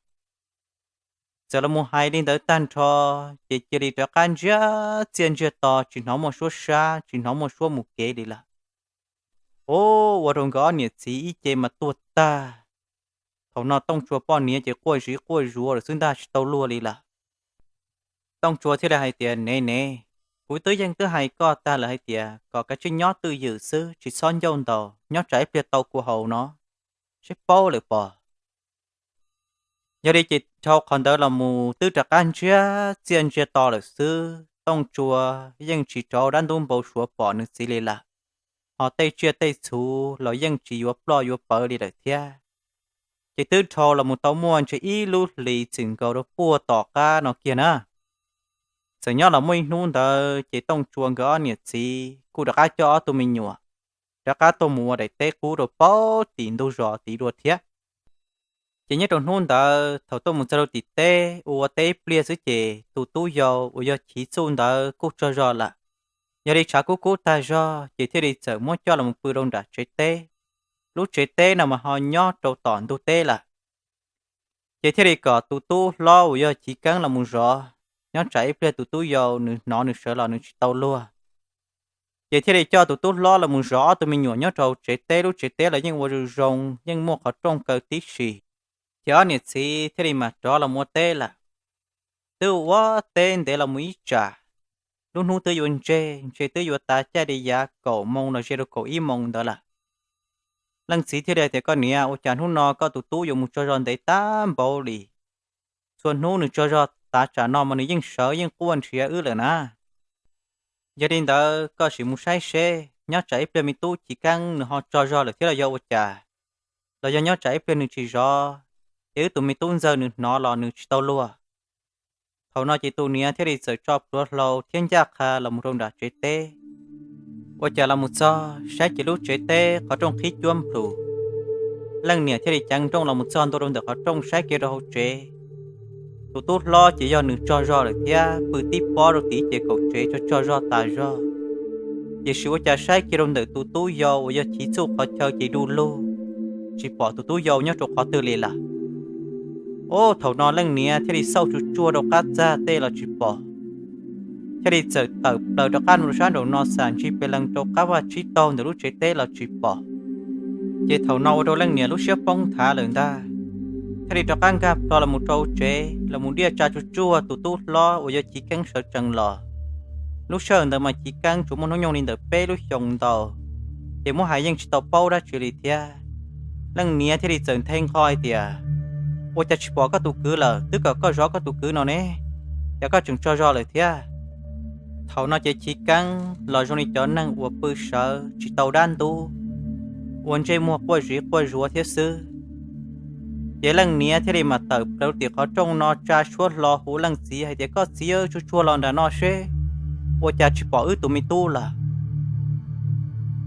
Txawm los mus hais li ntawd tag nrho, ces cia li rov qab ntsiag txiaj ntsiag to tsis hnov muaj suab sab tsis hnov muaj suab mus kev li lawm. Ub, ua rau nkawd ob niam txiv ib ce mas tuag tag. Thaum no Tooj Tsua poj niam ces quaj ziv quaj zuav lawm xwb ntag tsis tau luag li lawm. Tooj Tsua thiaj li hais tias, Nev nev, kuv twb yeej twb hais koj tag lawm hais tias kom kav tsij nyob twj ywm xwb tsis txhob ncauj ntaus, nyob tsam ib pliag tau kuv haus no, seb paub lawm pom. Yog li ces dhau qhov ntawd los mus twb rov qab ntsiag txiaj ntsiag to lawm xwb, Tooj Tsua yeej tsis rauv dab ntub npau suav pom nws txiv li lawm. Ho tej tsiaj tej txhu los yeej tsis yuav ploj yuav pawv li lawm thiab. Ces twb dhau los mus tau muaj ntshe ib lub hlis txwm nkaus rau puag tom qab no kiag na. Txawm nyob los muaj ib hnub ntawd ces Tooj Tsua nkawd ob niam txiv kuj rov qab coj ob tug me nyuam rov qab tuaj mus ua daim teb qub rau puag tim ntug zos tid dua thiab. Ces nyob rau hnub ntawd thaum tuaj mus txog rau tim teb ua ua teb ib pliag xwb ces tus tub yau uas yog Chiv Txuj ntawd kuj tsaug zog lawm. Yog li tshav kub kub tag zog ces thiaj li txawm muab coj los pw rau nram tsev teb. Lub tsev teb no mas ho nyob rau tom ntug teb lawm. Ces thiaj li kom tus tub hlob uas yog Chiv Keeb los mus zov, nyob tsam ib pliag tus tub yau nws hnov nws sawv los nws tsis tau luag. Ces thiaj li coj tus tub hlob los mus zov ob tug me nyuam nyob rau tsev teb, lub tsev teb los yeej ua zoo zoo, yeej muaj qhov rooj kaw tib si. Ces ob niam txiv thiaj li mam rov los mus ua teb lawm. Twb ua teb ntev los mus ib tsam, lub hnub twb yuav ntseg, ntshe twb yuav tav caij li yav kaum moo los ze rau kaum ib moo ntawd lawm. Leej txiv thiaj li hais tias, Koj niam, ua cas hnub no koj tus tub yuav mus tsaug zog ntev tag npaum li? Txhua hnub nws tsaug zog tav tsam no mas nws yeej sawv yeej quaj nrhiav wb lawm na. Yog li ntawd koj sim mus saib seb nyob tsam ib pliag me tub Chiv Keeb nws ho tsaug zog lawm thiab los yog ua cas, los yog nyob tsam ib pliag nws tsis zov, ces wb tus me tub ntxawg nws hnov los nws tsis tau luag. Thaum no ces tus niam thiaj li txawm tso plhuav hlau thiab ncaj qha los mus rau nram tsev teb. Ua cas los mus txog saib ces lub tsev teb qhov rooj qhib cuab nplhus. Leej niam thiaj li ceev nrooj los mus txog ntua rau ntawm qhov rooj saib kiag rau hauv tsev. Tus tub hlob ces yog nws tsaug zog lawm thiab pw tib pob rau tim ces kaum tsev tsaug tsaug zog tas zog. Tiam sis ua cas saib kiag rau ntawm tus tub yau uas yog Chiv Txuj qhov chaw ces du lug, tsis pom tus tub yau nyob rau qhov twg li lawm. Ub, thaum no leej niam thiaj li xauj tsuj tsuag rau qab txag tej los tsis pom, thiaj li txawm tawm plaws rov qab mus rau sab nraum no xam ntsis pes lees rau qab vaj tsib taug ntawm lub tsev teb los tsis pom. Ces thaum no ua rau leej niam lub siab poob nthav lawm ntag, thiaj li rov qab nkag plho los mus rau tsev los mus diaj tsa tsuag tsuag tus tub hlob uas yog Chiv Keeb sawv tsees los. Lub sij hawm ntawd mas Chiv Keeb tsuas muaj hnub nyoog li ntawm peb lub xyoos ntau, ces muab hais yeej tsis tau paub dab tsi li thiab. Leej niam thiaj li txawm nthe nqho hais tias, Ua cas tsis pom koj tus kwv lawm? Twb kom koj zov koj tus kwv no ne, cas koj tseem tsaug zog lawm thiab? Thaum no ces Chiv Keeb los zoo li cov neeg uas pw sawv tsis tau dab ntub, ua ntsej muag quaj ziv quaj zuav thiab xwb. Ces leej niam thiaj li mam tawm plaws tim qhov rooj no tsa suab hlo hu leej txiv hais tias, Koj txiv, tsuag tsuag los nram no seb, ua cas tsis pom wb tus me tub lawm?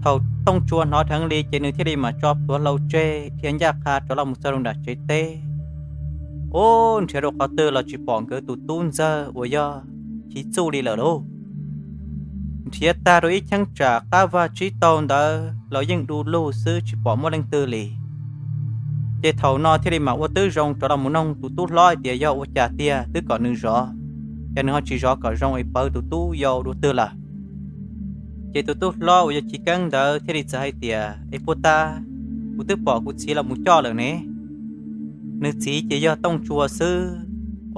Thaum Tooj Tsua hnov dheev li ces nws thiaj li mam tso plhuav hlau tseg dhia ncaj qha rov los mus txog rau nram tsev teb. Ub, nrhiav rau qhov twg los tsis pom nkawd tus tub ntxawg uas yog Chiv Txuj li lawm lauj. Nrhiav tag rau ib cheeb tsam qab vag tsib taug ntawd los yeej du lug xwb, tsis pom muaj leej twg li. Ces thaum no thiaj li mam ua twb zoo rov los mus noog tus tub hlob hais tias yog ua cas tiag twb kom nws zov, ces nws ho tsis zov kom zoo es pawv tus tub yau dua twg lawm. Ces tus tub hlob uas yog Chiv Keeb ntawd thiaj li txawm hais tias, Es puag ta kuv twb pom kuv txiv los mus coj lawm ne. Nws txiv ces yog Tooj Tsua xwb.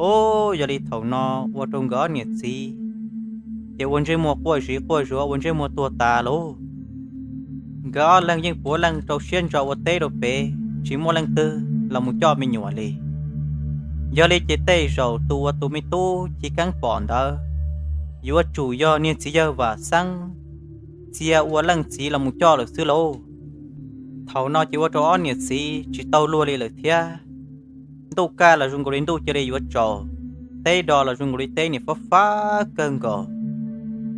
Ub, yog li thaum no ua rau nkawd ob niam txiv ces ua ntsej muag quaj ziv quaj zuav, ua ntsej muag tuag tas lauj. Nkawd ob leeg yeej puav leej rau siab ntso ua teb rau pem, tsis muaj leej twg los mus coj me nyuam li. Yog li ces tej zaum tus uas tus me tub Chiv Keeb pom ntawd yuav tsum yog niag txiv yawg Vam Xeeb txia ua leej txiv los mus coj lawm xwb lauj. Thaum no ces ua rau ob niam txiv tsis tau luag li lawm thiab. Ntuj kaj los zoo nkaus li ntuj cia li yuav tsaus, teb do los zoo nkaus li teb niam fab fab kawg nkaus.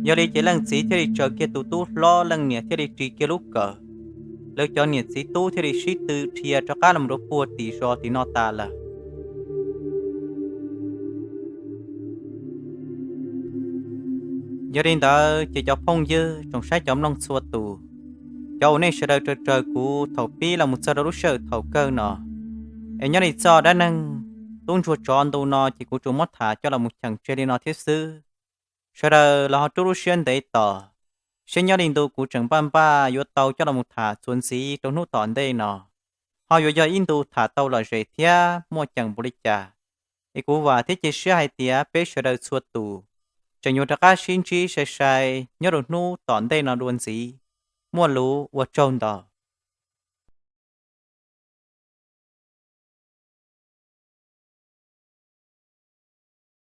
Yog li ces leej txiv thiaj li tsaws kiag tus tub hlob, leej niam thiaj li ris kiag lub kawm. Lawv cov niam txiv tub thiaj li sib tw dhia rov qab los rau puag tim zos tim no tas lawm. Yog li ntawd ces cov phooj ywg tsoom saib cov mloog txhua tus, cov uas nej sawv daws raws raws kuv thaum pib los mus txog rau lub sij hawm thaum kawg no, es nyob li txoj dab neeg tub ntsuag tsov ntu no ces kuv tsuas muab tham coj los mus cheem tseg li no thiab xwb. Sawv daws los ho rub lub siab ntev tos, seb nyob li ntu kuv tseem npaj npaj yuav tau coj los mus tham txuas ntxiv rau hnub tom ntej no, ho yuav yog ib ntu tham tau lom zem thiab muaj ceem npaum li cas. Es kuv vam thiab cia siab hais tias peb sawv daws txhua tus tseem yuav rov qab sib ntsib sai sai nyob rau hnub tom ntej no dua ntxiv. Muaj lus ua tsaug ntau.